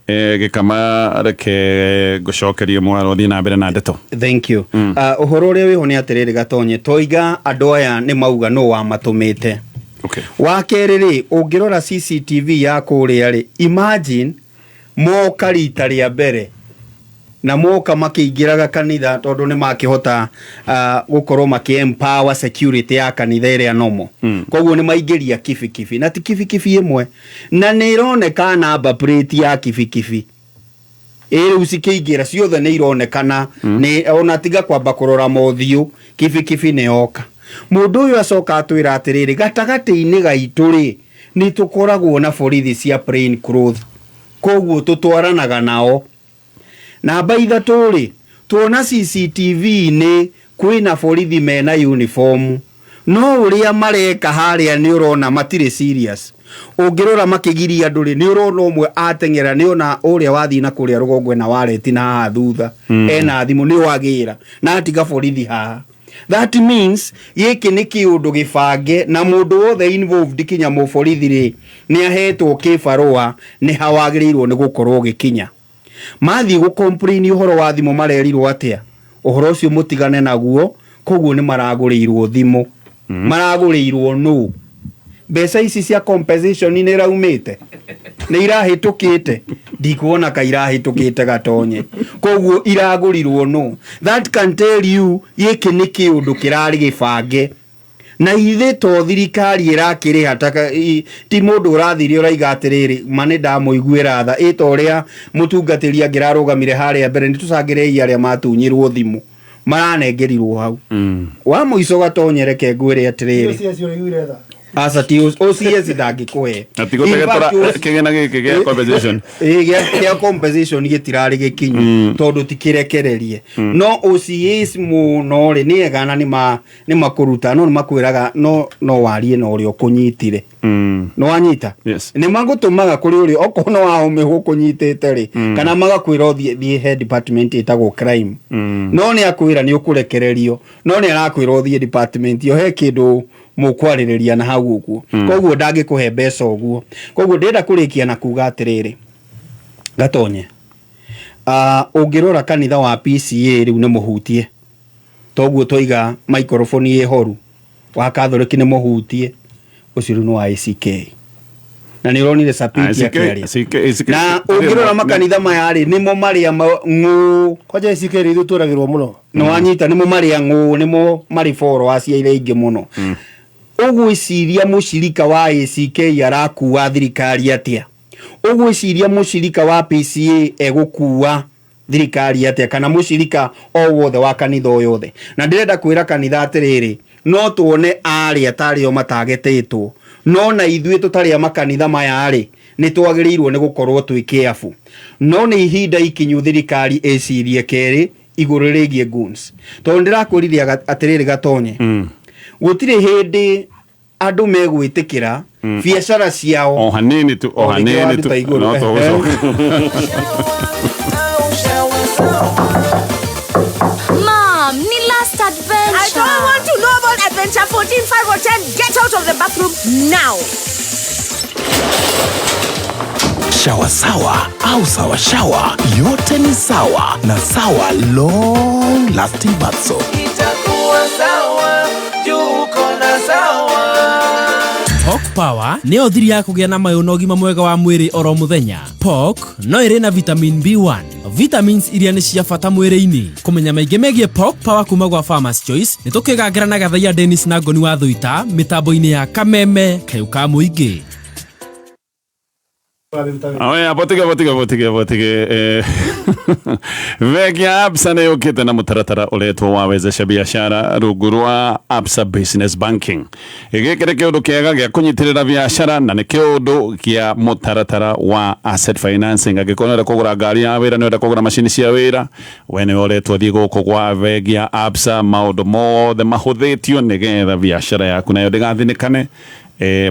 Gĩkama, reke ngũcokerie mwaro, thiĩ na mbere na ndeto. Thank you. Ũhoro ũrĩa wĩho nĩ atĩrĩrĩ Gatonye, toiga andũ aya nĩ mauga nũ wamatũmĩte. Wa kerĩ rĩ, ũngĩrora CCTV ya kũrĩa rĩ, imagine moka rita rĩa mbere na moka makĩingĩraga kanitha, tondũ nĩ makĩhota gũkorwo makĩ empower security ya kanitha ĩrĩa nomo. Koguo nĩ maingĩria kibikibi, na ti kibikibi ĩmwe, na nĩ ĩroneka number plate ya kibikibi ĩ rĩu cikĩingĩra ciothe nĩ ironekana. Nĩ ona tiga kwamba kũrora mothiũ, kibikibi nĩ yoka. Mũndũ ũyũ acoka atwĩra atĩrĩrĩ, gatagatĩ-inĩ gaitũ rĩ, nĩ tũkoragwo na borithi cia plain clothes, koguo tũtwaranaga nao. Namba 3 rĩ, tuona CCTV-inĩ kwĩna borithi mena uniform, no ũrĩa mareka harĩa nĩ ũrona matirĩ serious. Ũngĩrora makĩgiria andũ rĩ, nĩ ũrona ũmwe ateng'era, nĩ ona ũrĩa wathiĩ na kũrĩa rũgongo ena wareti na haha thutha, ena thimũ nĩ wagĩra na atiga borithi haha. That means gĩkĩ nĩ kĩũndũ gĩbange, na mũndũ wothe involved kinya mũborithi rĩ, nĩ ahetwo kĩbarũa nĩ ha wagĩrĩirwo nĩ gũkorwo gĩkinya. Mathiĩ gũ complain ũhoro wa thimũ, marerirwo atĩa? Ũhoro ũcio mũtigane naguo. Koguo nĩ maragũrĩirwo thimũ. Maragũrĩirwo nũ? Mbeca ici cia compensation nĩ iraumĩte, nĩ irahĩtũkĩte? Ndikuona ka irahĩtũkĩte Gatonye. Koguo iragũrirwo nũ? That can tell you gĩkĩ nĩ kĩũndũ kĩrarĩ gĩbange, na ithe to thirikari ĩrakĩrĩha ti mũndũ ũrathire ũraiga atĩrĩrĩ, ma nĩ ndamũiguĩra tha, ĩ ta ũrĩa mũtungatĩri angĩrarũgamire harĩa mbere, nĩ tũcangĩrei arĩa matunyirwo thimũ, maranengerirwo hau. Wa mũico Gatonye, reke ngwĩre atĩrĩrĩ, OCS ũraiguire tha? Aca, ti OCS ndangĩkũhe. Na ti gũtegetora kĩgĩna gĩkĩ gĩa compensation. Ĩ, gĩa compensation gĩtirarĩ gĩkinyu, tondũ ti kĩrekererie. No OCS mũno rĩ, nĩ ega na nĩ makũruta, no nĩ makwĩraga no warie na ũrĩa ũkũnyitire. Nĩ wanyita? Yes. Nĩ magũtũmaga kũrĩ ũrĩa okorwo no wahome gũkũnyitĩte rĩ, kana magakwĩra ũthiĩ thiĩ he department ĩtagwo crime. No nĩ akwĩra nĩ ũkũrekererio, no nĩ arakwĩra ũthiĩ department ĩyo, he kĩndũ mũkwarĩrĩria na hau ũguo. Koguo ndangĩkũhe mbeca ũguo. Koguo ndĩrenda kũrĩkia na kuga atĩrĩrĩ Gatonye, ũngĩrora kanitha wa PCA rĩu nĩ mũhutie, toguo twaiga microphone ĩ horu, wa Catholic nĩ mũhutie, ũcio rĩu nĩ wa ACK, na nĩ ũronire Sapiti ACK, akĩaria. ACK, ACK. Na ũngĩrora makanitha maya rĩ, nĩmo marĩa ng'ũ. Kwanja ACK rĩ, ithuĩ tũragĩrwo mũno. Nĩ wanyita, nĩmo marĩa ng'ũ, nĩmo marĩ followers iria aingĩ mũno. Ũgwĩciria mũcirika wa ACK arakua thirikari atĩa? Ũgwĩciria mũcirika wa PCA egũkua thirikari atĩa? Kana mũcirika o wothe wa kanitha o yothe? Na ndĩrenda kwĩra kanitha atĩrĩrĩ, No tuone arĩa tarĩ o matagetĩtwo, no na ithuĩ tũtarĩ a makanitha maya rĩ, nĩ twagĩrĩirwo nĩ gũkorwo twĩ careful. No nĩ ihinda ikinyu thirikari ĩcirie kerĩ igũrũ rĩgiĩ goons, tondũ ndĩrakwĩrire atĩrĩrĩ Gatonye, gũtirĩ hĩndĩ andũ megwĩtĩkĩra biacara ciao. O hanini tu, o O rĩngĩ hanini tu. waruta igũrũ. No tũgũcoka. Mom, ni last adventure. I don't want to know about adventure 14, 5 or 10. Get out of the bathroom now. Shawa sawa au sawa shawa, yote ni sawa na Sawa Long Lasting Bath Soap. Itakuwa sawa juu uko na sawa. Pork Power nĩyo thiri ya kũgĩa na mayũ na ũgima mwega wa mwĩrĩ oro mũthenya. Pork no ĩrĩ na vitamin B1, vitamins iria nĩ cia bata mwĩrĩ-inĩ. Kũmenya maingĩ megiĩ Pork Power kuma gwa Farmers Choice nĩ tũkĩgangĩra na Gathaiya Dennis na Ngoni wa Thuita mĩtambo-inĩ ya Kameme kayũ ka mũingĩ. Oya, botige botige botige botige. Bengi ya Absa nĩ yũkĩte na mũtaratara ũretwo wa wezesha biashara rungu rwa Absa Business Banking. Gĩkĩ nĩ kĩũndũ kĩega gĩa kũnyitĩrĩra biashara na nĩ kĩũndũ kĩa mũtaratara wa asset financing. Angĩkorwo nĩ ũrenda kũgũra ngari ya wĩra, nĩ ũrenda kũgũra macini cia wĩra, we nĩwe ũretwo thiĩ gũkũ gwa bengi ya Absa. Maũndũ mothe mahũthĩtio nĩgetha biashara yaku nayo ndĩgathinĩkane.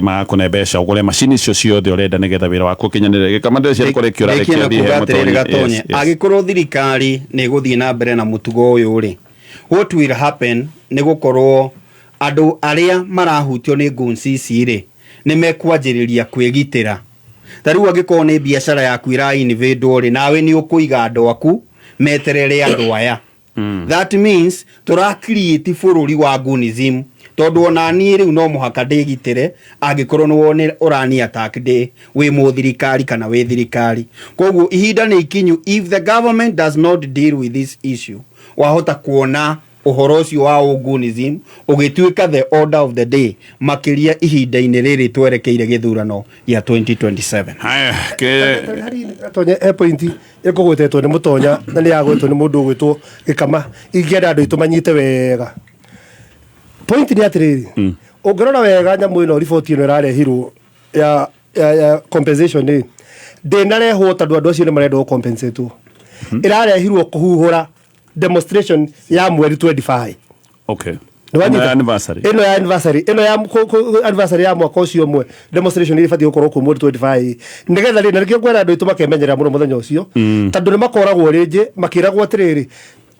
Magakũne mbeca ũgũre macini icio ciothe ũrenda nĩgetha wĩra waku ũkinyanĩre. Gĩkama ndĩreciria kũrĩ kĩũra Ndĩkie na reke kuga thiĩ he atĩrĩrĩ Mũtonyi. Gatonye, Yes, yes. angĩkorwo thirikari nĩ ĩgũthiĩ na mbere na mũtugo ũyũ rĩ, what will happen nĩ gũkorwo andũ arĩa marahutio nĩ goons ici rĩ, nĩ mekwanjĩrĩria kwĩgitĩra. Ta rĩu angĩkorwo nĩ biacara yaku ĩra-invadwo rĩ, nawe nĩ ũkũiga andũ aku meterere andũ aya. That means tũra create bũrũri wa goonism, tondũ ona niĩ rĩu no mũhaka ndĩgitĩre angĩkorwo nĩ wone ũrani attack ndĩ wĩ mũthirikari kana wĩ thirikari. Koguo ihinda nĩ ikinyu, if the government does not deal with this issue, wahota kuona ũhoro ũcio wa ũgunism ũgĩtuĩka the order of the day, makĩria ihinda-inĩ rĩrĩ twerekeire gĩthurano gĩa 2027. Haya, ke Gatonye, he point ĩkũgwetetwo nĩ Mũtonya na nĩ yagwetwo nĩ mũndũ ũgwĩtwo Gĩkama, ingĩenda andũ aitũ manyite wega. Point nĩ atĩrĩrĩ, ũngĩrora wega nyamũ ĩno, riboti ĩno ĩrarehirwo ya compensation rĩ, ndĩnarehwo tondũ andũ acio nĩ marendwo gũcompensatwo. Ĩrarehirwo kũhuhũra demonstration ya mweri 25. Nĩwanyita? Ĩno ya anniversary. Ĩno ya anniversary, ĩno ya anniversary ya mwaka ũcio ũmwe, demonstration ĩrĩa ĩbatiĩ gũkorwo kuo mweri 25, nĩgetha rĩ, na nĩkĩo ngwenda andũ aitũ makemenyerera mũno mũthenya ũcio, tondũ nĩ makoragwo rĩngĩ makĩragwo atĩrĩrĩ,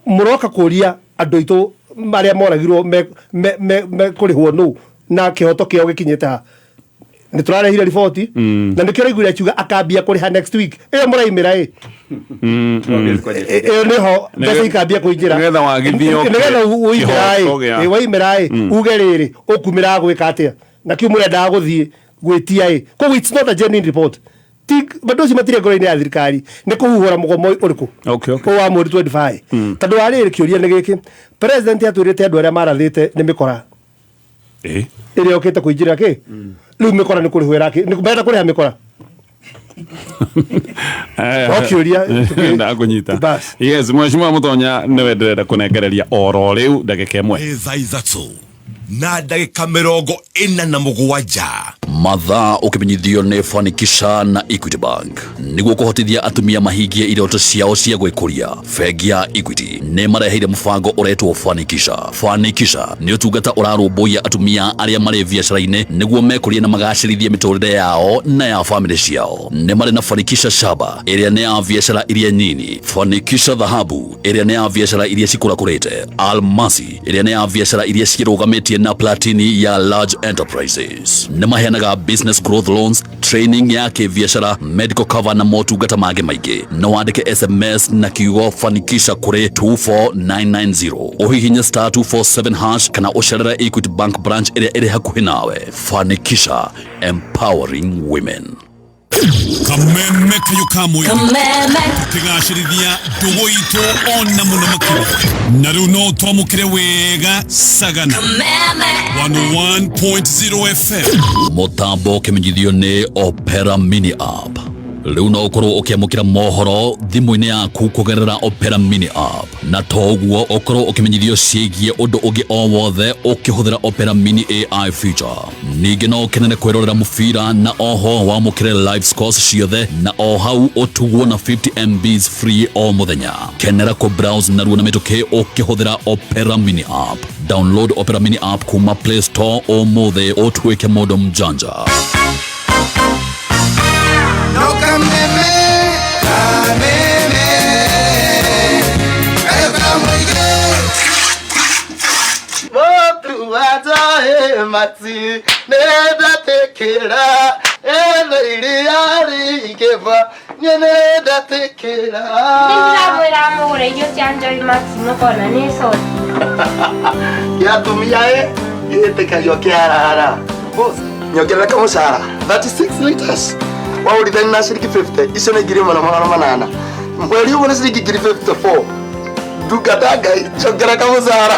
mũroka kũria andũ aitũ marĩa moragirwo me kũrĩhwo nũ na kĩhoto kĩao gĩkinyĩte ha. Nĩ tũrarehire riboti na nĩkĩo ũraiguire akiuga akambia kũrĩha next week ĩyo mũraimĩra ĩ. Ĩyo nĩho mbeca ikambia kũingĩra. Nĩgetha wagithio nĩgetha ũimĩra kĩhoto ĩ, waimĩra ĩ, uge rĩrĩ ũkumĩra gwĩka atĩa na kiu mũrendaga gũthiĩ gwĩtia ĩ. Koguo it's not a genuine report. Ti andũ acio matirĩ ngoro-inĩ ya thirikari, nĩ kũhuhũra mũgomo ũrĩkũ? Okay. Ũyũ wa mweri 25. Tondũ wa rĩrĩ, kĩũria nĩ gĩkĩ, president atwĩrĩte andũ arĩa marathĩte nĩ mĩkora ĩrĩa yũkĩte kũingĩra kĩ rĩu, mĩkora nĩ kũrĩhwo ĩrakĩ, marenda kũrĩha mĩkora. No kĩũria, Ndakũnyita. Yes, mheshimiwa Mũtonya, nĩwe ndĩrenda kũnengereria oro rĩu ndagĩka ĩmwe. Nĩ thaa 3:47. Mathaa ũkĩmenyithio nĩ Fanikisha na Equity Bank nĩguo kũhotithia atumia mahingie iroto ciao cia gwĩkũria. Bengi ya Equity nĩ mareheire mũbango ũretwo Fanikisha. Fanikisha nĩ ũtungata ũrarũmbũiya atumia arĩa marĩ biacara-inĩ nĩguo mekũrie na magacĩrithie mĩtũrĩre yao na ya famĩlĩ ciao. Nĩ marĩ na Fanikisha Shaba ĩrĩa nĩ ya biacara iria nyini, Fanikisha Dhahabu ĩrĩa nĩ ya biacara iria cikũrakũrĩte, Almasi ĩrĩa nĩ ya biacara iria ciĩrũgamĩtie na Platini ya large enterprises. Nĩ maheanaga business growth loans, training ya kĩbiacara, medical cover na motungata mangĩ maingĩ. No wandĩke SMS na kiugo Fanikisha kũrĩ 24990, ũhihinye star 247 hash kana ũcerere Equity Bank branch ĩrĩa ĩrĩ hakuhĩ nawe. Fanikisha, empowering women. Kameme kayo kamwe. Kameme. Tukigacĩrithia ndũgũ itũ ona mũno makĩria, na rĩu no twamũkĩre wega Sagana 101.0 FM. Mũtambo ũkĩmenyithio nĩ Opera Mini App. Rĩu no ũkorwo ũkĩamũkĩra mohoro thimũ-inĩ yaku kũgerera Opera Mini app, na to ũguo ũkorwo ũkĩmenyithio ciĩgiĩ ũndũ ũngĩ o wothe ũkĩhũthĩra Opera Mini AI feature. Ningĩ no ũkenere kwĩrorera mũbira na oho wamũkĩre live scores ciothe na o hau ũtugwo na 50 MBs free o mũthenya. Kenera kũ browse narua na mĩtũkĩ ũkĩhũthĩra Opera Mini app. Download Opera Mini app kuma Play Store ũmũthĩ ũtuĩke mũndũ mjanja. No kameme, kameme, kayo kamwige. Motu wajae mati, nenda tekera, eno iriari ikeva, nenda tekera. Nĩndĩramwĩra mũgũre irio cia Joy Max mũkona nĩ coti. Gĩatumia ĩ, gĩtĩkagio kĩarara. Boss, nyongerera kamũcara 36 liters. Waũrithania na ciringi 50, icio nĩ 1800. Mweri ũguo nĩ ciringi 54,000. Ndungata Ngai, njongerera kamũcara.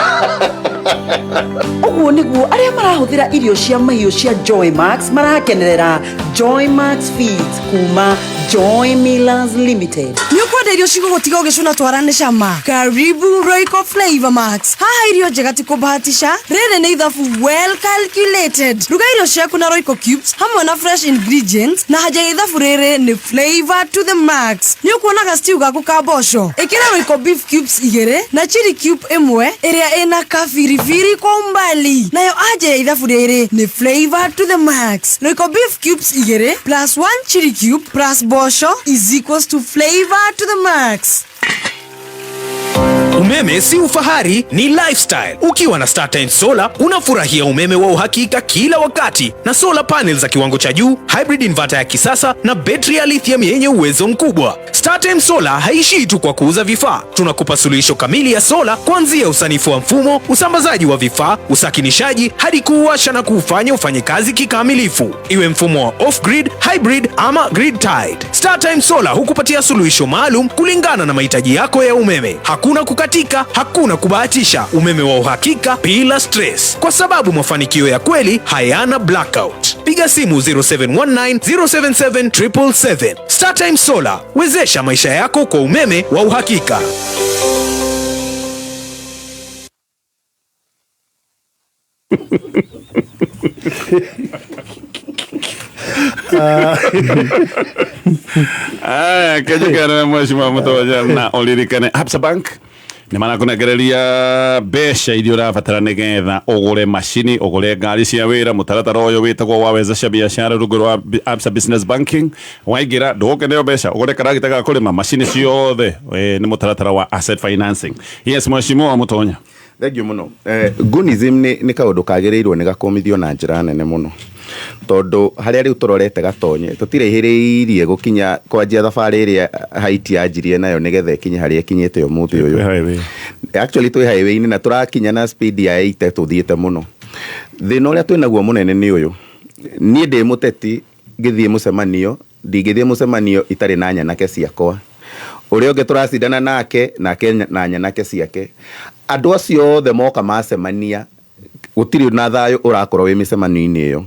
Ũguo nĩguo arĩa marahũthĩra irio cia mahiũ cia Joy Max marakenerera Joy Max Feeds kuma Joy Millers Limited. Nĩ ũkwenda irio cigũgũtiga ũgĩcũna twara nĩ cama? Karibu Royco Flavor Max. Haha irio njega ti kũbahatisha, rĩrĩ nĩ ithabu well calculated. Ruga irio ciaku na Royco Cubes hamwe na fresh ingredients, na haja ya ithabu rĩrĩ nĩ flavor to the max. Nĩ ũkuonaga stew gaku ka mboco, ĩkĩra Royco beef cubes 2 na chili cube 1 ĩrĩa ĩna kabiribiri kwa umbali, nayo anja ya ithabu rĩrĩ nĩ flavor to the max. Royco beef cubes 2 plus 1 chili cube plus mboco is equals to flavor to the max. Umeme si ufahari, ni lifestyle. Ukiwa na StarTimes Solar unafurahia umeme wa uhakika kila wakati na solar panels za kiwango cha juu, hybrid inverter ya kisasa na betri ya lithium yenye uwezo mkubwa. StarTimes Solar haishii tu kwa kuuza vifaa. Tunakupa suluhisho kamili ya solar kuanzia usanifu wa mfumo, usambazaji wa vifaa, usakinishaji hadi kuuwasha na kuufanya ufanye kazi kikamilifu. Iwe mfumo wa off-grid, hybrid ama grid tied. StarTimes Solar hukupatia suluhisho maalum kulingana na mahitaji yako ya umeme. Hakuna kukatika, hakuna kubahatisha. Umeme wa uhakika bila stress, kwa sababu mafanikio ya kweli hayana blackout. Piga simu 0719 077 777. StarTimes Solar, wezesha maisha yako kwa umeme wa uhakika. Aya, kejikana mheshimiwa Mutoja na ũririkane Absa Bank nĩ marakũnengereria mbeca iria ũrabatara nĩgetha ũgũre macini, ũgũre ngari cia wĩra. Mũtaratara ũyũ wĩtagwo wa wezesha biashara rungu rwa Absa Business Banking. Waingĩra ndũgũkeneo mbeca, ũgũre karagita ga kũrĩma, macini ciothe, nĩ mũtaratara wa asset financing. Yes, mheshimiwa Mutonya. Thank you mũno. Gunism nĩ kaũndũ kagĩrĩirwo nĩ gakomithio na njĩra nene mũno, tondũ harĩa rĩu tũrorete gatonye tũtiraihĩrĩirie gũkinya kwanjia thabarĩ ĩrĩa Haiti yanjirie nayo nĩgetha ĩkinye harĩa ĩkinyĩte ũmũthĩ ũyũ. Actually twĩ highway-inĩ na tũrakinya na speed ya 80 tũthiĩte mũno. Thĩna ũrĩa twĩnaguo mũnene nĩ ũyũ, niĩ ndĩ mũteti ngĩthiĩ mũcemanio, ndingĩthiĩ mũcemanio itarĩ na nyanake ciakwa. Ũrĩa ũngĩ tũracindana nake na nyanake ciake. Andũ acio othe moka macemania gũtirĩ na thayũ ũrakorwo wĩ mĩcemanio-inĩ ĩyo.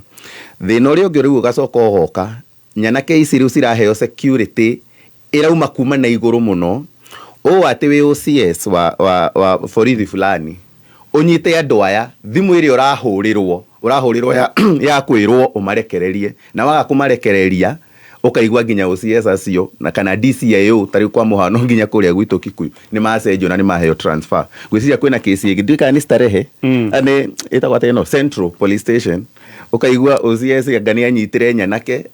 Thĩna ũrĩa ũngĩ rĩu ũgacoka ũgoka, nyanake ici rĩu ciraheo security ĩrauma kuma na igũrũ mũno, ũũ atĩ wĩ OCS wa borithi fulani ũnyite andũ aya, thimũ ĩrĩa ũrahũrĩrwo ya kwĩrwo ũmarekererie, na waga kũmarekereria ũkaigua nginya OCS acio na kana DCIO ta rĩu kwa mũhano nginya kũrĩa gwitũ Kikuyu nĩ macenjio na nĩ maheo transfer. Ngwĩciria kwĩna kesi ĩngĩ ndiũĩ kana nĩ Starehe, nĩ ĩtagwo atĩa ĩno Central Police Station, ũkaigua OCS anga nĩ anyitire nyanake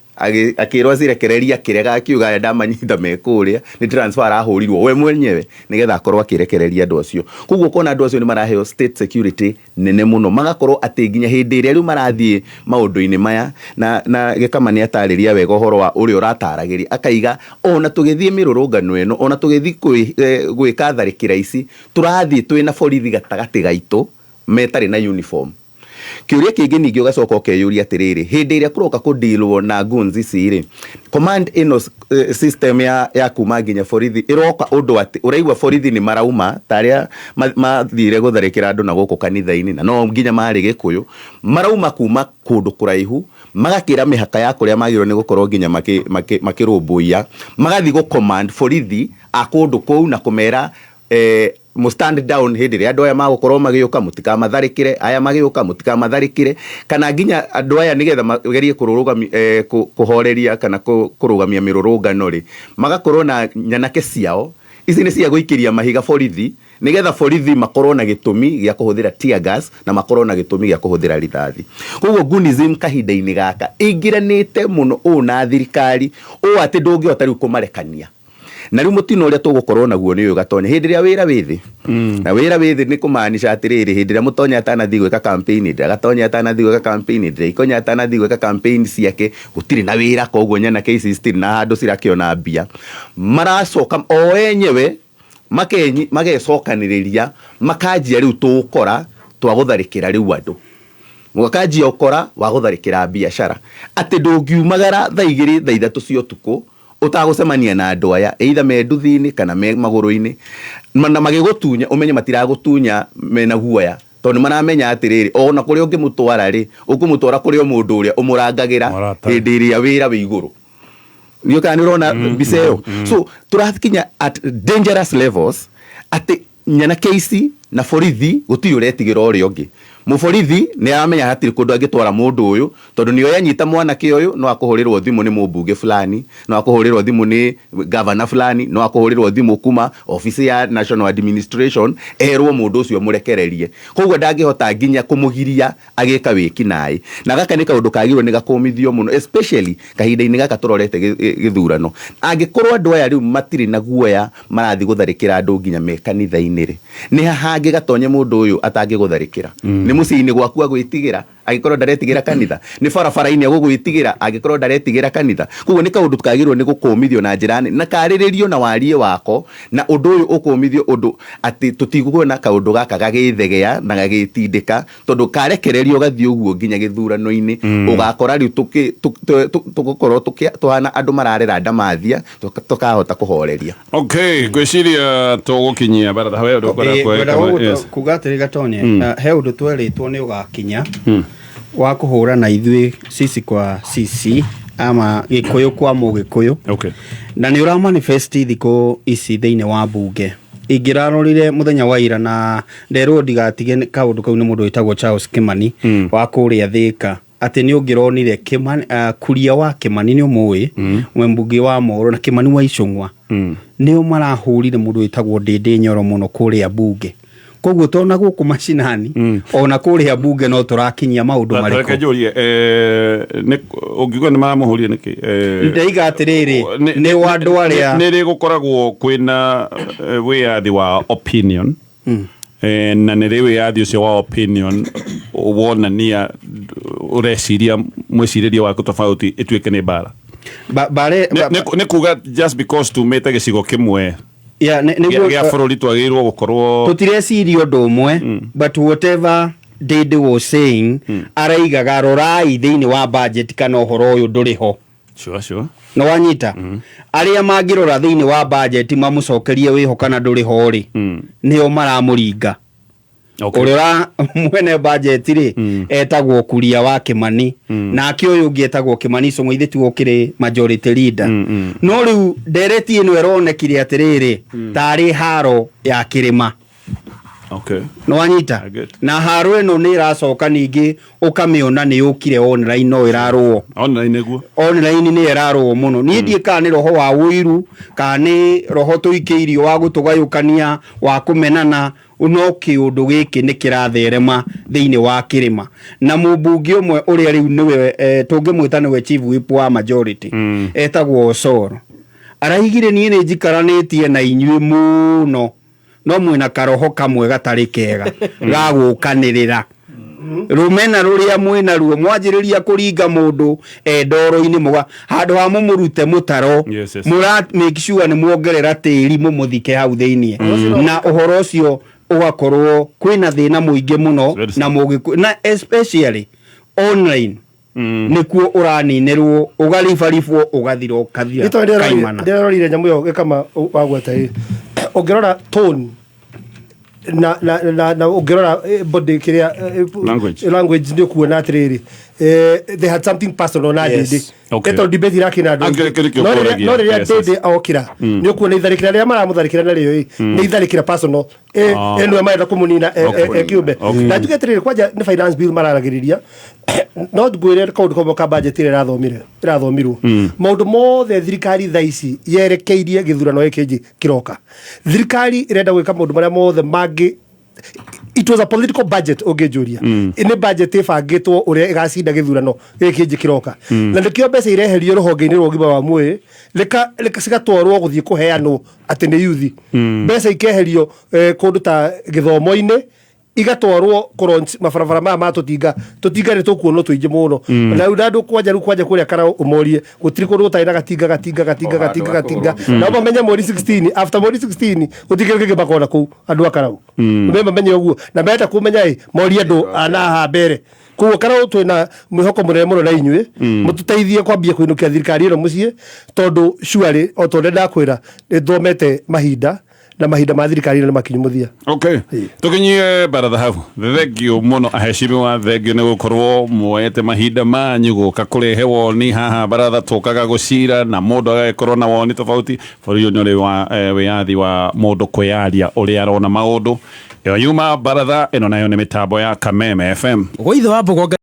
akĩrwo acirekererie akĩrega akiuga aya ndamanyita me kũrĩa nĩ transfer arahũrirwo we mwenyewe nĩgetha akorwo akĩrekereria andũ acio. Koguo ũkona andũ acio nĩ maraheo state security nene mũno, magakorwo atĩ nginya hĩndĩ ĩrĩa rĩu marathiĩ maũndũ-inĩ maya na Gĩkama nĩ atarĩria wega ũhoro wa ũrĩa ũrataragĩria, akaiga ona tũgĩthiĩ mĩrũrũngano ĩno, ona tũgĩthiĩ gwĩka tharĩkĩra ici, tũrathiĩ twĩna borithi gatagatĩ gaitũ metarĩ na uniform. Kĩũria kĩngĩ ningĩ ũgacoka ũkeyũria atĩrĩrĩ, hĩndĩ ĩrĩa kũroka kũdealwo na guns ici rĩ, command ĩno system ya kuma nginya borithi ĩroka ũndũ atĩ ũraigua borithi nĩ marauma ta arĩa mathire gũtharĩkĩra andũ na gũkũ kanitha-inĩ, na no nginya marĩ Gĩkũyũ, marauma kuma kũndũ kũraihu Magakĩra mĩhaka ya kũrĩa magĩrĩirwo nĩ gũkorwo nginya makĩrũmbũiya, magathiĩ gũ command borithi a kũndũ kũu na kũmera mu stand down hĩndĩ ĩrĩa andũ aya magũkorwo magĩũka, mũtikamatharĩkĩre, aya magĩũka mũtikamatharĩkĩre, kana nginya andũ aya nĩgetha magerie kũhoreria kana kũrũgamia mĩrũrũngano rĩ, magakorwo na nyanake ciao ici nĩ cia gũikĩria mahiga borithi, nĩgetha borithi makorwo na gĩtũmi gĩa kũhũthĩra tear gas na makorwo na gĩtũmi gĩa kũhũthĩra rithathi. Koguo gunism kahinda-inĩ gaka ĩingĩranĩte mũno ũũ na thirikari ũũ atĩ ndũngĩhota rĩu kũmarekania. Na rĩu mũtino ũrĩa tũgũkorwo naguo nĩ ũyũ, Gatonya, hĩndĩ ĩrĩa wĩra wĩ thĩ, na wĩra wĩ thĩ nĩ kũmaanisha atĩrĩrĩ, hĩndĩ ĩrĩa Mũtonya atanathiĩ gwĩka campaign, hĩndĩ ĩrĩa Gatonya atanathiĩ gwĩka campaign, hĩndĩ ĩrĩa Ikonya atanathiĩ gwĩka campaign ciake, gũtirĩ na wĩra, koguo nyanake ici citirĩ na handũ cirakĩona mbia. Maracoka o enyewe magecokanĩrĩria, makanjia rĩu tũũkora twa gũtharĩkĩra rĩu andũ, makanjia ũkora wa gũtharĩkĩra biacara, atĩ ndũngiumagara thaa 2, thaa 3 cia ũtukũ ũtagũcemania na andũ aya, either me nduthi-inĩ kana me magũrũ-inĩ, na magĩgũtunya ũmenye matiragũtunya mena guoya, tondũ nĩ maramenya atĩrĩrĩ, ona kũrĩa ũngĩmũtwara rĩ, ũkũmũtwara kũrĩ o mũndũ ũrĩa ũmũrangagĩra hĩndĩ ĩrĩa wĩra wĩ igũrũ. Nĩ kana nĩ ũrona mbica ĩyo? So tũrakinya at dangerous levels atĩ nyanake ici na borithi gũtirĩ ũretigĩra ũrĩa ũngĩ. Mũborithi nĩ aramenya hatirĩ kũndũ angĩtwara mũndũ ũyũ, tondũ nĩoĩ anyita mwanake ũyũ no akũhũrĩrwo thimũ nĩ mũmbunge fulani, no akũhũrĩrwo thimũ nĩ gavana fulani, no akũhũrĩrwo thimũ kuma office ya national administration erwo mũndũ ũcio mũrekererie. Koguo ndangĩhota nginya kũmũgiria agĩka wĩkinaĩ. Na gaka nĩ kaũndũ kagĩrĩirwo nĩ gakũmithio mũno, especially kahinda-inĩ gaka tũrorete gĩthurano. Angĩkorwo andũ aya rĩu matirĩ na guoya marathiĩ gũtharĩkĩra andũ nginya me kanitha-inĩ rĩ, nĩ ha hangĩ Gatonye mũndũ ũyũ atangĩgũtharĩkĩra? Nĩ mũciĩ-inĩ gwaku agwĩtigĩra angĩkorwo ndaretigĩra kanitha, nĩ barabara-inĩ agũgwĩtigĩra angĩkorwo ndaretigĩra kanitha. Koguo nĩ kaũndũ kagĩrĩirwo nĩ gũkũmithio na njĩra nene, na karĩrĩrio na wariĩ wako, na ũndũ ũyũ ũkũmithio ũndũ atĩ tũtiguona kaũndũ gaka gagĩthegea na gagĩtindĩka, tondũ karekererio gathiĩ ũguo nginya gĩthurano-inĩ, ũgakora rĩu tũgũkorwo tũhana andũ mararera ndamathia, tũkahota kũhoreria. Okay, ngwĩciria tũgũkinyia baratha we ũndũ ũkwenda Ngwenda yes. kuga atĩrĩ Gatonye, he ũndũ twerĩtwo nĩ ũgakinya wa kũhũra na ithuĩ sisi kwa sisi ama Gĩkũyũ kwa Mũgĩkũyũ. Na nĩ ũra manifest thikũ ici thĩinĩ wa mbunge. Ingĩrarorire mũthenya wa ira na nderwo ndigatige kaũndũ kau nĩ mũndũ wĩtagwo Charles Kimani wa kũrĩa Thĩka, atĩ nĩ ũngĩronire Kuria wa Kimani nĩ ũmũĩ, mbunge wa Moro na Kimani wa Icũng'wa, nĩo marahũrire mũndũ wĩtagwo Ndĩndĩ Nyoro mũno kũrĩa mbunge. Koguo tona gũkũ macinani, ona kũrĩa mbunge no tũrakinyia maũndũ marĩkũ? Reke njũrie, ũngiuga nĩ maramũhũrire nĩkĩ? Ndaiga atĩrĩrĩ, nĩ wa andũ arĩa nĩ rĩ gũkoragwo kwĩna wĩyathi wa opinion, na nĩ rĩ wĩyathi ũcio wa opinion wonania ũreciria mwĩcirĩrie waku tofauti ĩtuĩke nĩ mbara? Nĩ kuga just because tumĩte gĩcigo kĩmwe Yeah, nĩguo, gĩa bũrũri twagĩrĩirwo gũkorwo tũtireciria ũndũ ũmwe, but whatever Ndĩndĩ was saying, araigaga rorai thĩinĩ wa budget kana ũhoro ũyũ ndũrĩ ho. Sure, sure. Nĩ wanyita? Arĩa mangĩrora thĩinĩ wa budget mamũcokerie wĩho kana ndũrĩ ho rĩ, nĩo maramũringa. Ũrĩa mwene budget rĩ, etagwo Kuria wa Kimani, nake ũyũ ũngĩ etagwo Kimani Ichung'wa, ithe tiwe ũkĩrĩ majority leader. No rĩu ndereti ĩno ĩronekire atĩrĩrĩ, tarĩ haro ya kĩrĩma. Nĩ wanyita? Na haro ĩno nĩ ĩracoka ningĩ ũkamĩona nĩ yũkire online, no ĩrarũo. Online nĩguo. Online nĩ ĩrarũo mũno. Niĩ ndiĩ kana nĩ roho wa ũiru, kana nĩ roho tũikĩirio wa gũtũgayũkania, wa kũmenana, no kĩũndũ gĩkĩ nĩ kĩratherema thĩinĩ wa kĩrĩma. Na mũmbunge ũmwe ũrĩa rĩu nĩwe, tũngĩmwĩta nĩwe chief whip wa majority, etagwo Osoro, araigire niĩ nĩ njikaranĩtie na inyuĩ mũno, no mwĩna karoho kamwe gatarĩ kega ga gũkanĩrĩra. Rũmena rũrĩa mwĩna ruo mwanjĩrĩria kũringa mũndũ ndoro-inĩ, mũga handũ ha mũmũrute mũtaro, mũra make sure nĩ muongerera tĩri mũmũthike hau thĩiniĩ. Na ũhoro ũcio ũgakorwo kwĩna thĩna mũingĩ mũno na mũgĩkũyũ, na especially online nĩkuo ũraninĩrwo, ũgaribaribwo, ũgathira, ũkathira Gĩtoo kaimana. Ndĩrarorire nyamũ ĩyo gĩkama wagweta ĩ, ũngĩrora tone Na na na na ũngĩrora body kĩrĩa Language. Language nĩ ũkuona atĩrĩrĩ, they had something personal na Ndĩndĩ. Tondũ debate irakĩ na andũ Angĩ aingĩ. kĩrĩ kĩo No rĩrĩa- kũragia. no rĩrĩa Yes. Ndĩndĩ okĩra, nĩ ũkuona itharĩkĩra rĩrĩa maramũtharĩkĩra narĩo ĩ nĩ itharĩkĩra personal. Nĩwe marenda kũmũnina kĩũmbe. Na njuge atĩrĩrĩ, kwanja nĩ finance bill mararagĩrĩria, no ngwĩre kaũndũ kamwe ka budget ĩrĩa ĩrathomire ĩrathomirwo, maũndũ mothe thirikari thaa ici yerekeirie gĩthurano gĩkĩ kĩroka. Thirikari ĩrenda gwĩka maũndũ marĩa mothe mangĩ. It was a political budget. Ũngĩnjũria, nĩ budget ĩbangĩtwo ũrĩa ĩgacinda gĩthurano gĩkĩ kĩroka. Na nĩkĩo mbeca ireherio rũhonge-inĩ rwa ũgima wa mwĩrĩ, rĩka cigatwarwo gũthiĩ kũheanwo atĩ nĩ yuthi. Mbeca ikeherio kũndũ ta gĩthomo-inĩ, igatwarwo kũ launch mabarabara maya ma tũtinga. Tũtinga nĩ tũkuonwo tũingĩ mũno. Na rĩu na andũ kwanja, rĩu kwanja kũrĩa Karau ũmorie, gũtirĩ kũndũ gũtarĩ na gatinga, gatinga, gatinga, gatinga, gatinga. Nao mamenye mweri 16, after mweri 16 gũtirĩ kĩndũ kĩngĩ makona kũu. Andũ a Karau me mamenye ũguo, na menda kũmenya ĩ morie andũ a naha mbere. Koguo Karau twĩna mwĩhoko mũnene mũno na inyuĩ, mũtũteithie kwambia kũinũkia thirikari ĩno mũciĩ, tondũ surely o ta ũrĩa ndakwĩra, nĩ thomete mahinda na mahinda ma thirikari ĩno nĩ makinyu mũthia. Okay, tukinyie baratha hau. Thengio muno aheshimiwa, thengio nĩ gũkorwo muoete mahinda manyu gũka kũrehe woni haha baratha. Tũkaga gũcira na mũndũ agagĩkorwo na woni tofauti. Bũrũri ũyũ nĩ ũrĩ wa wĩyathi wa mũndũ kwĩyaria ũrĩa arona maũndũ. Ĩyo yuma baratha ĩno, nayo nĩ mĩtambo ya Kameme FM. Gũithe wa Mbogo.